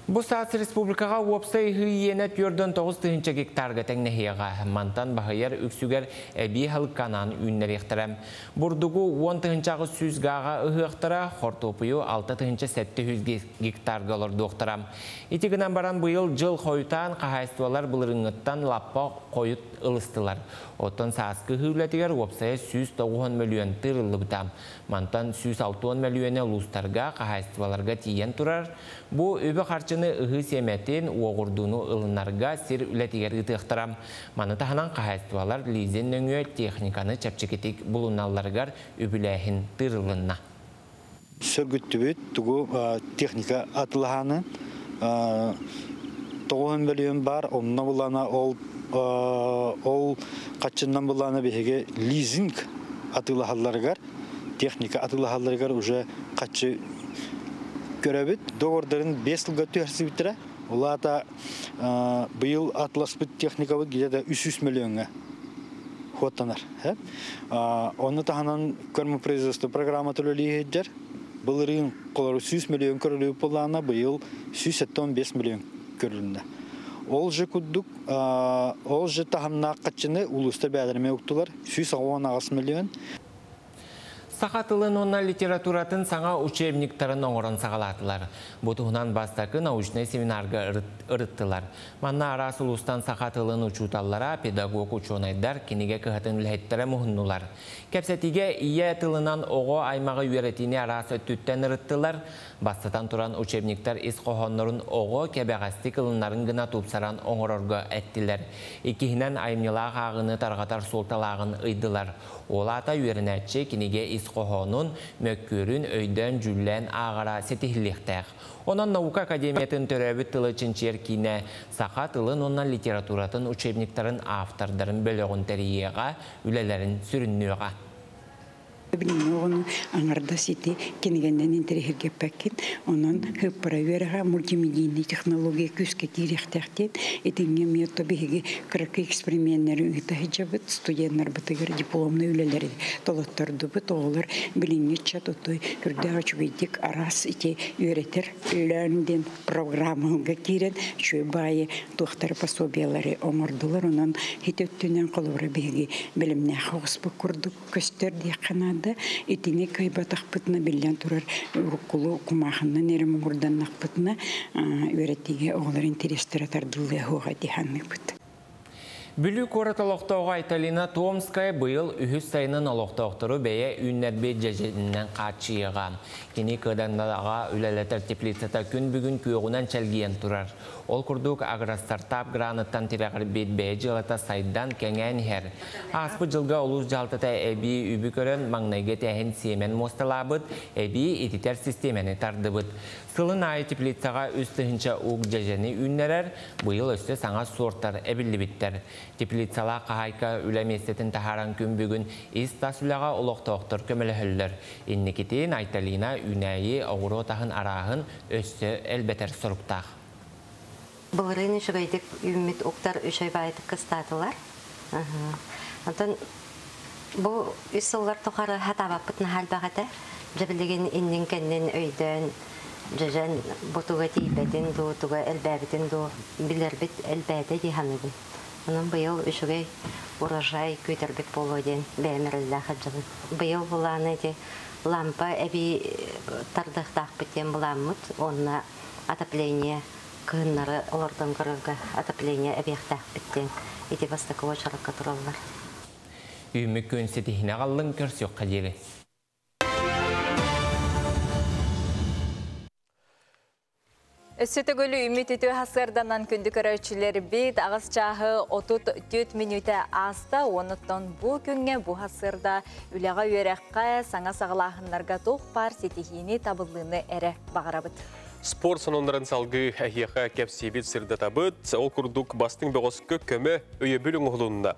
Бу саас республикаҕа уопсай ыһыы иэнэ 49 тыһыынча гектарга тэҥнэһиэҕэ. Мантан баһыйар үксүгэр эбии аһылыкка анаан үүннэриэхтэрэ. Бурдугу 10 тыһыынча 800 гааҕа ыһыахтара, хортуопуйу 6 тыһыынча 700 гектарга олордуохтара. Ити гынан баран быйыл дьыл хойутаан хаһаайыстыбалар былырыыҥҥыттан лаппа хойут ылыстылар. Оттон сааскы ыһыы үлэтигэр уопсайа 190 мөлүйүөн тыырыллыбыта. Мантан 160 мөлүйүөнэ улуустарга, хаһаайыстыбаларга тиийэн турар. Бу үбү-харчыны ыһыы сиэмэтин, уоҕурдууну ылынарга сир үлэтигэр ыытыахтара. Маны таһынан хаһаайыстыбалар лизинг нөҥүө техниканы чэпчэкитик булуналларыгар үбүлээһин тыырылынна. Сөргүттүбүт тугу техника атылаһаны тоҕуһун бөлүөн бар, онно булана ол ол хаччыннан булана биһиги лизинг атылаһалларыгар, техника атылаһалларыгар уже хаччы көрөбүт. Договордарын 5 сылга түһэрсибиттэрэ. Улаата быйыл атласпыт техникабыт где-то 300 миллионга. Хуоттанар. Оны таһынан кормопроизводство программа төлөлүйеджер. Былырыын колору 100 миллион көрүлүү боллаана, быйыл 175 миллион көрүлүндө. Ол же куддук, ол же таһамнаах каччыны улуста бәдерме уктулар 118 миллион. Саха тылын онна литературатын саңа учебниктарын оңорон сағалатылар. Бу туһунан бастакы научный семинарга ырыттылар. Манна арас улустан саха тылын учуталлара, педагог ученыйдар киниге кыһатын үлэһиттере муһуннулар. Кэпсэтиге ие тылынан ого аймагы үйретини арас өттүттен ырыттылар. Бастатан туран учебниктар ис кохоннорун ого кебеғасти кылыннарын гына тупсаран оңорорго эттилер. Иккиһинен айымньылаах ааҕыны тарҕатар суолталааҕын ыйдылар. Олата үйренәтчи киниге ис кохонун мөккүрүн өйдөн жүллен ағара сетихилихтәх. Онон наука академиятын төрөбүт тылы чинчер кине саха тылын оннан литературатын учебниктарын автордарын бөлөгүн терийеға үлелерин сүрүннүөҕа. Билиҥҥи оҕону аҥардас ити кинигэннэн интэриэһиргэппэккин, онон хыппара үөрэҕэ мультимедийный технология күүскэ киириэхтээхтиэн, итиҥҥэ эмиэ то биһиги кыракый эксперименнэри ыыта сылдьабыт, студеннарбытыгар дипломный үлэлэри толоттордубут, оҕолор билиҥҥи ыччат отой үрдээх үчүгэйдик араас ити үөрэтэр learn диэн программалга киирэн үчүгэй баайы туохтары пособиялары оҥордулар, онон ити өттүнэн холобура биһиги бэлэмнээх оҕуспут курдук көстөр диэххэ наада. Итини кыайбатахпытына биллэн турар уруккулу кумаахыннан эрэ муҥурданнахпытына үөрэтиигэ оҕолор интэриэстэрэ тардыллыа суоҕа дии саныыбыт. Бүлүү куорат олохтооҕо Айталина Томская быйыл үһүс сайынын олохтоохтору бэйэ үүннэрбит дьэдьэнинэн хааччыйыаҕа. Кини Кыадаҥдаҕа үлэлэтэр теплицата күн бүгүн күөҕүнэн чэлгийэн турар. Ол курдук агростартап граныттан тирэҕирбит бэйэ дьыалата сайдан кэҥээн иһэр. Ааспыт дьылга улуус дьаһалтата эбии үбү көрөн маҥнайгы этээһин сиэмэн муосталаабыт, эбии ититэр систиэмэни тардыбыт. Сылын аайы теплицаҕа 3000 ук дьэдьэни үүннэрэр, быйыл өссө саҥа суортар эбиллибиттэр. Теплицалаах хаһаайка үлэ миэстэтин таһааран күн бүгүн ис-тас үлэҕэ олохтоохтор көмөлөһөллөр. Инникитин Айталина үүнээйи оҕуруот аһын арааһын өссө элбэтэр соруктаах. Былырыын үчүгэйдик үүммүт уктар үчүгэй баайдык кыстаатылар. Онтон бу үс сыллар тухары хатаабаппыт наһаа элбэх этэ. Дьэ билигин иннин-кэннин өйдөөн, дьэдьэн бу туга тиийбэтин дуу, туга элбээбитин дуу билэрбит элбээтэ дии саныыбын. Онон быйыл үчүгэй урожай күүтэрбит буолуо диэн бэйэм эрэллээх сылдьабын. Быйыл былааны ити лампа эбии тардыахтаахпыт диэн былааммыт уонна отопление кыһыннары олордон көрөргө отопление эбиэхтээхпит диэн ити бастакы уочаракка тураллар. Үүммүт күн ситиһинэ аҕаллын көрсүөххэ диэри. Өссө төгүл үмүт үтүө хасыарданан күндү көрөөччүлэрбит аҕыс чааһы 34 мүнүүтэ ааста, онуттан бу күҥҥэ бу хасыарда үлэҕэ үөрэххэ саҥа саҕалааһыннарга туох баар ситиһиини табыллыыны эрэ баҕарабыт. Спорт сонуннарын салгыы эһиэхэ кэпсиибит сырдатабыт, ол курдук бастыҥ бөҕөскө көмө өйөбүл оҥоһулунна.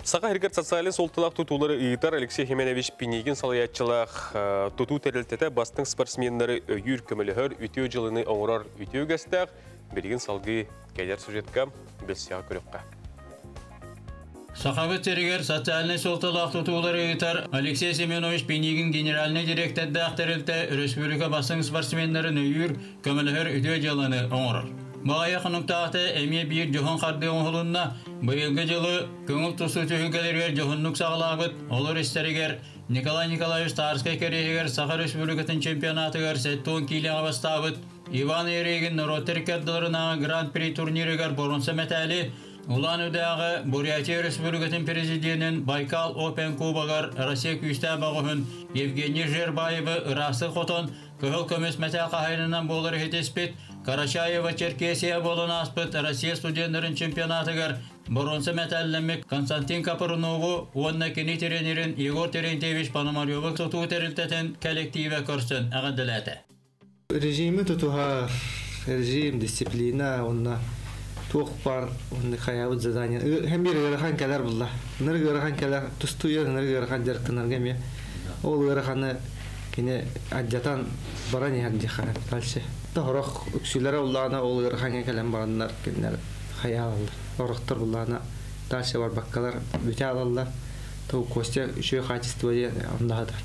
Саха сиригэр социальнай суолталаах тутуулары ыытар Алексей Хименович Пинигин салайааччылаах тутуу тэрилтэтэ бастыҥ спортсменнары өйүүр көмөлөһөр үтүө дьылыны оҥорор үтүө үгэстээх. Билигин салгыы кэлэр сюжетка билсиэҕэ көрүөххэ. Сахабыт сиригэр социальнай суолталаах тутуулары ыытар Алексей Семенович Пинигин генеральнай директордаах тэрилтэ республика бастыҥ спортсменнарын өйүүр, көмөлөһөр үтүө дьыаланы оҥорор. Баҕайы хонуктаахта эмиэ биир дьоһун хардыы оҥоһулунна. Быйылгы дьылы көҥүл тустуу түһүлгэлэригэр дьоһуннук саҕалаабыт, олор истэригэр Николай Николаевич Тарскай кэриэһигэр Саха Республикатын чемпионатыгар 70 киилэҕэ бастаабыт Иван Ерегин норуоттар икки Гран-при турнирыгар боруонса мэтээли Улан-Үдээҕи Бурятия Республикатын президенин Байкал Опен Кубогар Россия күүстээх бөҕөһүн Евгений Жербаевы ыраастык хотон кыһыл көмүс мэтээл хаһайынынан буолар иһитиспит Карачаева-Черкесия буолан ааспыт Россия студеннарын чемпионатыгар боруонса мэтээллэммит Константин Капрунову уонна кини тренерин Егор Терентьевич Пономаревы тутуу тэрилтэтин коллективэ көрсөн эҕэрдэлээтэ. Режими тутуһар, режим, дисциплина, онно туох бар, онно хайабыт задание. Hem bir ыарахан кэлэр булла. Ныр ыарахан кэлэр, тустуйар ныр ыарахан дьарыктанарга эмиэ. Ол ыараханы кини адьатан баран иһэр диэхэ дальше. Хорох үксүлэрэ уллаана ол ыарахаҥҥа кэлэн бараннар кинилэр хайаалаллар. Орохтор буллаана дальше барбаккалар бүтэ алаллар. То Костя еще качество ондахатар.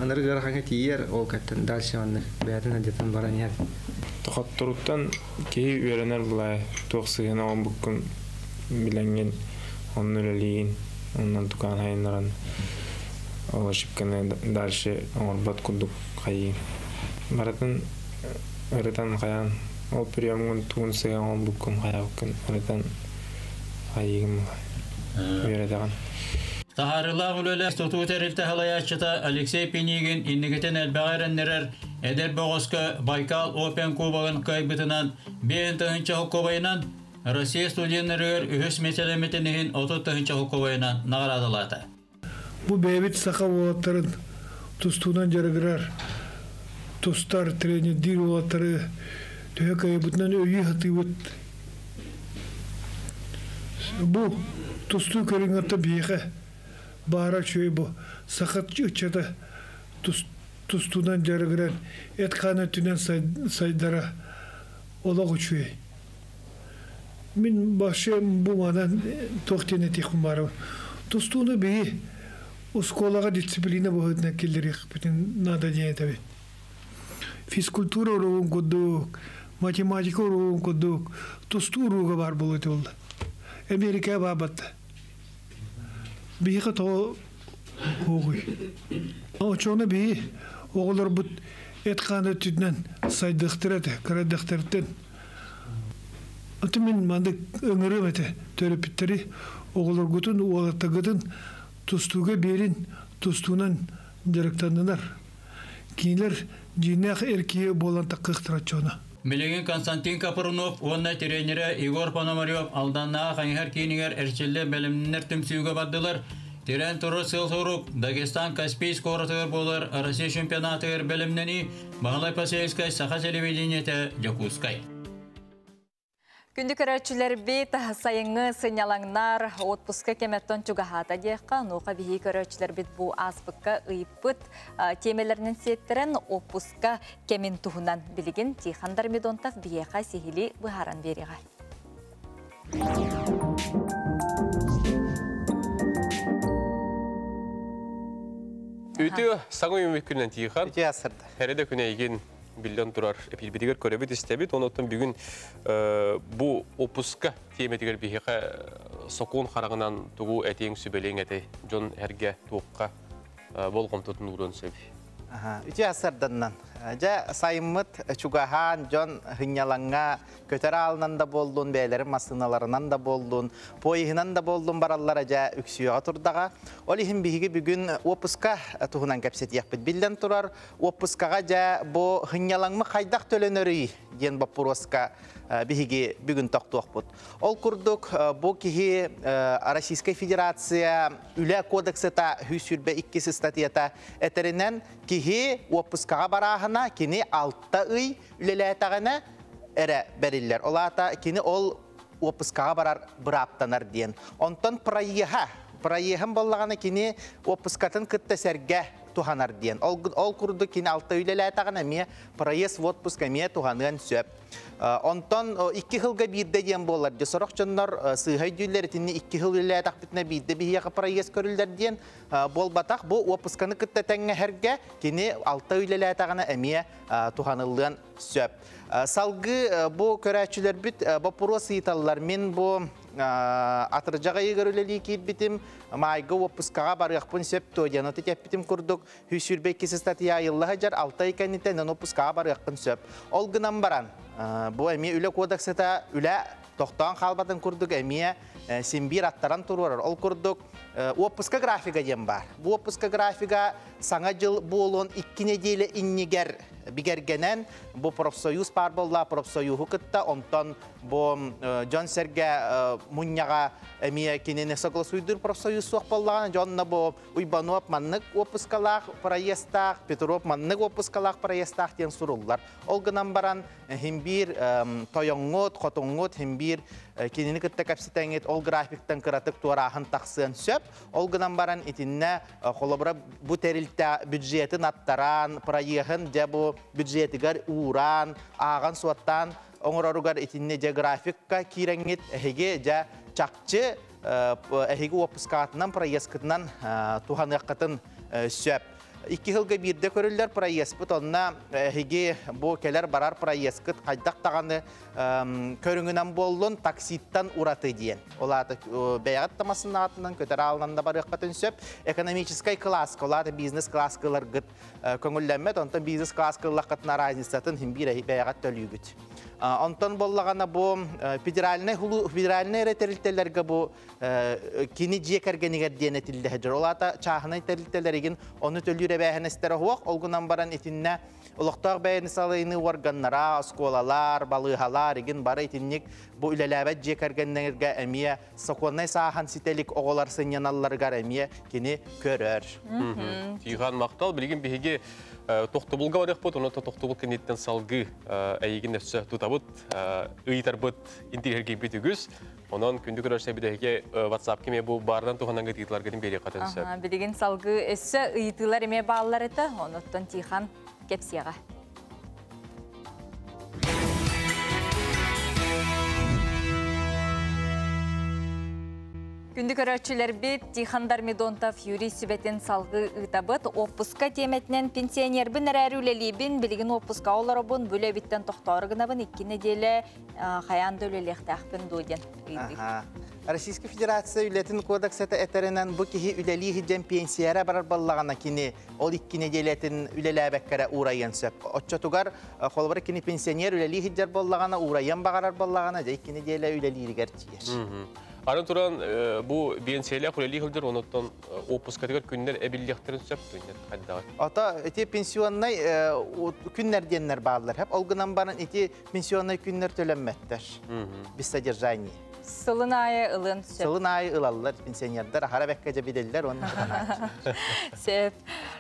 Анар гараханга тиер ол каттан дальше онны бәтин адетан баран яр. Тохотторуттан киһи үөрэнэр булай туох сыһына он буккун билэнген онну үлэлиин оннан тукаан хайыннаран ол ошибканы дальше оҥорбот курдук хайыын. Барытын ырытан хайаан ол приемҥун тугун сыһа оҥон буккун хайаабыккын ырытан хайыыгын үөрэтэҕин. Таһаарыылаах үлэлээх тутуу тэрилтэ салайааччыта Алексей Пинигин инникитин элбэҕи эрэннэрэр эдэр бөҕөскө Байкал Open Кубогын кыайбытынан 5 тыһыынча холкуобайынан, Россия студеннарыгар үһүс миэстэлэммитин иһин 30 тыһыынча холкуобайынан наҕараадалаата. Бу бэйэбит саха уолаттарын тустуунан дьарыгырар, тустар, тренердиир уолаттары төһө кыайбытынан өйүү сатыыбыт. Бу тустуу көрүҥҥэ биһиэхэ баара үчүгэй бу саха ыччата тустуунан дьарыгыран эт-хаан өттүнэн сайдара олох үчүгэй. Мин вообще бу манан туох диэн этиэхпин баарабын. Тустууну биһи оскуолаҕа дисциплина быһыытынан киллэриэхпитин наада диэн этэбин. Физкультура уруогун курдук, математика уруогун курдук тустуу уруога баар буолуо этэ буолла. Америка баабатта. Биһиэхэ тоҕо суоҕуй? Оччоҕуна биһи оҕолорбут эт-хаан өттүнэн сайдыахтара этэ, кыра эрдэхтэриттэн. Аты мин маннык ыҥырыам этэ төрөппүттэри оҕолоргутун, уолаттаргытын тустууга биэрин, тустуунан дьарыктаннынар. Кинилэр дьиҥнээх эр киһи буолан таххыахтара оччоҕуна. Билигин Константин Капрунов уонна тренерэ Егор Пономарев Алданнааҕы хайыһар киинигэр эрчиллэ бэлэмнэнэр түмсүүгэ бардылар. Тирээн турар сыал-сорук Дагестан Каспийск куоратыгар буолар Россия чемпионатыгар бэлэмнэнии. Баһылай Посельскай, Саха телевидениете, Дьокуускай. Күндү көрөөччүлэрбит, сайыҥҥы сынньалаҥнар, отпуска кэмэ чугаһаата диэххэ, онуоха биһи көрөөччүлэрбит бу ааспыкка ыйыппыт тиэмэлэринэн сиэттэрэн отпуска кэмин туһунан билигин Тихон Дормидонтов биһиэхэ сиһилии быһааран биэриэҕэ. Үтүө саҥа үүммүт күнүнэн, Тихон. Үтүө асырда. Хәрі күн эйигин биллэн турар эпилбитигер көрөбүт истэбит. Онуттан бүгүн бу отпуска тиэмэтигэр биһиэхэ сокуон хараҕынан тугу этиэҥ, сүбэлиэҥ этэй, дьон эргэ туохха болҕомтотун ууруон сөп? Үтүө сарсыарданнан. Дьэ, сайыммыт чугаһаан, дьон сынньалаҥҥа көтөр аалынан да буоллун, бэйэлэрин массыыналарынан да буоллун, поеһынан да буоллун бараллара дьэ үксүөҕэ турдаҕа. Ол иһин биһиги бүгүн отпуска туһунан кэпсэтиэхпит. Биллэн турар, отпускаҕа дьэ бу сынньалаҥмыт хайдах төлөнөрүй диэн боппуруоска биһиги бүгүн тохтуохпут. Ол курдук бу киһи Российскай Федерация үлэ кодексата 122 статьята этэринэн киһи отпускаҕа барааһына кини 6 ый үлэлээтэҕинэ эрэ бэриллэр. Ол аата кини ол отпускаҕа барар бырааптанар диэн. Онтон проеһын буоллаҕына кини отпускатын кытта сэргэ туһанар диэн. Ол курдук кини 6 үлэлээтэҕинэ эмиэ проезд в отпуск эмиэ туһаныан сөп. Онтон 2 сылга биирдэ диэн буолар. Дьэ сорох дьоннор сыыһа өйдүүллэр итинни 2 сыл үлэлээтэхпитинэ биирдэ биһиэхэ проезд көрүллэр диэн буолбатах. Бу отпусканы кытта тэҥҥэһэргэ кини 6 үлэлээтэҕинэ эмиэ туһаныллыан сөп. Салгыы бу көрөөччүлэрбит боппуруос ыйыталлар. Мин бу атырдьах ыйыгар үлэлии киирбитим, маайга отпускаҕа барыахпын сөп дуо диэн оты теппитим курдук 122 статья ыйылла сылдьар 6 ый кэнниттэн отпускаҕа барыахпын сөп. Ол гынан баран, бу эмиэ үлэ кодексата үлэ тохтоон хаалбатын курдук эмиэ симбир аттаран туруорар. Ол курдук отпуска графига диэн бар. Бу отпуска графига саҥа дьыл буолуон 2 неделя иннигэр бигэргэнэн бу профсоюз паар болла профсоюзу кытта онтон бу дьон сэргэ мунньаҕа эмиэ кинини согласуйдуур профсоюз суох боллаҕына дьонно бу Уйбанов маннык отпускалаах проездтаах, Петров маннык отпускалаах проездтаах диэн суруллар. Ол гынан баран химбир тойоҥҥут, хотуҥҥут химбир кинини кытта кэпсэтэҥҥит ол графиктан кыратык туорааһын тахсыан сөп. Ол гынан баран итиннэ холобура бу тэрилтэ бюджетин аттаран, проеһын дьэ бу бюджетигэр ууран, ааҕан суоттаан оҥороругар итиннэ дьэ графикка киирэҥҥит эһиги дьэ чахчы эһиги отпускатынан проездкытынан туһаныаххытын сөп. Икки сылга биирдэ көрүллэр проездпыт, онно эһиги бу кэлэр барар проездкыт хайдах даҕаны көрүҥүнэн буоллун такситтан ураты диэн. Ол аата бэйэҕит да массыынаҕытынан көтөр аалынан да барыаххытын сөп. Экономическай класска, ол аата бизнес класска ыларгыт көҥүллэммэт, онтон бизнес класска ыллаххытына разницатын хин биир бэйэҕит төлүүгүт. Онтон боллаҕана бу федеральнай федеральнай эрэ тэрилтэлэргэ бу кини дьиэ кэргэнигэр диэн этиллэ сылдьар. Ол аата чааһынай тэрилтэлэригин ону төлүүр эбээһинэстэрэ суох. Ол гынан баран итиннэ олохтоох бэйэни салайыныы органнара, оскуолалар, балыыһалар игин бары итинник бу үлэлээбэт дьиэ кэргэннэргэ эмиэ сокуоннай сааһан ситэлик оҕолор сынньаналларыгар эмиэ кини көрөр. Тихан махтал. Билигин биһиги тохтобулга барыахпыт, онон тохтобул кэнниттэн салгыы эйигин өссө тутабыт, ыйытарбыт интириэһиргийбит үгүс. Онон күндү көрөрсө бидэһиге WhatsApp кеме бу бардан туһанан ыйытыыларгытын биэриэххитин сөп. Билигин салгыы өссө ыйытыылар эмиэ бааллар этэ, онуттан Тихан кэпсиэҕэ. Күндү көрөөччүлэрбит Тихон Дармидонтов Юрий сүбэтин салгыы ыытабыт. Отпуска тиэмэтинэн пенсионербин эрээри үлэлиибин, билигин отпуска олоробун, бу үлэбиттэн тохтоору гынабын, 2 нэдиэлэ хайаан да үлэлиэхтээхпин дуо диэн ыйытыы. Российская Федерация үлэтин кодексата этэринэн бу киһи үлэлии сылдьан пенсияра барар баллаҕына кини ол 2 нэдиэлэтин үлэлээбэккэрэ уурайыан сөп. Оччотугар холобура кини пенсионер үлэлии сылдьар буоллаҕына уурайыан баҕарар буоллаҕына дьэ 2 нэдиэлэ үлэлииригэр тиийэр. Аны туран бу биэнсийэлээх үлэлии сылдьар онуттан отпускатыгар күннэр эбиллиэхтэрин сөп дуо хайдаҕый? Ото ити пенсионнай күннэр диэннэр бааллар. Ол гынан баран ити пенсионнай күннэр төлөммөттөр. Без содержания. Сылын айы ылын сөп. Сылын айы ылаллар пенсионердар ахара бэккэ жабиделлер онна Сөп.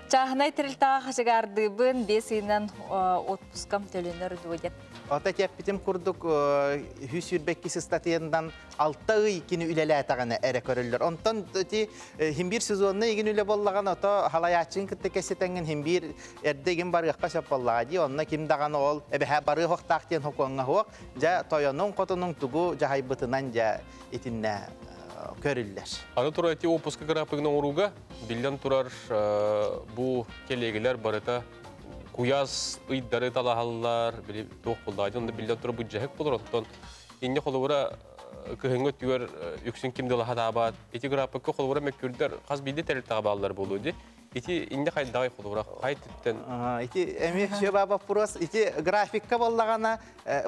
Чааһынай тэрилтэҕэ хачыгаардыыбын 5 ыйынан отпускам төлөнөр дуо диэн. Ото теппитим курдук 122 ыстатыйандан 6 ый кини үлэлээтэҕинэ эрэ көрөллөр. Онтон ити химбир сезонна игин үлэ боллаҕан ото халаяччын кытта кэсетеңин химбир эрдэ игин барыахха сөп боллаҕа дии. Онно ким даҕаны ол эбэһэ барыы хохтаах диэн хокуоҥҥа хуох дьэ тойонуҥ хотунуҥ тугу дьаһайбытынан дьэ итиннэ көрүллэр. Аны турар ити отпуска графигын оҥорууга биллэн турар бу кэлиэгилэр барыта куйаас ыйдары талаһаллар, били туох буллаа дьон биллэн турар бу дьэһик болор оттон инне холобура кыһыҥҥы өттүгэр үксүн ким да лаһатаабат. Ити графикка холобура мөккүрдэр хас биирдии тэрилтэҕэ бааллар буолуо дии. Ити инне хайдаҕай холобура хай түттэн Ити эмиэ сүөба вопрос. Ити графикка боллаҕана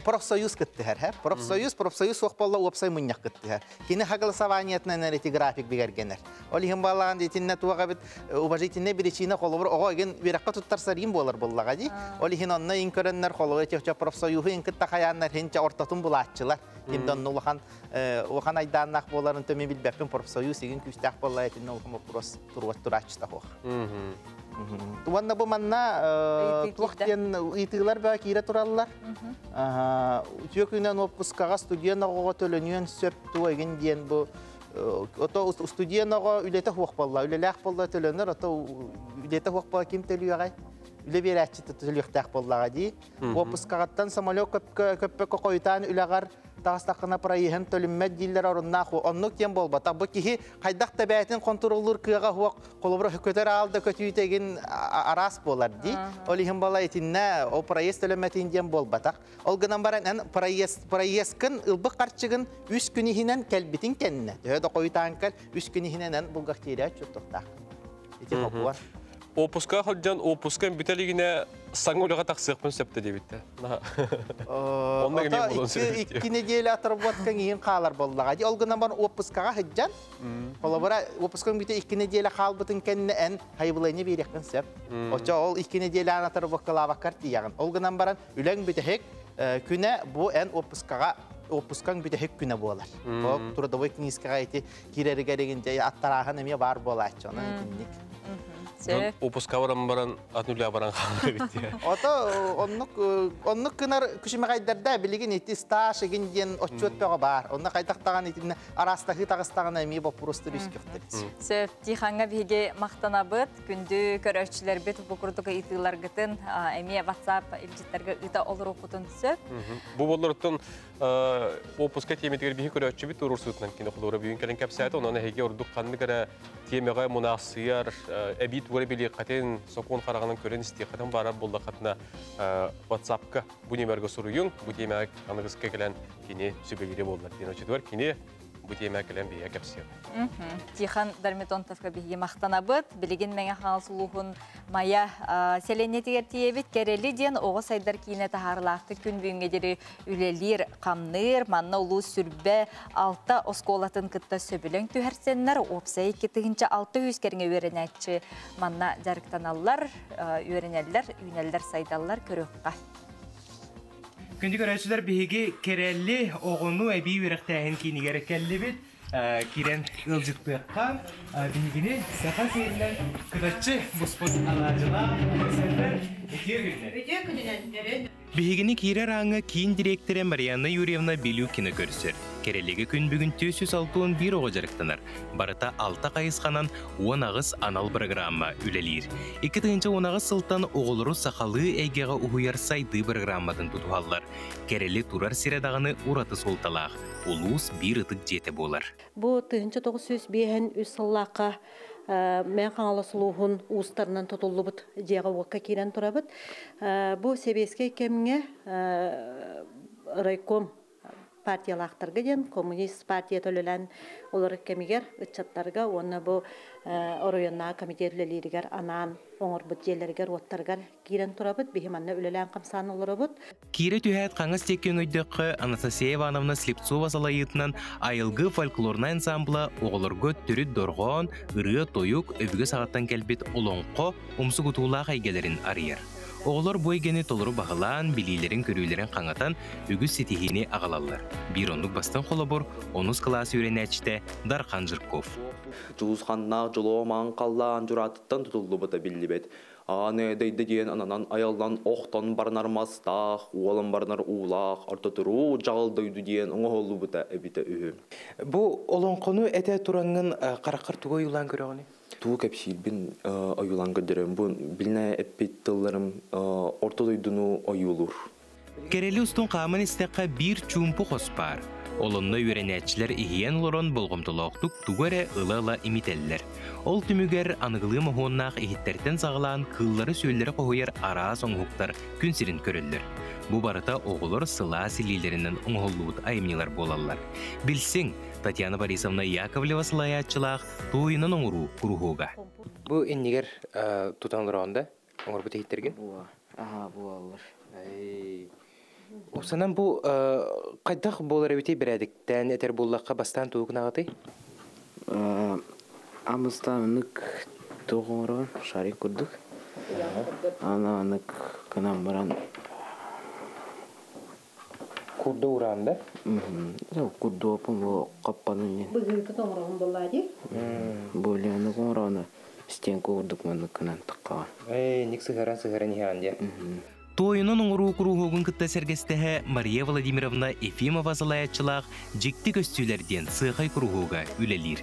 профсоюз кыттыһар, хэ? Профсоюз, профсоюз суох болла уопсай мунньах кыттыһар. Кини согласованиятынан ити график бигэргэнэр. Ол иһин балаҕан итиннэ туох эбит уважительная причина холобур оҕо игин үөрэххэ туттарсар им буолар боллаҕа дии. Ол иһин онно ин көрөннөр холобур ити профсоюһу ин кытта хаyaаннар хинчэ ортотун булааччылар. Ким да онно улахан улахан айдааннаах буоларын төмө билбэппин профсоюз игин күүстээх болла итиннэ улахан вопрос туруот турааччыта хуох. Уонна бу манна туох диэн ыйытыылар баа киирэ тураллар. Үтүө күнэн отпускаҕа студент оҕоҕо төлөнүөн сөп туо игин диэн бу ото студент оҕо үлэтэ хуох болла, үлэлээх болла төлөнөр, ото үлэтэ хуох болла ким төлүөҕэй? Үлэ биэрээччи төлүөхтээх боллаҕа дии. Отпускаҕыттан самолет көппөккө хойутаан үлэҕэр тағыстақына проеһын төлүммэт дииллэр оруннаах оннук диэн болбата. Бу киһи хайдах да бээтин контроллуур кыаҕа хуох холобура көтөр аалда көтүүтэгин араас буолар дии. Ол иһин бала итиннэ ол проезд төлөммэтин диэн болбатах. Ол гынан баран эн проезд проездкын ылбык харчыгын 3 күн иһинэн кэлбитин кэннэ. Төһө да хойутаан кэл 3 күн иһинэн эн булгахтиирэ чуттуктаах. Ити хокуар. Отпуска халдьан отпуска бүтэлигинэ саҥа үлэҕэ тахсыахпын сөптө диэбиттэ. Онно эмиэ буолуон сөп. 2 неделя отработкаң иһин хаалар боллаҕа. Ди ол гынан баран отпускаҕа сылдьан, холобура отпускаң бүтэ 2 неделя хаалбытын кэннэ эн хайбылайны биэриэххин сөп. Очо ол 2 неделяны отработкалаабаккар тиийэҕин. Ол гынан баран үлэҥ бүтэһик күнэ бу эн отпускаҕа отпускаң бүтэһик күнэ буолар. Ол трудовой книжкаҕа ити киирэригэригин дьэ аттарааһын эмиэ баар буолааччы. Онон итинник. Отпуска баран баран атын үлэ баран хаалар эбит. Ото оннук оннук кынар күшүмэҕайдарда билигин ити стаж игин диэн отчуот бөҕө баар. Онно хайдахтаҕан итиннэ араастаһыы таҕыстаҕына эмиэ боппуруостар үскөхтөр. Сөп, Тихаҥҥа биһиги махтанабыт, күндү көрөөччүлэрбит бу курдук ыйытыыларгытын эмиэ WhatsApp илдьиттэргэ ыыта олоруоххутун сөп. Бу боллоруттан Опуска тиэмэтигэр биһи көрөөччүбүт туруорсуутунан кини холура бүгүн кэлэн кэпсээтэ. Онон эһиги ордук ханнык эрэ тиэмэҕэ мунаахсыйар, эбии тугу эрэ билиэххитин, сокуон хараҕынан көрөн истиэххитин баарар буоллаххытына WhatsApp-ка бу нүөмэргэ суруйуҥ. Бу тиэмэҕэ аныгыска кэлэн кини сүбэлиирэ буоллар диэн оччотугар кини бу тиэмэ кэлэн биһиэхэ кэпсиэҕэ. Тихон Дормидонтовка биһиги махтанабыт. Билигин Мэҥэ Хаҥалас улууһун Майа сэлиэнньэтигэр тиийэбит. Кэрэли диэн оҕо сайдар киинэ таһаарылаахтык күн бүгүҥҥэ диэри үлэлиир, хамныыр. Манна улуус сүрбэ алта оскуолатын кытта сөбүлэҥ түһэрсэннэр, уопсай 2600 кэриҥэ үөрэнээччи манна дьарыктаналлар, үөрэнэллэр, үүнэллэр, сайдаллар. Көрүөххэ. Күндү көрөөччүлэр, биһиги Кэрэлли оҕону эбии үөрэхтээһин киинигэр кэллибит. Киирэн ыалдьыттыахха. Биһигини Саха сиринэн кытаччы буспут алаадьылаах көрсөллөр. Үтүө күнүнэн! Үтүө күнүнэн! Биһигини киирэр ааҥҥа киин дириэктэрэ Марианна Юрьевна Билюкина көрсөр. Кэрэлигэ күн бүгүн 461 оҕо дьарыктанар. Барыта алта хайысханан 18 анал бырагыраамма үлэлиир. 2018 сылтан оҕолору сахалыы эйгэҕэ уһуйар сайдыы бырагыраамматын тутуһаллар. Кэрэли турар сирэ даҕаны ураты суолталаах, улуус биир ытык дьиэтэ буолар. Бу 1953 сыллаахха Мэҥэ Хаҥалас улууһун уустарынан тутуллубут дьиэҕэ-уокка киирэн турабыт. Бу сэбиэскэй кэмҥэ райком партиялаахтарга диэн коммунист партията үлэлээн олорор кэмигэр ыччаттарга уонна бу оройуоннааҕы комитет үлэлииригэр анаан оҥорбут дьиэлэригэр-уоттарыгар киирэн турабыт. Биһи манна үлэлээн-хамсаан олоробут. Киирэ түһээт хаҥас диэки өҥөйдөххө Анастасия Ивановна Слепцова салайыытынан Айылгы фольклорнай ансамбла оҕолорго төрүт дорҕоон, ырыа-тойук, өбүгэ саҕаттан кэлбит олоҥхо умсугутуулаах эйгэлэрин арыйар. Оҕолор бу эйгэни толору баһылаан, билиилэрин-көрүүлэрин хаҥатан, үгүс ситиһиини аҕалаллар. Биир оннук бастыҥ холобур, онус кылаас үөрэнээччитэ Дархан Жирков. Дьулусханнаах дьолуо маҥан халлаан дьураатыттан тутуллубута биллибэт. Ааны дайды диэн ананан айаллан охтон баранар мастаах, уолан баранар уулаах, ортотуруу дьаҕыл дойду диэн оҥоһуллубута эбитэ үһү. Бу олоҥхону этэ тураҥҥын хараххар тугу ойуулаан көрөҕүнүй? Тугу кэпсиирбин ойуулаан көрдөрөм. Бу билинэ эппит тылларым орто дойдуну ойуулуур. Кэрэли устун хааман истэххэ биир чуумпу хос баар. Ол онно үөрэнээччилэр иһийэн олорон болҕомтолоохтук тугу эрэ ыла-ыла имитэллэр. Ол түмүгэр аныгылыы моһуоннаах иһиттэртэн саҕалаан кыыллары-сүөллэри хоһуйар араас оҥоһуктар күн сирин көрөллөр. Бу барыта оҕолор сылаас илиилэринэн оҥоһуллубут айымньылар буолаллар. Билсиҥ, Татьяна Борисовна Яковлева салайааччылаах Туойунан оҥоруу куруһуога. Бу иннигэр тутан олороҕун да оҥорбут иһиттэргин? Аха, буолаллар. Упсанан бу хайдах буолар эбитий бэрээдэктээн этэр буоллахха бастаан тугу гынаҕытый? Амыстаан анык туох оҥороҕун шарик курдук. Аны анык гынан баран Курду ураан да? Курдуоппун бу хаппанын диэн. Быһыытын оҥороҕун буоллаа дии? Более анык оҥороҕуна стенка курдук маннык гынан таххаҕын. Ээ, ник сыһаран сыһаран иһэҕин диэ. Туойунан оҥоруу куруһуогун кытта сэргэстэһэ Мария Владимировна Ефимова салайааччылаах Дьикти көстүүлэр диэн сыахай куруһуога үлэлиир.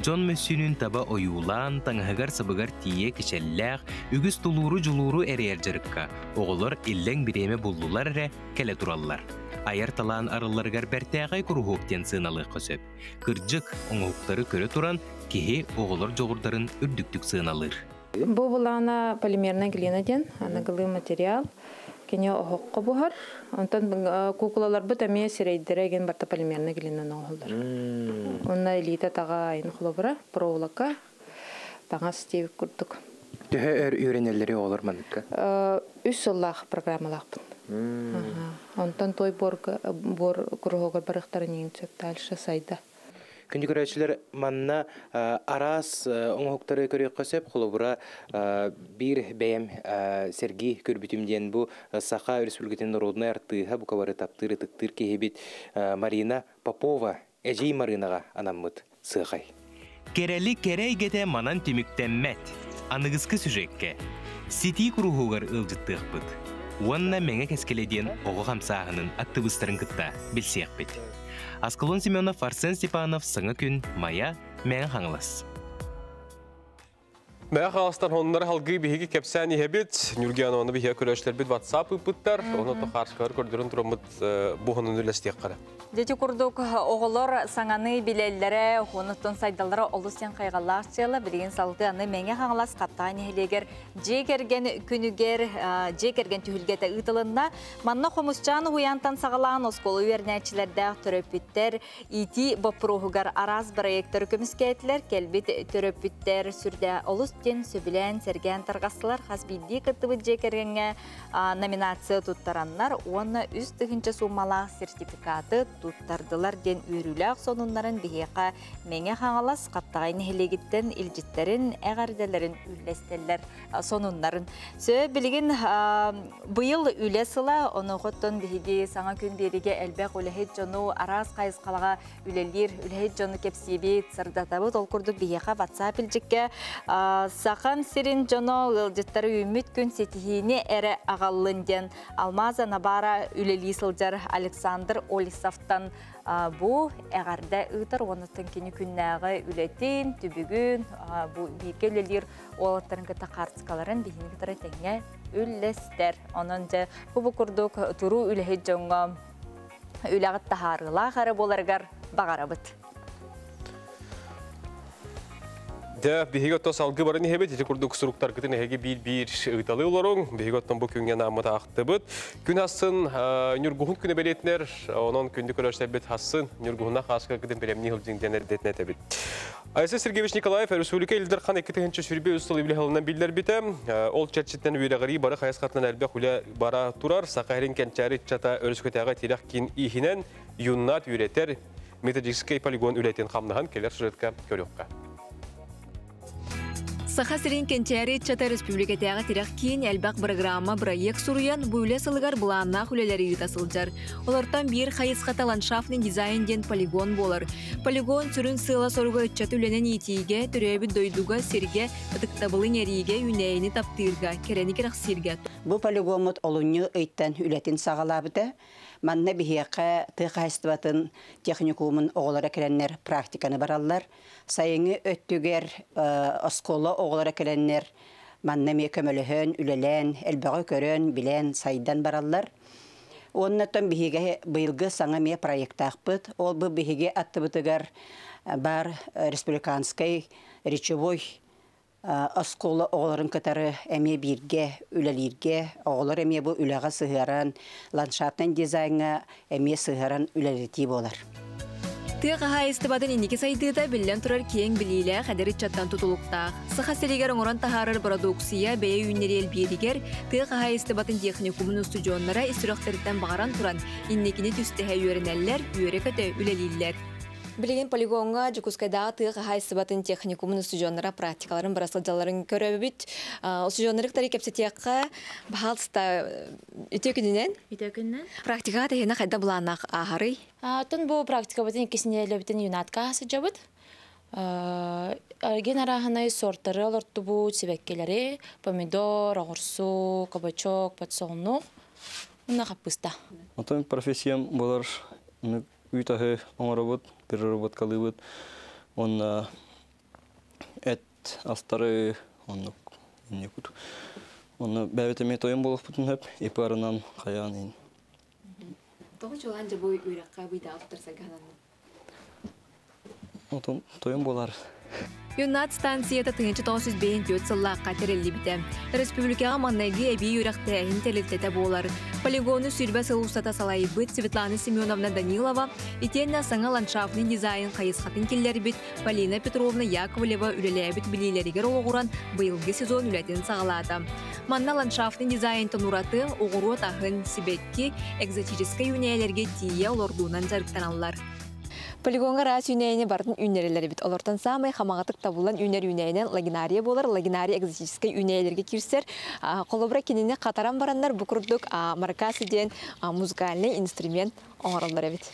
Дьон мөссүөнүн таба ойуулаан, таҥаһыгар-сабыгар тиийэ кичэллээх, үгүс тулууру-дьулууру эрэйэр дьарыкка оҕолор иллэҥ бириэмэ буллулар эрэ кэлэ тураллар. Айар талаан арылларыгар бэртээхэй куруһуок диэн сыаналыахха сөп. Кырдьык, оҥоһуктары көрө туран, киһи оҕолор дьоҕурдарын үрдүктүк сыаналыыр. Бу былаана полимерная глина диэн аныгылыы материал. Кини оһоххо буһар. Онтон куукулаларбыт эмиэ сирэйдэрэ игин барта полимерная глинанан оҥоһуллар. Онно илиитэ таҕа айын холобура, проволока, таҥас диэбит курдук. Төһө өр үөрэнэллэри оҕолор манныкка? Үс сыллаах программалаахпын. Онтон той буор куруһуогар барыахтарын иһин сөп дальше сайда. Күндү көрөөччүлэр, манна араас оҥоһуктары көрүөххэ сөп. Холобура, биир бэйэм сэргии көрбүтүм диэн бу Саха Өрөспүүбүлүкэтин норуодунай артыыһа, бука бары таптыыр, ытыктыыр киһибит Марина Попова Эдьиий Марынаҕа анаммыт сыахай. Кэрэли кэрэ эйгэтэ манан түмүктэммэт. Аныгыскы сюжеккэ Ситии куруһугар ыалдьыттыахпыт уонна Мэҥэ кэскилэ диэн оҕо хамсааһынын актыбыыстарын кытта билсиэхпит. Аскалон Семенов, Арсен Степанов, Саҥа күн, Майа, Мэҥэ Хаҥалас. Мэ хаастан honнары халгыы биһиги кэпсээн иһэбит. Нюргиан оны биһиэ көрөшлөрбүт WhatsApp ыппыттар. Оны тохарскар көрдөрөн тураммыт бу хонун үлэстиэххара. Дети курдук оҕолор саҥаны билэллэрэ, онуттан сайдаллара олус сен хайҕаллаах дьыала. Билигин салгыы аны Мэҥэ Хаҥалас Хаптаҕай нэһилиэгэр дьиэ кэргэн күнүгэр дьиэ кэргэн түһүлгэтэ ыытылынна. Манна Хомусчаан уһуйаантан саҕалаан оскуола үөрэнээччилэрдээх төрөппүттэр иитии боппуруоһугар араас бырайыактары көмүскээтилэр. Кэлбит төрөппүттэр сүрдэ олус диэн сөбүлээн, сэргээн тарҕастылар. Хас биирдии кыттыбыт дьиэ кэргэҥҥэ номинация туттараннар уонна 3000 сууммалаах сертификаты туттардылар диэн үөрүүлээх сонуннарын биһиэхэ Мэҥэ Хаҥалас Хаптаҕай нэһилиэгиттэн илдьиттэрин, эҕэрдэлэрин үллэстэллэр сонуннарын. Сө билигин быйыл үлэ сыла, онуоха биһиги саҥа күн биэриигэ элбэх үлэһит дьону араас хайысхалаҕа үлэлиир үлэһит дьону кэпсиибит, сырдатабыт. Ол курдук биһиэхэ WhatsApp илдьиккэ Сахам сирин дьоно ыалдьыттары үүммүт күн ситиһиини эрэ аҕаллын диэн Алмаза Набара үлэлии сылдьар Александр Олисовтан бу эҕэрдэ ыытар. Онуттан кини күннээҕи үлэтин, түбүгүн, бу бииргэ үлэлиир уолаттарын кытта хаартыскаларын биһини кытары тэҥҥэ үллэстэр. Онон дьэ бу курдук туруу үлэһит дьоҥҥо үлэҕит таһаарыылаах эрэ буоларыгар баҕарабыт. Дэ, биһиги оттон салгыы баран иһэбит, ити курдук суруктаргытын эһиги биир-биир ыыталыы олоруҥ. Биһиги оттон бу күҥҥэ анааммыт аахтыбыт. Күн ахсын Ньургуһун күнэ бэлиэтинэр, онон күндү көрөөччүлэрбит ахсын Ньургуһуна хааскаргытын бэлэмнии сылдьыҥ диэн эрдэтинэ этэбит. Айсен Сергеевич Николаев Республика Ил Дархан 2023 сыл үбүлэ сылынан биллэрбитэ. Ол чэрчитинэн үөрэҕирии бары хайысхатынан элбэх үлэ бара турар. Саха сирин кэнчээри ыччата өрөспүүбүлүкэтээҕи тирэх киин иһинэн юннат үөрэтэр методическай полигон үлэтин хамнаһын кэлэр сюжетка көрүөххэ. Саха сирин кэнчээри ыччата республикатааҕы тирэх киин элбэх программа бырайыак суруйан, бу үлэ сылыгар былааннаах үлэлэри ыыта сылдьар. Олортон биир хайысхата ландшафтный дизайн диэн полигон буолар. Полигон сүрүн сыала-соруга ыччаты үлэнэн иитиигэ, төрөөбүт дойдуга, сиргэ, ытыктабылы иҥэриигэ, үүнээйини таптыырга, кэрэни кэрэхсииргэ. Бу полигоммут олунньу ыйтан үлэтин саҕалаабыта. Манна биһиэхэ тыа хаһаайыстыбатын техникумун оҕолоро кэлэннэр практиканы бараллар. Сайыҥҥы өттүгэр оскуола оҕолоро кэлэннэр манна эмиэ көмөлөһөн, үлэлээн, элбэҕи көрөн, билэн, сайдан бараллар. Уонна оттон биһиги быйылгы саҥа эмиэ проектаахпыт. Ол бу биһиги аттыбытыгар баар республиканскай речевой оскуола оҕолорун кытары эмиэ бииргэ үлэлииргэ, оҕолор эмиэ бу үлэҕэ сыһыаран, ландшафтнай дизайҥа эмиэ сыһыаран үлэлэтии буолар. Тыа хаһаайыстыбатын инники сайдыыта биллэн турар киэҥ билиилээх эдэр ыччаттан тутулуктаах. Саха сиригэр оҥорон таһаарар бородууксуйа бэйэ үүннэри элбииригэр тыа хаһаайыстыбатын техникумун устудьуоннара ис сүрэхтэриттэн баҕаран туран инникини түстэһэ үөрэнэллэр, үөрэ-көтө үлэлииллэр. Билигин полигоҥҥа Дьокуускайдааҕы тыа хаһаайыстыбатын техникумун устудьуоннара практикаларын бара сылдьалларын көрөбүт. Устудьуоннары кытары кэпсэтиэххэ, баһаалыста, үтүө күнүнэн. Үтүө күнүнэн. Практикаҕа тэһиэнэ хайда былааннаах ааһарый? Оттон бу практикабытын иккис нэдиэлэбитин юнатка сылдьабыт. Ген арааһынай сортары олортубут, сибэккилэри, помидор, оҕурсу, кабачок, подсолнух, уонна хаппыста. Онтон профессиям буолар үүт аһы оҥоробут, переработкалыыбыт уонна эт астары оннук инньэ Онно бэйэбит эмиэ тойон буолуохпутун сөп, ИП-арынан хайаан иһин. Тоҕо чуолаан дьэ бу үөрэххэ быйдааҕы туттарсарга сананныҥ? Отон тойон буолар. Юннат станцията 1954 сыллаахха тэриллибитэ. Республикаҕа маҥнайгы эбии үөрэхтээһин тэрилтэтэ буолар. Полигону 20 сыл устата салайбыт Светлана Семеновна Данилова итиэннэ саҥа ландшафтный дизайн хайысхатын киллэрбит Полина Петровна Яковлева үлэлээбит билиилэригэр олоҕуран быйылгы сезон үлэтин саҕалаата. Манна ландшафтный дизайнтан ураты оҕуруот аһын, сибэкки, экзотическай үүнээйилэргэ тиийэ олордуунан дьарыктаналлар. Полигоҥҥа араас үүнээйини барытын үүннэрэллэр эбит. Олортон саамай хамаҕатык табыллан үүнэр үүнээйинэн лагинария буолар. Лагинария экзотическай үүнээйилэргэ киирсэр. Холобура, кинини хатаран бараннар бу курдук маракасы диэн музыкальный инструмент оҥороллор эбит.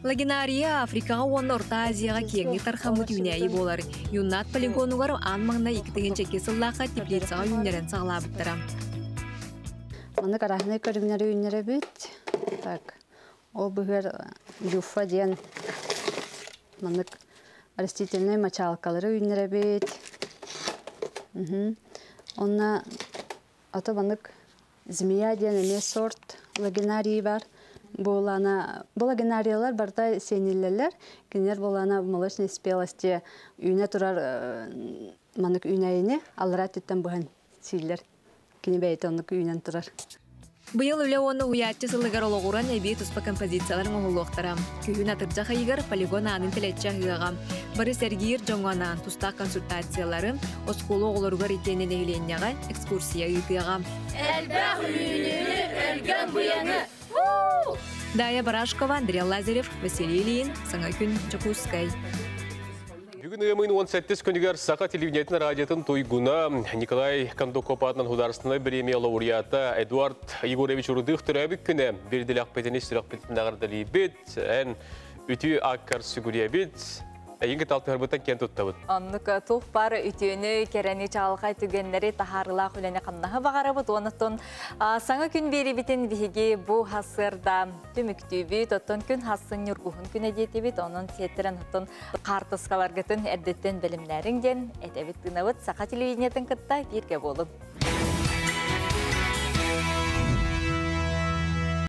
Лагинария Африкаҕа уонна Орто Азияҕа киэҥник тарҕаммыт үүнээйи буолар. Юннат полигонугар аан маҥнай 2002 сыллаахха теплицаҕа үүннэрэн саҕалаабыттара. Маннык арааһынай көрүҥнэри үүннэрэбит. Так, ол быһыар люфа диэн маннык Растительный мочалкалары үүннэрэбит. Онна ато банык змея диэн эмиэ сорт лагенарий бар. Буолана, бу лагенариялар барда сениллелер. Кинилер буолана молочной спелости үүнэ турар манык үүнэйини аллара түттен быһан сииллер. Кини бэйте оннук үүнэн турар. Быйыл үлэ уонна уһуйааччы сылыгар олоҕуран эбии туспа композициялар оҥоһуллуохтара. Күһүн атырдьах ыйыгар полигон аанын тэлэччи аһыаҕа. Бары сэргиир дьоҥҥо анаан тустаах консультациялары, оскуола оҕолоругар итиэннэ нэһилиэнньэҕэ экскурсия ыытыаҕа. Элбэх үүнүүнү, өлгөм быйаҥы! Дая Барашкова, Андрей Лазарев, Василий Ильин, Саҥа күн, Дьокуускай. Бүгүн ыамын 18 күнүгэр Саха телевидениетин радиотын туйгуна Николай Кондуков аатынан художественнай премия лауреата Эдуард Егорович Рудых төрөөбүт күнэ бирдилэхпитин сүрэхпитин эҕэрдэлиибит, эн үтүө аккар сүгүрүйэбит, эйигин талтыһарбыттан киэн туттабыт. Оннук туох бар үтүөнү, кэрэни, чаҕылхай түгэннэри таһаарыылаах үлэни хамнаһы баҕарабыт. Оннуттан саҥа күн биэрибитин биһиги бу хасырда түмүктүүбүт. Оттон күн хассын ньургуһун күнэ диэтибит. Онон сиэттэрэн оттон хаартыскаларгытын эрдэттэн бэлэмнээриҥ диэн этэбит тыынабыт. Саха телевидениетын кытта бииргэ буолуҥ.